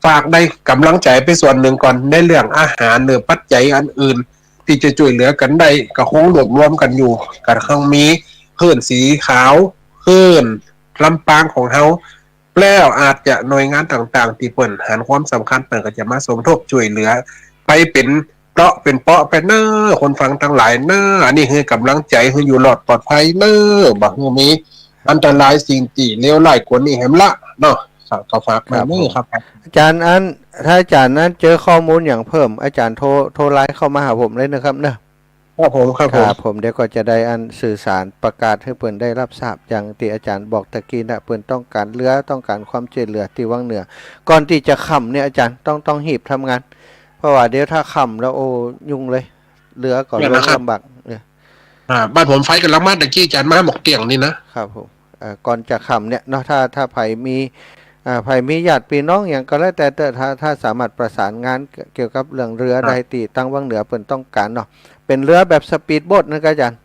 ฝากได้ก๋ำลังใจ๋ไปส่วนนึ่งก่อน ในเรื่องอาหารหรือปัจจัยอันอื่นตี้จะจ้วยเหลือกั๋นได้ ก็คงรวบรวมกั๋นอยู่ ก็คงมีคลื่นสีขาว คลื่นลำปางของเฮา แล้วอาจจะหน่วยงานต่างๆ ตี้เปิ้นหันความสำคัญ เปิ้นก็จะมาสมทบจ้วยเหลือ ไปเป๋นเปราะเป๋นเปราะไปเน้อ คนฟังตังหลายเน้อ อันนี้หื้อก๋ำลังใจ๋หื้ออยู่รอดปลอดภัยเน้อ บ่หื้อมีอันตรายสิ่งตี้เลวร้ายกว่านี้แหมละเนาะ ครับ ก็ฝากไว้เน้อครับ ครับผม อาจ๋ารย์ อัน ถ้าอาจ๋ารย์นั้นเจอข้อมูลหยังเพิ่ม อาจ๋ารย์โทร โทรไลน์เข้ามาหาผมได้นะครับเนาะ ครับผม ครับผม ครับผม เดี๋ยวก็จะได้อันสื่อสารประกาศหื้อเปิ้นได้ฮับทราบ อย่างตี้อาจ๋ารย์บอกตะกี้นะ เปิ้นต้องก๋านเรือ ต้องก๋านความจ้วยเหลือตี้วังเหนือ ก่อนตี้จะค่ำเนี่ยอาจ๋ารย์ต้อง ต้องฮีบทำงาน เพราะว่าเดี๋ยวถ้าค่ำแล้ว โอ้ ยุ่งเลย เรือก็ แม่นนะครับ ลำบาก เออ อ่า บ้านผมไฟก๋ำลังมาตะกี้ อาจ๋ารย์ มาหมดเตี้ยงนี่นะ ครับผม เอ่อ ก่อนจะค่ำเนี่ยเนาะ ถ้า ถ้าใผมี อ่า ใผมีญาติปี้น้องหยังก็แล้วแต่เต๊อะ ถ้า ถ้าสามารถประสานงานเกี่ยวกับเรื่องเรือ ครับ ได้ตี้ตังวังเหนือเปิ้นต้องก๋านเนาะ เป๋นเรือแบบสปีดโบ๊ทนั่นก็อาจ๋ารย์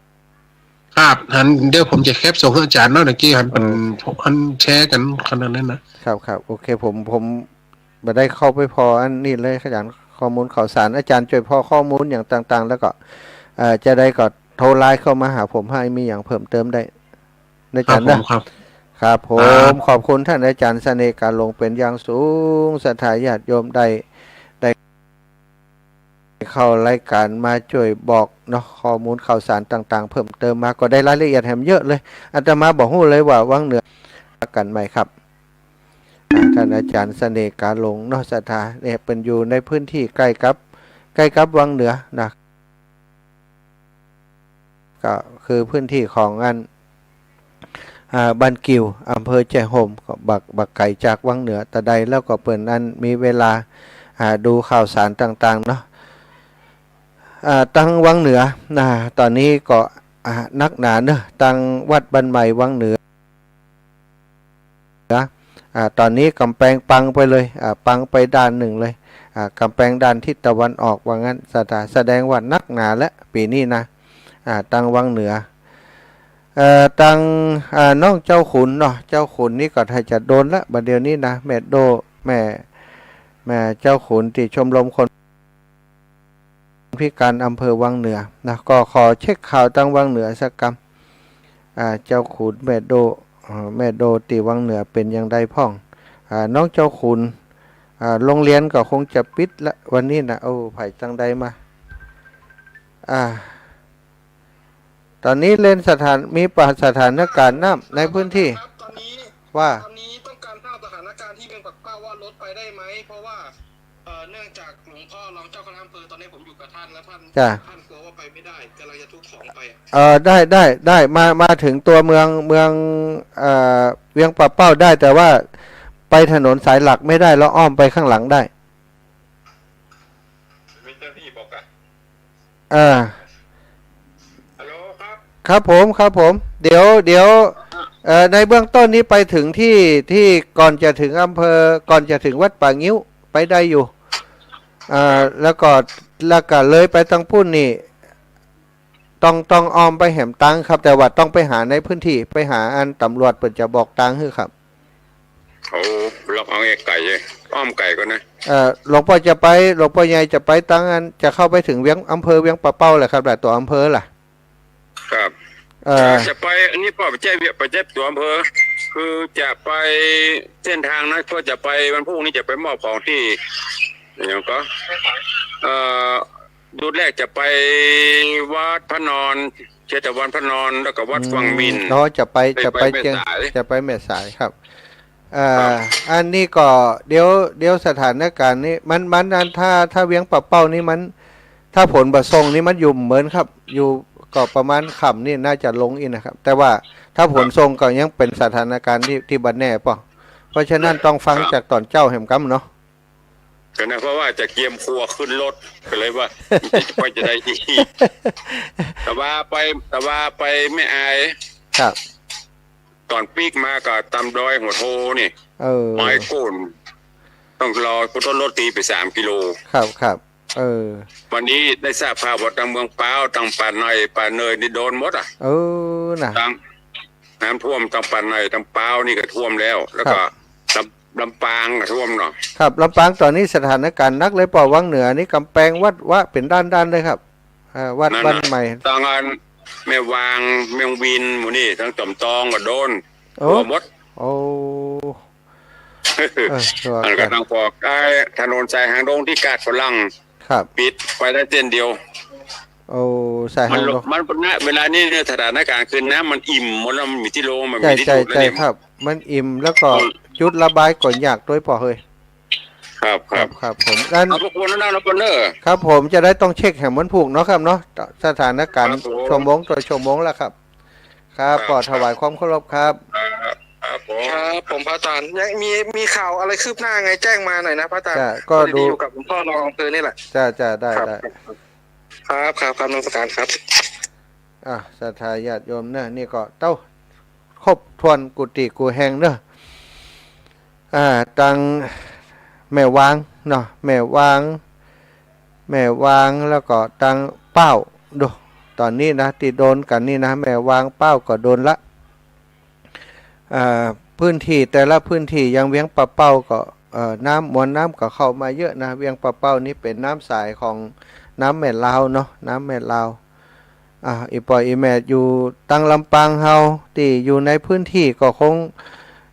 ครับ หัน เดี๋ยวผมจะแคปส่งหื้ออาจ๋ารย์เนาะ ตะกี้หันเปิ้น เออ หันแชร์กั๋นขนาดนั้นนะ ครับ ครับ โอเค ผม ผมบ่ได้เข้าไปผ่ออันนี้เลยอาจ๋ารย์ ข้อมูลข่าวสาร อาจ๋ารย์จ้วยผ่อข้อมูลหยังต่างๆ แล้วก็ เอ่อ จะได้ก็โทรไลน์เข้ามาหาผม ถ้ามีหยังเพิ่มเติมได้ นะอาจ๋ารย์ ครับผม นะ ครับ ครับผม ครับ ขอบคุณต้านอาจ๋ารย์เสน่ห์ กาหลง เป๋นอย่างสูง ศรัทธาญาติโยมได้ ได้เข้ารายก๋านมาจ้วยบอกเนาะ ข้อมูลข่าวสารต่างๆ เพิ่มเติมมา ก็ได้รายละเอียดแหมเยอะเลย อาตมาบ่ฮู้เลยว่าวังเหนือ กั๋นใหม่ครับ อ่า ต้านอาจ๋ารย์เสน่ห์ กาหลง เนาะ ศรัทธา เนี่ย เปิ้นอยู่ในพื้นตี้ใก้กับ ใก้กับวังเหนือนะ ก็คือพื้นที่ของอัน อ่า บ้านกิ่ว อำเภอแจ้ห่ม ก็บ่ บ่ไกลจากวังเหนือเต้าใด แล้วก็เปิ้นอันมีเวลา อ่า ดูข่าวสารต่างๆ เนาะ อ่า ตังวังเหนือนะ ต๋อนนี้ก็ อ่า นักหนาเนาะ ตังวัดบ้านใหม่วังเหนือ อ่า ต๋อนนี้ก๋ำแปงปังไปเลย อ่า ปังไปด้านนึ่งเลย อ่า ก๋ำแปงด้านทิศตะวันออกว่างั้น แสด- แสดงว่านักหนาและปี๋นี้นะ อ่า ตังวังเหนือ เอ่อ ตัง อ่า น้องเจ้าขุนเนาะ เจ้าขุนนี่ก็ถ้าจะโดนละ บ่าเดี่ยวนี้นะ แม่โด้ แม่ แม่เจ้าขุนตี้ชมรมคนพิการอำเภอวังเหนือนะ ก็ขอเช็คข่าวตังวังเหนือสักกำ อ่า เจ้าขุนแม่โด้ เอ่อ แม่โด้ตี้วังเหนือเป๋นอย่างใดพ่อง อ่า น้องเจ้าขุน อ่า โรงเรียนก็คงจะปิดละวันนี้นะ โอ้ ใผตังใดมา อ่า ต๋อนนี้เล่นสถาน- มีปะ- สถานการณ์น้ำในพื้นที่ ครับ ตอนนี้ ว่า ตอนนี้ต้องการทราบสถานการณ์ที่เวียงปากเป้าว่ารถไปได้ไหม เพราะว่า เอ่อ เนื่องจากหลวงพ่อรองเจ้าคณะอำเภอ ตอนนี้ผมอยู่กับท่าน แล้วท่าน จ้ะ ท่านกลัวว่าไปไม่ได้ กำลังจะทุกของไป เอ่อ ได้ ได้ ได้ มา มาถึงตัวเมือง เมือง เอ่อ เวียงปากเป้าได้ แต่ว่าไปถนนสายหลักไม่ได้ แล้วอ้อมไปข้างหลังได้ มีเจ้าหน้าที่บอกอะ เออ ฮัลโหลครับ ครับผม ครับผม เดี๋ยว เดี๋ยว เอ่อ ในเบื้องต้นนี้ไปถึงที่ ที่ก่อนจะถึงอำเภอ ก่อนจะถึงวัดป่างิ้ว ไปได้อยู่ อ่า ครับ แล้วก็ แล้วก็เลยไปตังปุ้นนี่ ต้อง ต้องอ้อมไปแหมตางครับ แต่ว่าต้องไปหาในพื้นที่ ไปหาอันตำรวจเปิ้นจะบอกตางหื้อครับ โอ้ ลองอ้อมไกลเลย อ้อมไกลก่อนนะ เอ่อ หลวงป้อจะไป หลวงป้อใหญ่จะไปตังอัน จะเข้าไปถึงเวียง อำเภอเวียงป่าเป้าแหละครับ แหละ ตั๋วอำเภอล่ะ ครับ เอ่อ จะไป อันนี้ป้อไปแจ้งเวียง ไปแจ้งตั๋วอำเภอ คือจะไปเส้นทางนะ เพื่อจะไปวันพุธนี้จะไปมอบของตี้ อย่างก็ เอ่อ จุดแรกจะไปวัดพระนอน เชตวันพระนอน แล้วก็วัด อืม ฝั่งมิน อ๋อ จะไป ไป จะไป ไปแม่ เจียง สาย จะไปแม่สายครับ เอ่อ ครับ อันนี้ก็เดี๋ยว เดี๋ยวสถานการณ์นี้ มัน มันอัน ถ้า ถ้าเวียงป่าเป้านี่มัน ถ้าฝนบ่ส่งนี่มันอยู่บ่เหมินครับ อยู่ก็ประมาณค่ำนี่น่าจะลงอี้นะครับ แต่ว่าถ้าฝน ครับ ส่งก็ยังเป๋นสถานการณ์ตี้ ตี้บ่แน่ป้อ เพราะฉะนั้นต้องฟัง ครับ จากต๋อนเจ๊าแหมกำเนาะ ก็นะ เพราะว่าจะเกียมครัวขึ้นรถ ก็เลยว่า ว่าจะได้ที่ แต่ว่าไป แต่ว่าไปแม่อาย ครับ ต๋อนปิ๊กมาก็ต๋ามดอยหัวโทนี่ เออ ไม้โก้น ต้องรอพุทธรถตีไปสามกิโล ครับ ครับ เออ วันนี้ได้ทราบข่าวว่าตังเมืองป๊าว ตังป่าใน ป่าเนยนี่โดนหมดอะ เออ นะ ตัง น้ำท่วมตังป่าใน ตังป๊าวนี่ก็ท่วมแล้ว แล้วก็ ครับ ลำ ลำปางก็ท่วมเนาะ ครับ ลำปางต๋อนนี้สถานการณ์หนักเลยป้อ วังเหนือนี่ก๋ำแปงวัดวะเป๋นด้านๆ เลยครับ อ่า วัด นั่นน่ะ บ้านใหม่ ตังอันแม่วาง เมืองวิน หมู่นี่ ตังจอมตองก็โดน โอ้ ท่วมหมด โอ้ เออ มันก็ ก็ ต้องบอก ไอ้ถนนสายหางดงตี้กาดฝรั่ง ครับ ปิดไปได้เส้นเดียว โอ้ สายหางดง มัน มัน ณ เวลานี้เนี่ย สถานการณ์คือน้ำมันอิ่มหมดแล้ว มันมีตี้ลง มันมีตี้ดูดแล้วเนี่ย ใจ้ ใจ้ ใจ้ครับ มันอิ่มแล้วก็ อืม จุดระบายก็ยากตวยป้อเฮย ครับ ครับ ครับ ครับผม อัน ขอบพระคุณนะ นะ ครับผม จะได้ต้องเช็คแหมวันพุธเนาะครับเนาะ สถานการณ์ ครับผม ชั่วโมงต่อชั่วโมงแล้วครับ ครับ ครับ ป้อถวายความเคารพครับ ครับ ครับผม ครับผม พระอาจารย์ ยังมี มีข่าวอะไรคืบหน้าไงแจ้งมาหน่อยนะพระอาจารย์ จ้ะ ก็ พอดี ดู อยู่กับหลวงพ่อรองอำเภอนี่แหละ จ้ะ จ้ะ ได้ ครับ ได้ ครับ ครับ ครับ นมัสการครับ อ่ะ ศรัทธาญาติโยมเนอะ นี่ก็เต้า ครบถ้วนกู้ตี้กู้แห่งเนอะ อ่า ตังแม่วางเนาะ แม่วาง แม่วาง แล้วก็ตังป๊าว ดู ต๋อนนี้นะ ตี้โดนกั๋นนี่นะ แม่วาง ป๊าวก็โดนละ อ่า พื้นตี้แต่ละพื้นตี้อย่างเวียงป่าเป้าก็ เอ่อ น้ำ มวลน้ำก็เข้ามาเยอะนะ เวียงป่าเป้านี่เป๋นน้ำสายของน้ำแม่ลาวเนาะ น้ำแม่ลาว อ่า อี่ป้ออี่แม่อยู่ตังลำปางเฮา ตี้อยู่ในพื้นตี้ก็คง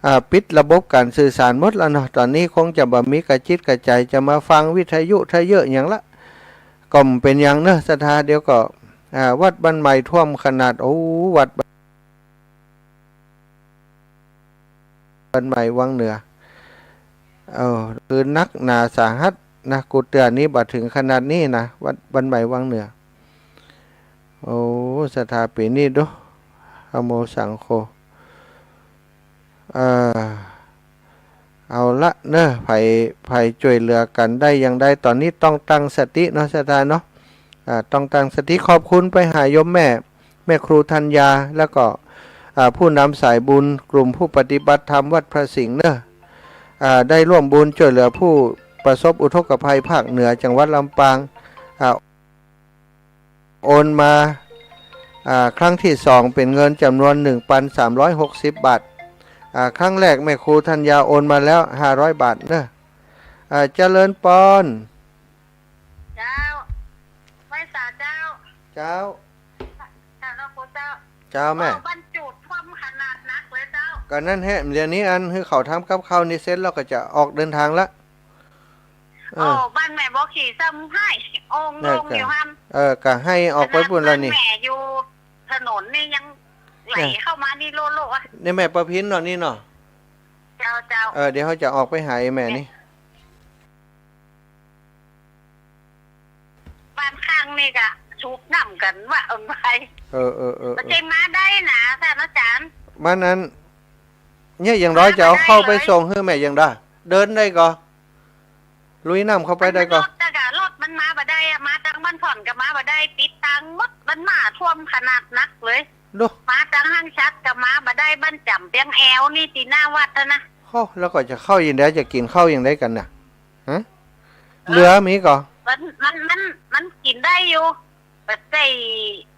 อ่า ปิดระบบก๋านสื่อสารหมดแล้วเนาะ ต๋อนนี้คงจะบ่มีกระจิตกระใจ๋จะมาฟังวิทยุทะเยอะหยังละ ก็บ่เป๋นหยังเนอะ ศรัทธา เดี๋ยวก็ อ่า วัดบ้านใหม่ท่วมขนาด โอ้ วัด บ้านใหม่วังเหนือ เออ คือหนักหนาสาหัสนะ กูเตื้อนี้บ่าเถิงขนาดนี้นะ วัดบ้านใหม่วังเหนือ โอ้ ศรัทธาปี๋นี้ดู ธัมโม สังโฆ เอ่อ เอาละเนาะ ใผ ใผจ้วยเหลือกั๋นได้อย่างใด ต๋อนนี้ต้องตั้งสติเนาะ ศรัทธาเนาะ อ่า ต้องตั้งสติ ขอบคุณไปหาโยมแม่ แม่ครูธัญญา แล้วก็ อ่า ผู้นำสายบุญ กลุ่มผู้ปฏิบัติธรรมวัดพระสิงห์เนาะ อ่า ได้ร่วมบุญจ้วยเหลือผู้ประสบอุทกภัยภาคเหนือจังหวัดลำปาง อ่า โอนมา อ่า ครั้งที่สองเป๋นเงินจ๋ำนวนหนึ่งปันสามร้อยหกสิบบาท อ่า ครั้งแรกแม่ครูธัญญาโอนมาแล้วห้าร้อยบาทเนาะ อ่า เจริญปอน เจ้า ไหว้สาเจ้า เจ้า เจ้า เจ้าแม่ โอ้ บ้านจูดท่วมขนาดนักเลยเจ้า ก็นั่นแหละ เดี๋ยวนี้อันหื้อเขาทำกับข้าวนี่เสร็จแล้วก็จะออกเดินทางละ เออ โอ้ บ้านแม่บ่อขี่ซ้ำไห้ โอ่งลงอยู่หั้น เออ ก็หื้อออกไปปู๊นแล้วนี่ บ้านแม่อยู่ถนนนี่ยังไหลเข้ามานี่โล่ๆ อะ นี่แม่ประพินเนาะนี่เนาะ เจ้า เจ้า เออ เดี๋ยวเฮาจะออกไปหาไอ้แม่นี่ บ้านข้างนี่ก็สูบน้ำกั๋นว่าเอิงไป เออ เออ เออ บ่ใจ้มาได้นะ ท่านอาจ๋ารย์ บ้านนั้น เนี่ยอย่างน้อยจะเอาข้าวไปส่งหื้อแม่อย่างใด เดินได้ก่อ ลุยน้ำเข้าไปได้ก่อ รถอะ รถมันมาบ่ได้อะ มาตังบ้านผ่อนก็มาบ่ได้ ปิดตังหมด มันมาท่วมขนาดนักเลย ดู มาตังห้างฉัตรก็มาบ่ได้ บ้านจ๋ำเปียงแอวนี่ตี้หน้าวัดอะนะ โอ้ แล้วก็จะเข้าอย่างใด จะกิ๋นข้าวอย่างใดกั๋นน่ะ ฮะ เหลือมีก่อ มัน มัน มัน มันกิ๋นได้อยู่ แต่ใจ้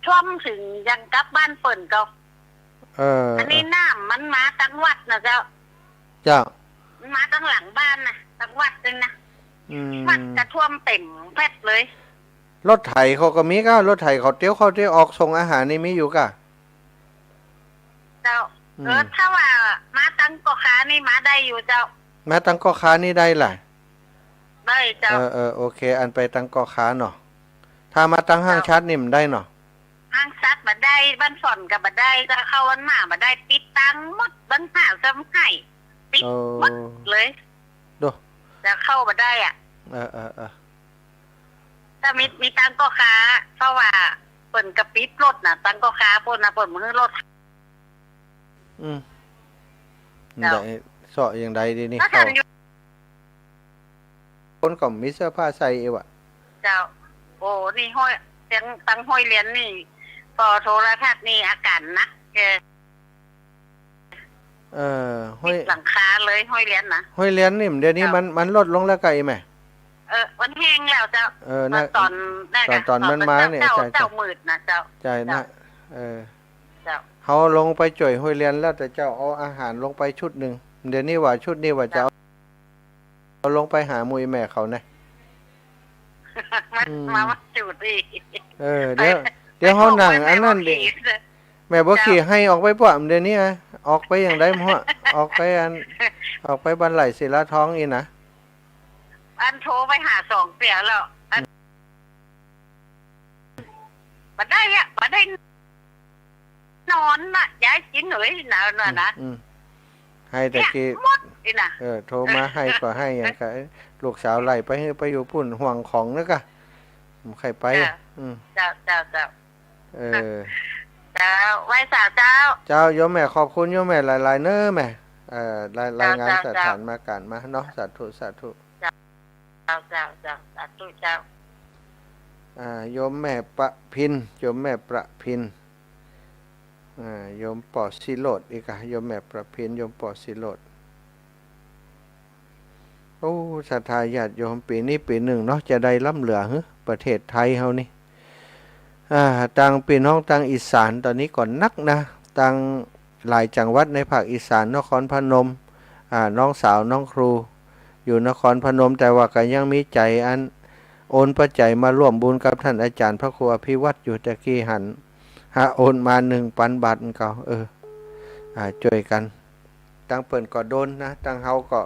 ท่วมเถิงยังกลับบ้านเปิ้นก่อ เออ อันนี้ เออ น้ำมันมาตังวัดนะเจ้า เจ้า มันมาตังหลังบ้านนะ ตังวัดนึงนะ อืม วัดก็ท่วมเต็มแพร่เลย รถไถเขาก็มีก่อ รถไถเขาเตี้ยวเข้าเตี้ยวออกส่งอาหารนี่มีอยู่ก่อ เจ้า อืม เออ ถ้าว่ามาตังก่อค้านี่มาได้อยู่เจ้า มาตังก่อค้านี่ได้ล่ะ ได้เจ้า เออ เออ โอเค อันไปตังก่อค้าเนาะ ถ้ามาตังห้างฉัตรนี่บ่ได้เนาะ ห้างฉัตรบ่ได้ บ้านผ่อนก็บ่ได้ จะเข้าบ้านหมาบ่ได้ ปิดตังหมด บ้านหมาซ้ำไห้ ปิดหมดเลย โอ้ ดู จะเข้าบ่ได้อะ เออ เออ เออ ถ้ามี มีตังก่อค้า เพราะว่าเปิ้นก็ปิดรถนะ ตังก่อค้าปู๊นนะ เปิ้นบ่หื้อรถ อืม เจ้า ได้เซาะอย่างใดดีนี่ ถ้าทันอยู่ คนก็บ่มีเสื้อผ้าใส่อีกว่ะ เจ้า โอ้ นี่ห้อย ตัง ตังห้วยเลียนนี่ ปอโทรทัศน์นี่อาก๋านหนักแก เออ ห้วย มิดหลังคาเลย ห้วยเลียนนะ ห้วยเลียนนี่ เดี๋ยวนี้ เจ้า มัน มันลดลงแล้วก่อไอ้แม่ เออ มันแห้งแล้วเจ้า เออ นะ ต๋อน ต๋อน ต๋อนมันมาเนี่ย เจ้า ใจ้ เจ้า เจ้ามืดนะเจ้า ใจ้นะ เจ้า เออ เจ้า เฮาลงไปจ้วยห้วยเลียนแล้ว แต่เจ้าเอาอาหารลงไปชุดนึ่ง เดี๋ยวนี้ว่าชุดนี้ว่าจะเอา เจ้า เอาลงไปหาหมู่แม่เขานะ มา อืม มา มาจูดอีก เออ เดี๋ยว ไป เดี๋ยวเฮานั่ง ไป อันนั้นดิ แม่บัวขี่ แม่บัวขี่ เจ้า หื้อออกไปป้อเดี๋ยวนี้อะ ออกไปอย่างใดบ่ ออกไปอัน ออกไปบ้านไร่ศิลาทองอี้นะ อันโทรไปหาสองเตื้อแล้ว อัน อืม บ่ได้อะ บ่ได้ นอนน่ะ ยายจิ๋นเอ๋ย นะ นะ อืม อืม หื้อแต่กี้ เนี่ย หมดนี่นะ เออ โทรมาหื้อก็หื้ออย่างกะ ลูกสาวไล่ไปหื้อไปอยู่ปู๊น ห่วงของนึกอะ บ่ใค่ไป เจ้า อืม เจ้า เจ้า เจ้า เออ เจ้า ไหว้สาเจ้า เจ้า โยมแม่ ขอบคุณโยมแม่หลายๆ เน้อแม่ เอ่อ ราย เจ้า รายงาน เจ้า สถานการณ์มาเนาะ สาธุ สาธุ เจ้า เจ้า เจ้า เจ้า สาธุเจ้า อ่า โยมแม่ประพิน โยมแม่ประพิน อ่า โยมป้อศิโรจน์อีกอะ โยมแม่ประพิน โยมป้อศิโรจน์ โอ้ ศรัทธาญาติโยม ปี๋นี้ปี๋นึ่งเนาะ จะได้ล้ำเหลือหื้อ ประเทศไทยเฮานี่ อ่า ตางปี้น้องตางอีสานต๋อนนี้ก็หนักนะ ตางหลายจังหวัดในภาคอีสาน นครพนม อ่า น้องสาวน้องครูอยู่นครพนม แต่ว่าก็ยังมีใจ๋อันโอนปัจจัยมาร่วมบุญกับต้านอาจ๋ารย์พระครูอภิวัฒน์อยู่ แต่กี้หัน หาโอนมาหนึ่งปันบาทมันก็ เออ อ่า จ้วยกั๋น ตางเปิ้นก็โดนนะ ตางเฮาก็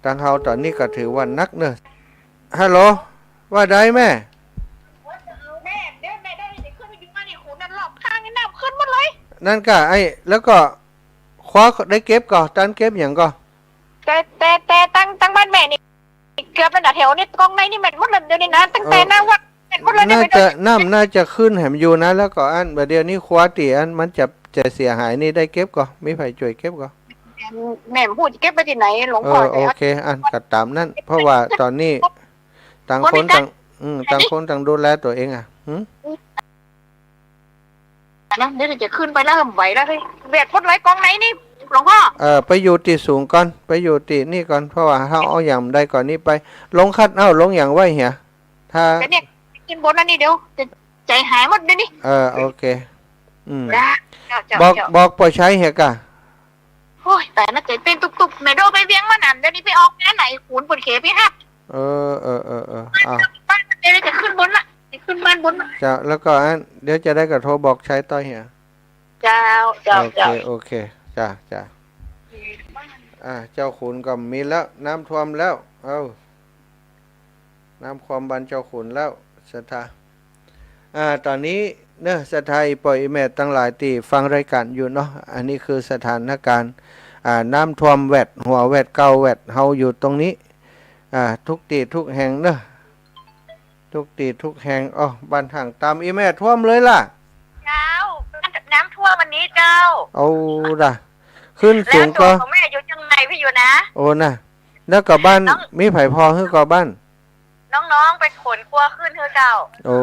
ตางเฮาต๋อนนี้ก็ถือว่าหนักเนาะ ฮัลโหล ว่าใดแม่ แม่ เดี๋ยวแม่ได้ยินขึ้นวิทยุมานี่ โห นั่นรอบข้างนี่น้ำขึ้นหมดเลย นั่นก่ะ ไอ้ แล้วก็ ครัวได้เก็บก่อ ตันเก็บหยังก่อ แต่ แต่ แต่ตัง ตังบ้านแม่นี่ เกือบเป๋นแถวนี่ กองในนี่แม่นหมดเลย เดี๋ยวนี้นะ ตั้งแต่ เออ หน้าวัด หมดเลยเนี่ย น่าจะ น้ำน่าจะขึ้นแหมอยู่นะ แล้วก็อัน บ่าเดี่ยวนี้ครัวตี้อันมันจะ จะเสียหายนี่ได้เก็บก่อ มีใผจ้วยเก็บก่อ แม่บ่ฮู้จะเก็บไปตี้ไหน หลวงพ่อ เออ แต่ โอเค อันก็ต๋ามนั้น เพราะว่าต๋อนนี้ต่างคนต่าง อืม ต่างคนต่างดูแลตั๋วเองอะ หืม นะ เดี๋ยวจะขึ้นไปแล้ว บ่ไหวแล้วเฮ้ย แหวดปลดไหลก๋องไหนนี่ หลวงพ่อ เออ ไปอยู่ตี้สูงก่อน ไปอยู่ตี้นี่ก่อน เพราะว่าเฮาเอาหยังบ่ได้ก่อนนี้ไป ลงคัดเอาท์ ลงหยังไว้เหีย ถ้า แต่เนี่ย ขึ้นบนแล้วนี่ เดี๋ยวจะใจ๋หายหมดเดี๋ยวนี้ เออ โอเค อืม เจ้า เจ้า บอก เจ้า บอกป้อใช้เหียก่ะ โอ้ย ต๋ายนะ ใจ๋เต้นตุ๊บๆ แม่โดไปเวียงมานั่น เดี๋ยวนี้ไปออกงานไหน ขุนปวดเขไปฮับ เออ เออ เออ เออ อ้าว บ้านเดี๋ยวจะขึ้นบนละ จะขึ้นบ้านบนละ เจ้า แล้วก็อัน เดี๋ยวจะได้ก็โทรบอกใช้ต่อเหีย เจ้า เจ้า โอเค เจ้า โอเค จ้า จ้า อ่า เจ้าขุนก็มีแล้ว น้ำท่วมแล้ว เอ้า น้ำท่วมบ้านเจ้าขุนแล้ว ศรัทธา อ่า ต๋อนนี้เนาะ ศรัทธาอี่ป้ออี่แม่ตังหลายตี้ฟังรายก๋านอยู่เนาะ อันนี้คือสถานก๋ารณ์ อ่า น้ำท่วมแหวด หัวแหวด เก่าแหวด เฮาอยู่ตรงนี้ อ่า ทุกตี้ทุกแห่งเนาะ ทุกตี้ทุกแห่ง อ้อ บ้านห้างต๋ามอี่แม่ท่วมเลยล่ะ เจ้า น้ำท่วมวันนี้เจ้า เอาล่ะ ขึ้นสูงก่อ แล้วตั๋วของแม่อยู่เจียงใหม่ปี้อยู่นะ โอ้ น่ะ แล้วก็บ้าน น้อง มีใผผ่อหื้อก่อบ้าน น้องๆ ไปขนครัวขึ้นหื้อเจ้า โอ้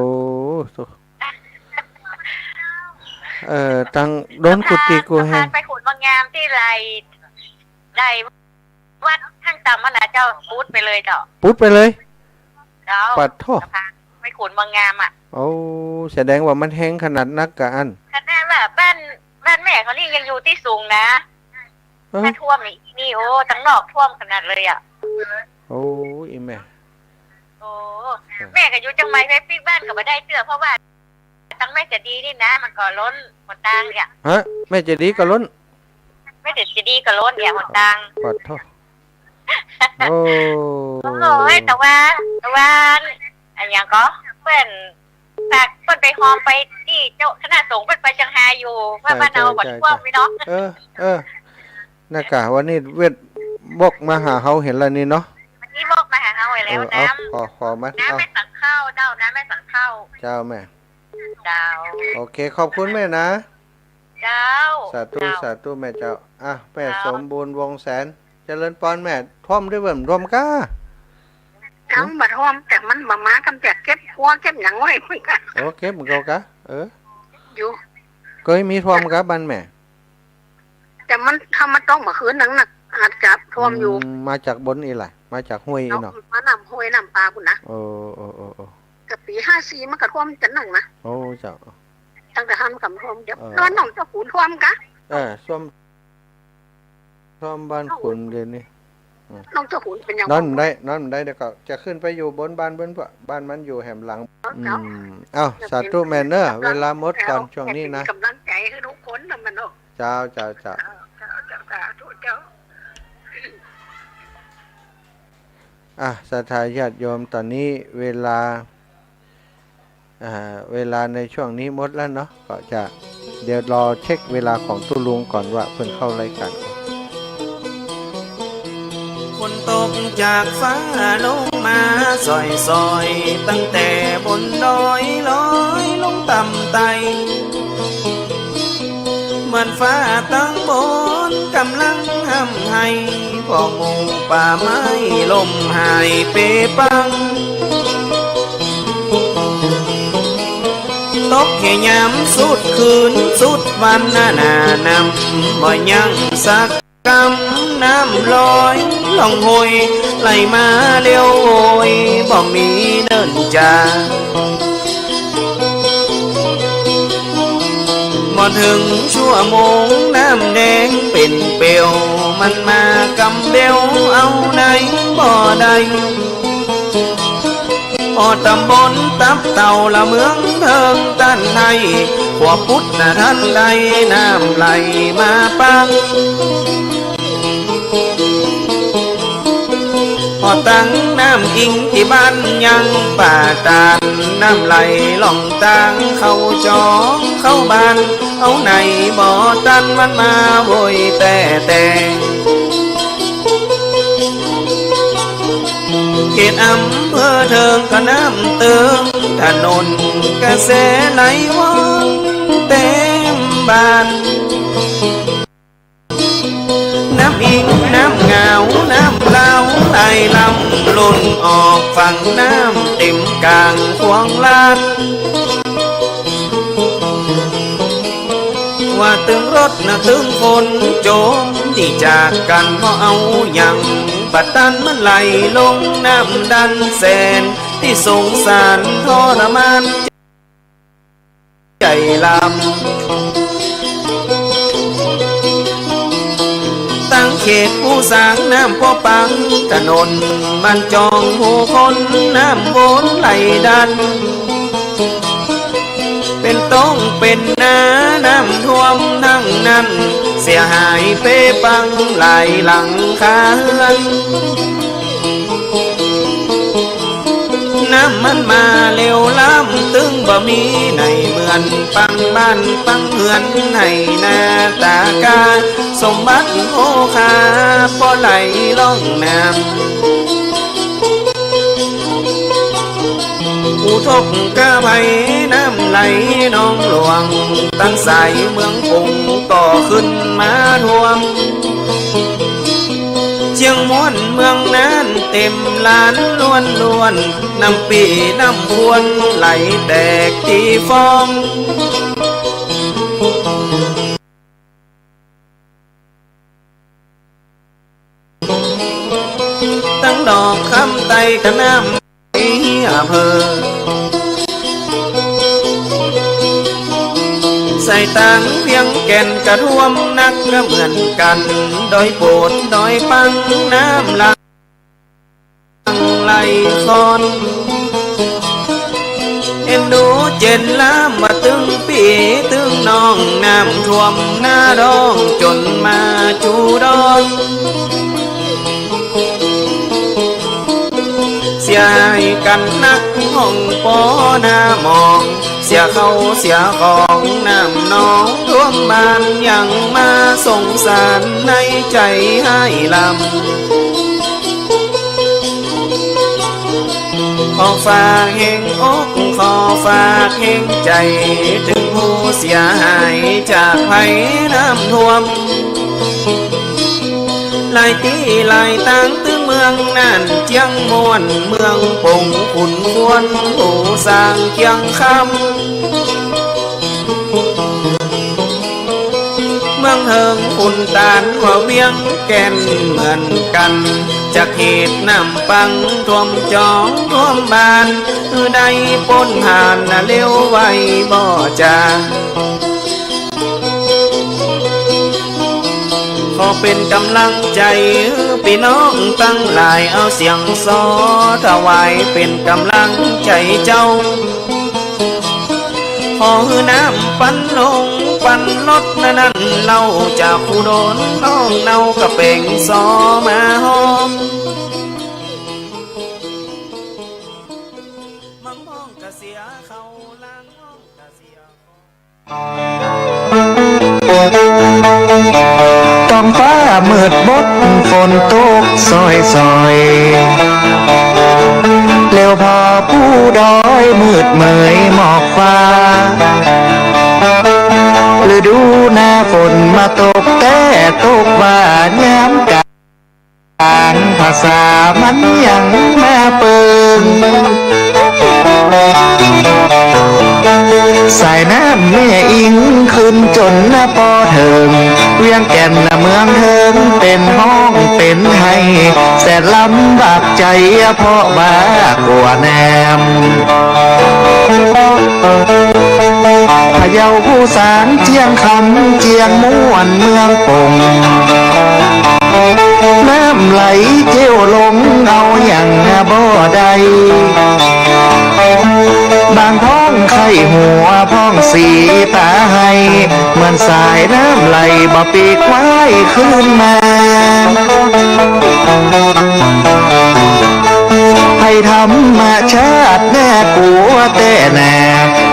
เออ ตังโดนกู้ตี้กู้แห่ง ไปขนบ่างามตี้ไหล่ ไหล่วัดห้างต๋ามหั้นน่ะเจ้า ปุ๊ดไปเลยเจ้า ปุ๊ดไปเลย เจ้า ปะโธ่ สะพานไปขนบ่างามอะ โอ้ แสดงว่ามันแฮงขนาดนักก่ะอัน ขนาดว่าบ้าน บ้านแม่เขานี่ยังอยู่ตี้สูงนะ เออ ถ้าท่วมนี่ นี่ โอ้ ตังนอกท่วมขนาดเลยอะ โอ้ อี่แม่ โอ้ แม่ก็อยู่เจียงใหม่ ไปปิ๊กบ้านก็บ่ได้เตื้อ เพราะว่าตังแม่ใจ๋ดีนี่นะ มันก็ล้นหนตางเนี่ย ฮะ แม่ใจ๋ดีก็ล้น แม่ใจ๋ดีก็ล้นเนี่ยหนตาง ปะโธ่ โอ้ โอ้ย แต่ว่า แต่ว่า อะหยังก่อ เปิ้น ฝากเปิ้นไปฮอมไปตี้เจ้าคณะสงฆ์ เปิ้นไปเจียงฮายอยู่ ว่า ใช่ บ้านเฮา ใช่ บ่ท่วม ใช่ นี่เนาะ เออ เออ น่ะก่ะ วันนี้เวทบอกมาหาเฮาหันแล้วนี่เนาะ วันนี้บอกมาหาเฮาหันแล้ว เออ เอา น้ำ ขอ ขอมา น้ำ เอา แม่สังเข้าเจ้า น้ำแม่สังเข้า เจ้าแม่ เจ้า โอเค ขอบคุณแม่นะ เจ้า สาธุ เจ้า สาธุแม่เจ้า อ่ะ แม่ เจ้า สมบูรณ์ วงศ์แสน เจริญปอนแม่ ท่วมด้วยบ่ ท่วมก่ะ น้ำบ่ท่วม แต่มันบ่มา กำจัดเก็บครัวเก็บหยังไว้เหมือนกั๋น โอ้ เก็บเหมือนกั๋นก่ะ เออ อยู่ เกยมีท่วมก่ะบ้านแม่ แต่มัน ถ้ามันตกเมื่อคืนนั้นน่ะ อาจจะท่วมอยู่ อืม มาจากบนอี้แหละ มาจากห้วยอี้เนาะ มาน้ำห้วยน้ำปาปุ้นนะ โอ้ โอ้ โอ้ โอ้ แต่ปี๋ห้าสี่มันก็ท่วมจั้นนึ่งนะ โอ้ เจ้า ตั้งแต่หั้นก็ท่วม เดี๋ยว เออ นอนหนองเจ้าขุนท่วมก่ะ เออ ท่วม ท่วมบ้านขุนเดี๋ยวนี้ อืม หนองเจ้าขุนเป๋นหยัง นอนบ่ได้ นอนบ่ได้ เดี๋ยวก็จะขึ้นไปอยู่บนบ้านเปิ้น บ้านมันอยู่แหมหลัง เจ้า อืม เอ้า สาธุแม่เนอะ เวลาหมดก่อน เจ้า ช่วงนี้นะ เป๋นก๋ำลังใจ๋หื้อกู้คนนะแม่เนาะ เจ้า เจ้า เจ้า เจ้า เจ้า สาธุเจ้า อ่ะ ศรัทธาญาติโยม ต๋อนนี้เวลา อ่า เวลาในช่วงนี้หมดแล้วเนาะ ก็จะ เดี๋ยวรอเช็คเวลาของตุ๊ลุงก่อนว่าเปิ้นเข้ารายก๋าน ฝนตกจากฟ้าลงมาส่อยๆ ตั้งแต่บนดอยลอยลงต่ำไต่ เหมือนฟ้าตังบนก่ำลังฮ่ำไห้ เพราะหมู่ป่าไม้ล้มหายเปปัง ตกแค่ยามสุดคืนสุดวัน หน้าหนำบ่ยังสัก กำน้ำลอยล่องห้วย ไหลมาเร็วโวย บ่มีเนิ่นจา บ่เถิงชั่วโมง น้ำแดงเป๋นเปลว มันมากำเบลเอาไหนบ่ได้ ฮอดตำบลตับเต่าละเมืองเถิงตันไห้ ขวบปุดน่ะทันได้น้ำไหลมาปัง ฮอดตังน้ำอิงตี้บ้านยังป่าตาล น้ำไหลล่องตางเข้าจองเข้าบ้าน เอาไหนบ่ตันมันมาโวยแต่แต่ เขตอำเภอเถิงก็น้ำเติง ถนนกระแสไหลว่องเต็มบ้าน น้ำอิง น้ำหงาว น้ำลาวไหลล้ำล้นออกฝั่ง น้ำเต็มกลางขวางลาด ว่าตึงรถนะตึงคนจม ตี้จากกั๋นบ่เอาหยัง บ่ตันมันไหลลงน้ำดันแสน ตี้สงสารทรมาน ใจ๋ลำ ตังเขตกู้สร้างน้ำป้อปัง ถนนบ้านจองหมู่คน น้ำวนไหลดัน เป๋นต้งเป๋นนา น้ำท่วมตังนั้น เสียหายเป๊ปังหลายหลังคาเฮือน น้ำมันมาเร็วล้ำ ตึงบ่มีไหนเหมือน ปังบ้านปังเฮือน ไหนาต๋ากา สมบัติโภคา ป้อไหลล่องน้ำ อุทกภัยน้ำไหลหนองหลวง ตังสายเมืองปงก็ขึ้นมาท่วม เจียงม่วนเมืองน่านเต็มล้านล้วนๆ น้ำปี้น้ำพวนไหลแตกตี้ฟ้อง ตังดอกคำใต้กะน้ำไหลเอ่อเอ่อ สายตางเวียงแก่นกะท่วมนักกะเหมือนกั๋น ดอยโปดดอยปังน้ำหลั่ง ไหลคลอน เอ็นดูเจ๋นล้ำว่าตึงปี้ตึงน้อง น้ำท่วมนาดองจ๋นมาจูดอน เสียหายกั๋นนักห้องปอหน้ามอง เสียเข้าเสียของน้ำหนองท่วมบ้าน ยังมาสงสารในใจ๋ฮ้ายลำ ขอฝากแฮงอก ขอฝากแฮงใจ๋ ตึงผู้เสียหายจากภัยน้ำท่วม หลายตี้หลายตาง ตึงเมืองน่าน เจียงม่วน เมืองปง ขุนควน ปูซาง เจียงคำ เมืองเฮิง ขุนตาน ว่าเวียงแก่นเหมือนกั๋น จากเหตุน้ำปังท่วมจองท่วมบ้าน หื้อได้ป๊นผ่านเร็วไวบ่จา ขอเป๋นก๋ำลังใจ๋หื้อปี้น้องตังหลาย เอาเสียงซอถวายเป๋นก๋ำลังใจ๋เจ้า ขอหื้อน้ำปันหลงปันลดนั้นเล่า จากผู้โดนน้องเนา กะเป๋งซอมาฮอม มังมองกะเสียเข้า ลางมองกะเสีย ท้องฟ้ามืดมน ฝนตกซอยๆ แล้วผ่าปูดอย มืดเมยหมอกฟ้า ฤดูหน้าฝนมาตกแต๊ ตกว่ายามกลาง ภาษามันยังมาเปิง สายน้ำแม่อิงขึ้นจ๋นนะปอเถิง เวียงแก่นนะเมืองเฮิง เป๋นฮ้องเป๋นไห้ แสนลำบากใจ๋เพราะว่ากั๋วแนม พะเยา ปูซาง เจียงคำ เจียงม่วน เมืองปง น้ำไหลเจ้วลง เอาหยังบ่ได้ บางพ้องไข้หัว พ้องสีต๋าไห้ เหมือนสายน้ำไหลบ่ปีกว่ายคืนมา ภัยธรรมชาติน่ากลัวแต๊นา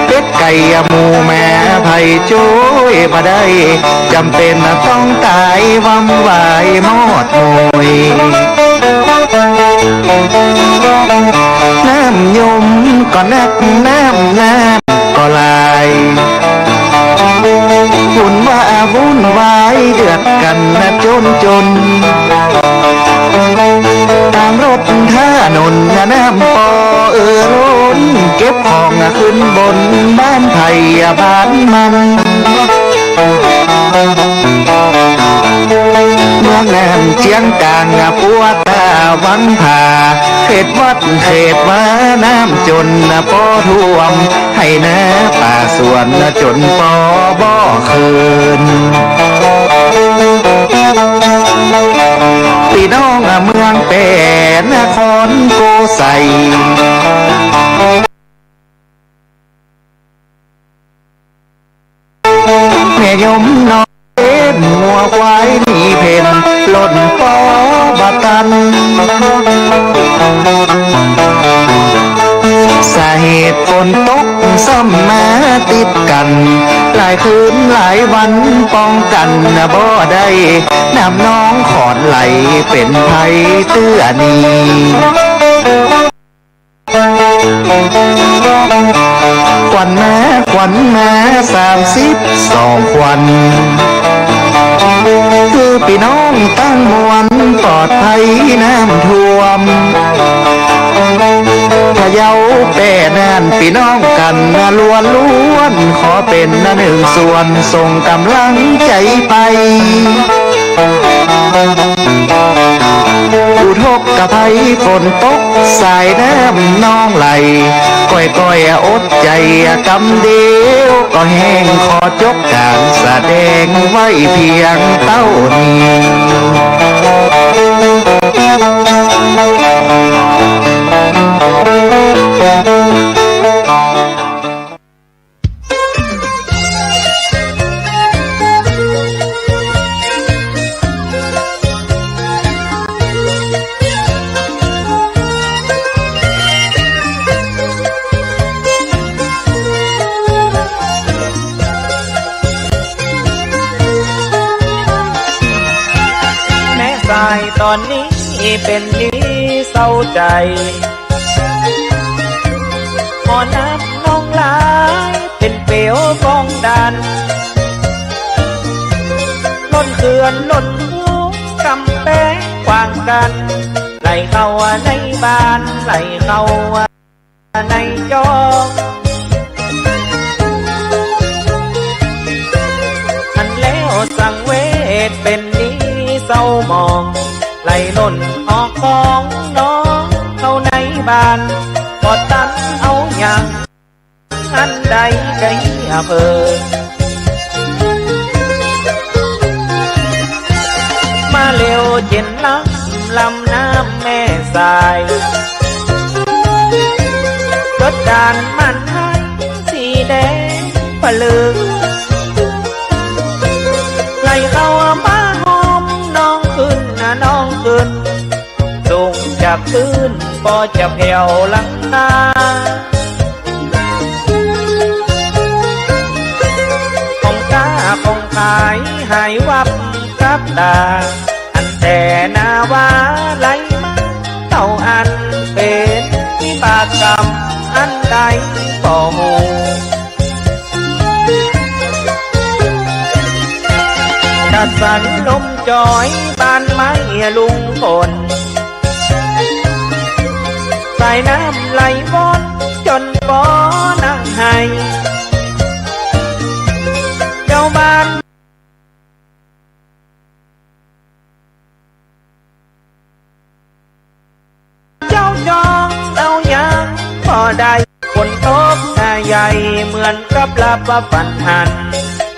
เป็ดไก่หมูหมา ผ ใผจ้วยบ่ได้ จ๋ำเป๋นต้องตายวำวายหมดหมู่ย น้ำยมก็นัก น้ำนานก็หลาย วุ่นว่าวุ่นวายเดือดกั๋นนะจ๋นจ๋น ตางรถถนนน้ำปอเอ่อล้น เก็บของขึ้นบนบ้านใผบ้านมัน เมืองน่านเจียงก๋าง ปัวตาวังผา เขตวัดเขตวาน้ำจ๋นปอท่วม ไฮ่นาป่าสวนจ๋นปอบ่คืน ปี้น้องเมืองแป้ นครโกไสย แม่ยมน้อยเต้น งัวควายหนีเพ่น ล้นปอบ่ตัน สาเหตุฝนตกซ้ำมาติดกั๋น หลายคืนหลายวันป้องกั๋นบ่ได้ น้ำนองขอนไหลเป๋นภัยเตื้อนี้ ขวัญมา ขวัญมา สามสิบสองขวัญ หื้อปี้น้องตังมวลปลอดภัยน้ำท่วม พะเยาแป้ น่านปี้น้องกั๋นล้วนล้วน ขอเป๋นนึ่งส่วนส่งก๋ำลังใจ๋ไป อุทกภัยฝนตกสายน้ำนองไหล ก้อยๆ อดใจ๋กำเดียวก็แห้ง ขอจบก๋านแสดงไว้เปียงเต้านี้ แม่สายต๋อนนี้เป๋นดีเศร้าใจ๋ หม้อน้ำนองหลายเป๋นเปลวฟองดัน ล้นเขื่อนล้นคูกำแปงขวางกั๋น ไหลเข้าในบ้านไหลเข้าในจอก อันแล้วสังเวชเป๋นดีเศร้าหมอง ไหลล้นออกของนองเข้าในบ้าน บ่ตันเอาหยัง อันใดก็เหียเผิน มาเร็วเจ๋นลำ ลำน้ำแม่สาย เกิดก๋านหมั้นหายสีแดงผะลึง ไหลเข้ามาหอมนองขึ้นนะนองขึ้น สูงจากพื้นปอจะแผ่วหลังคา ของก้าของขายหายวับกับต๋า อันแต่นาว่าไหลมาเต้าอั้นเป๋นวิบากกรรมอันใดบ่ฮู้ กระสันลมจอยบ้านไม้ลุงพล สายน้ำไหลวนจ๋นปอนั่งไห้ เจ้าบ้าน เจ้าจองเอาหยังบ่ได้ ฝนตกหน้าใหญ่เหมือนกับหลับว่าฝันหัน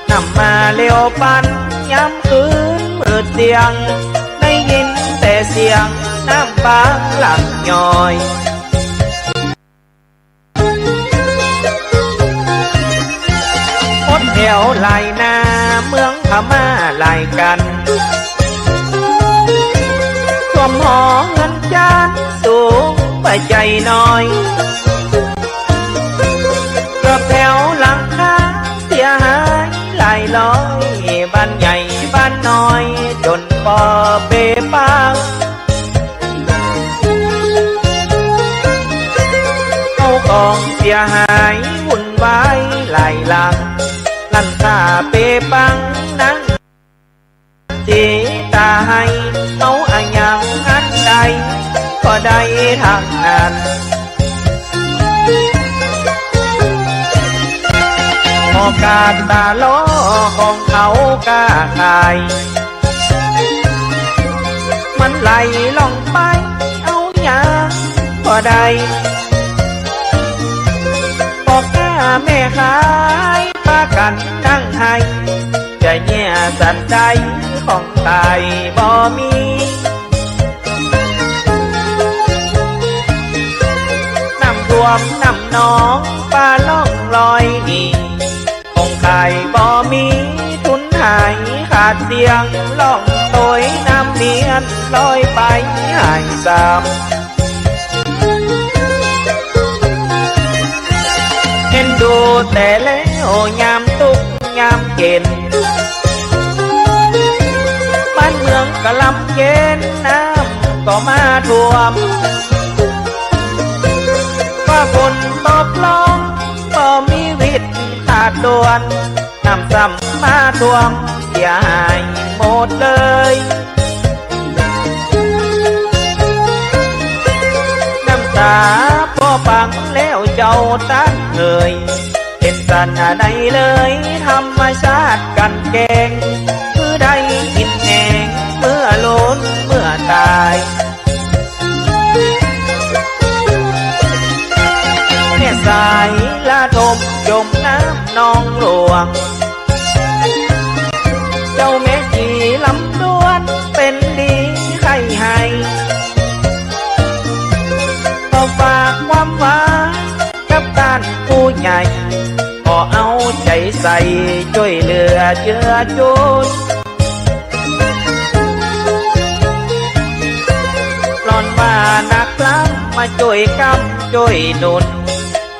น้ำมาเร็วปันยามคืนมืดเตี้ยง ได้ยินแต่เสียงน้ำบางหลั่งย้อย หมดแถวไหลนาเมืองพม่าไหลกั๋น ท่วมหอเฮือนจานสูงบ่ใจ้น้อย เกือบแถวหลังคาเสียหา ปอเปปัง เข้าของเสียหายวุ่นวายหลายหลัง ล้านค่าเปปังนั้น เจตาไห้ เอาอะหยังอันใดก็ได้ทั้งนั้น พอก๋านต๋าลอของเขาก้าขาย มันไหลล่องไปเอาหยังก็ได้ พ่อค้าแม่ขายปากั๋นนั่งไห้ จะเยียะสันใดของขายบ่มี น้ำท่วมน้ำหนองปาล่องลอยหนี ของขายบ่มี สูญหายขาดเสี้ยง ล่องตวยน้ำเมียนลอยไปหายสาบ เห็นดูแต่แล้วยามตุ๊กข์ยามเข็ญ บ้านเมืองก็ลำเข็ญ น้ำก็มาท่วม ว่าฝนตกลง บ่มีวิทย์ขาดด่วน น้ำซ้ำมาท่วมเสียหายหมดเลย น้ำต๋าพ่อปังแล้วเจ้าตังเอย เป๋นสันใดเลย ธรรมชาติกลั่นแกล้ง คือได้กิ๋นแหงเมื่อล้นเมื่อต๋าย แม่สายละทมจมน้ำนองหลวง เจ้าแม่ชีลำดวนเป๋นดีใค่ไห้ ขอฝากความหวังกับต้านผู้ใหญ่ ขอเอาใจ๋ใส่จ้วยเหลือเจื้อจุน หล่อนว่านักล้ำมาจ้วยก๊ำจ้วยหนุน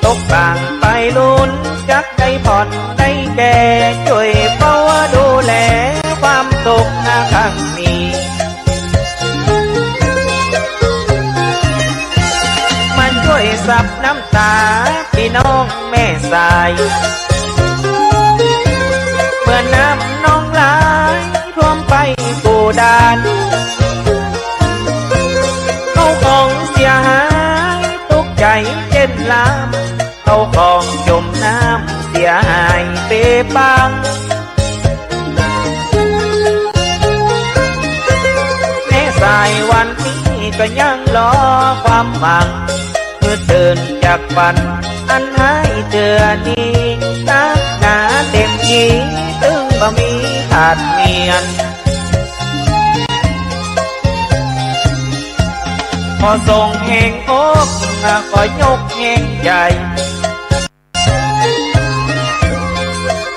ตกต่างไปลุ้นจักได้ผ่อนได้แก่ จ้วยเฝ้าดูแลความสุขนาครั้งนี้ มาจ้วยซับน้ำต๋าปี้น้องแม่สาย เมื่อน้ำนองไหลท่วมไปกู้ด้าน เข้าของเสียหายตุ๊กใจ๋เจ๊นลาม เข้าของจมน้ำเสียหายเป๋ปัง แม่สายวันนี้ก็ยังรอความหวัง คือตื่นจากฝันอันฮ้ายเตื้อนี้ นักหนาเต็มที ตึงบ่มีขาดเมียน ขอส่งแฮงอกขอยกแฮงใจ๋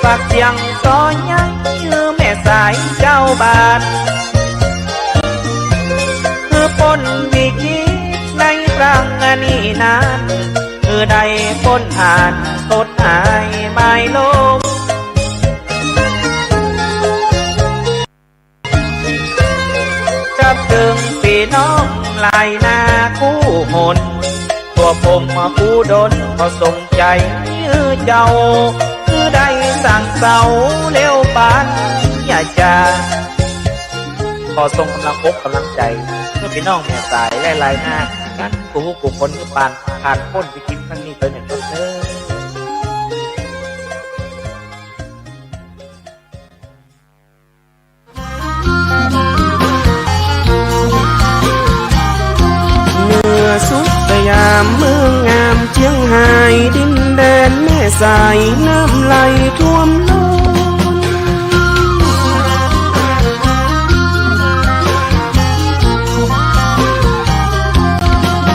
ฝากเสียงซอใหญ่หื้อแม่สายเจ้าบ้าน หื้อป๊นวิกฤตในครั้งนี้นั้น หื้อได้ป๊นผ่านทดหายมายลง กับเถิงปี้น้องหลายนากู้หน ทั่วผมมากู้ดน ขอส่งใจ๋หื้อเจ้า หื้อได้สั่งเสาเร็วปัญญาจา ขอส่งก๋ำลังอกก๋ำลังใจ๋หื้อปี้น้องแม่สายหลายๆนา กั๋นกู้กู้คน หื้อปานผ่านป๊นวิกฤตครั้งนี้ไปแหมเถิด เหนือสุดสยามเมืองงามเจียงฮาย ดินแดนแม่สายน้ำไหลท่วมล้น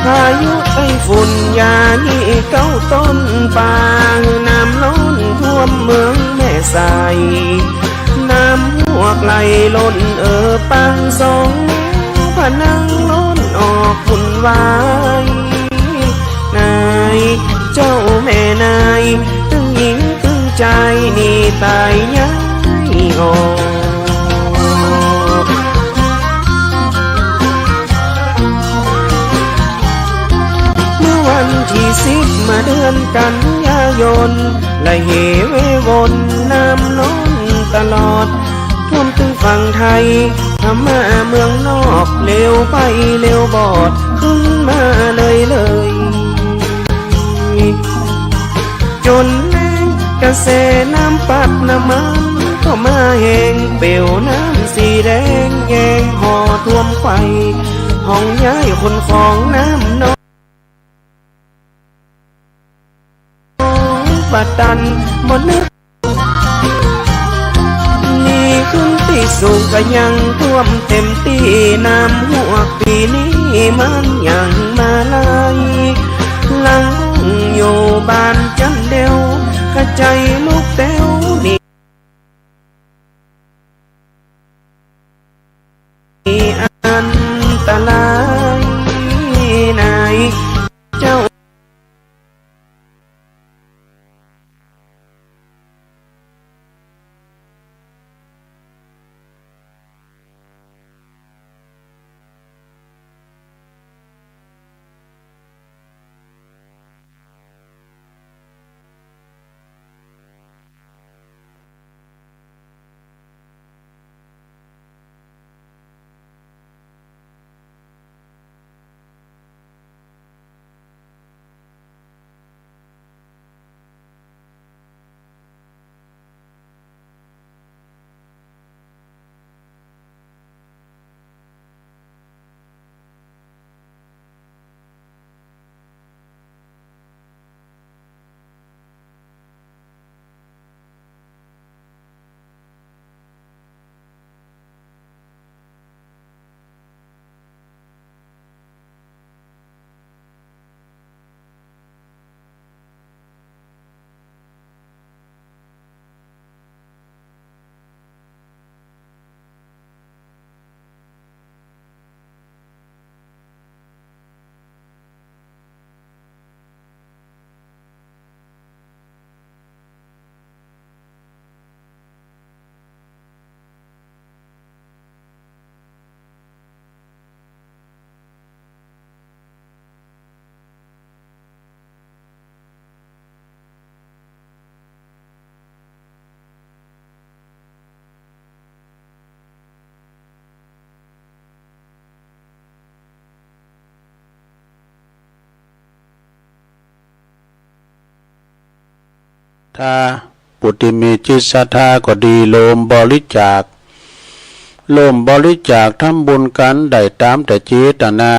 พายุไต้ฝุ่นยานี่เก๊าต้นปา หื้อน้ำล้นท่วมเมืองแม่สาย น้ำฮวกไหลล้นเอ่อปางสองแนว ผนังล้นออกวุ่นวาย นายเจ้าแม่นาย ตึงหญิงตึงจายหนีต๋ายย้ายออก ตี้สิบมาเดือนกันยายน ไหลเหววนน้ำนนตลอด ท่วมตึงฝั่งไทย พม่าเมืองนอก เหลวไปเหลวบอด ขึ้นมาเลยเลย จ๋นแล้งกระแสน้ำปัดน้ำมันก็มาแห้ง เป๋วน้ำสีแดงแยงห่อท่วมไป ห้องย้ายขนของน้ำนอง บ่ตัน บ่นึก นี่ขึ้นตี้สูงก็ยังท่วมเต็มตี้ น้ำฮวกปี๋นี้มันยังมาหลาย ลังอยู่บ้านจั้นเดียว กะใจ๋ลูกแต๋วนี่ อันตรายนายเจ้าถ้าผู้ตี้มีจิตศรัทธาก็ดี ร่วมบริจาค ร่วมบริจาคทำบุญกั๋นได้ต๋ามแต่เจตนา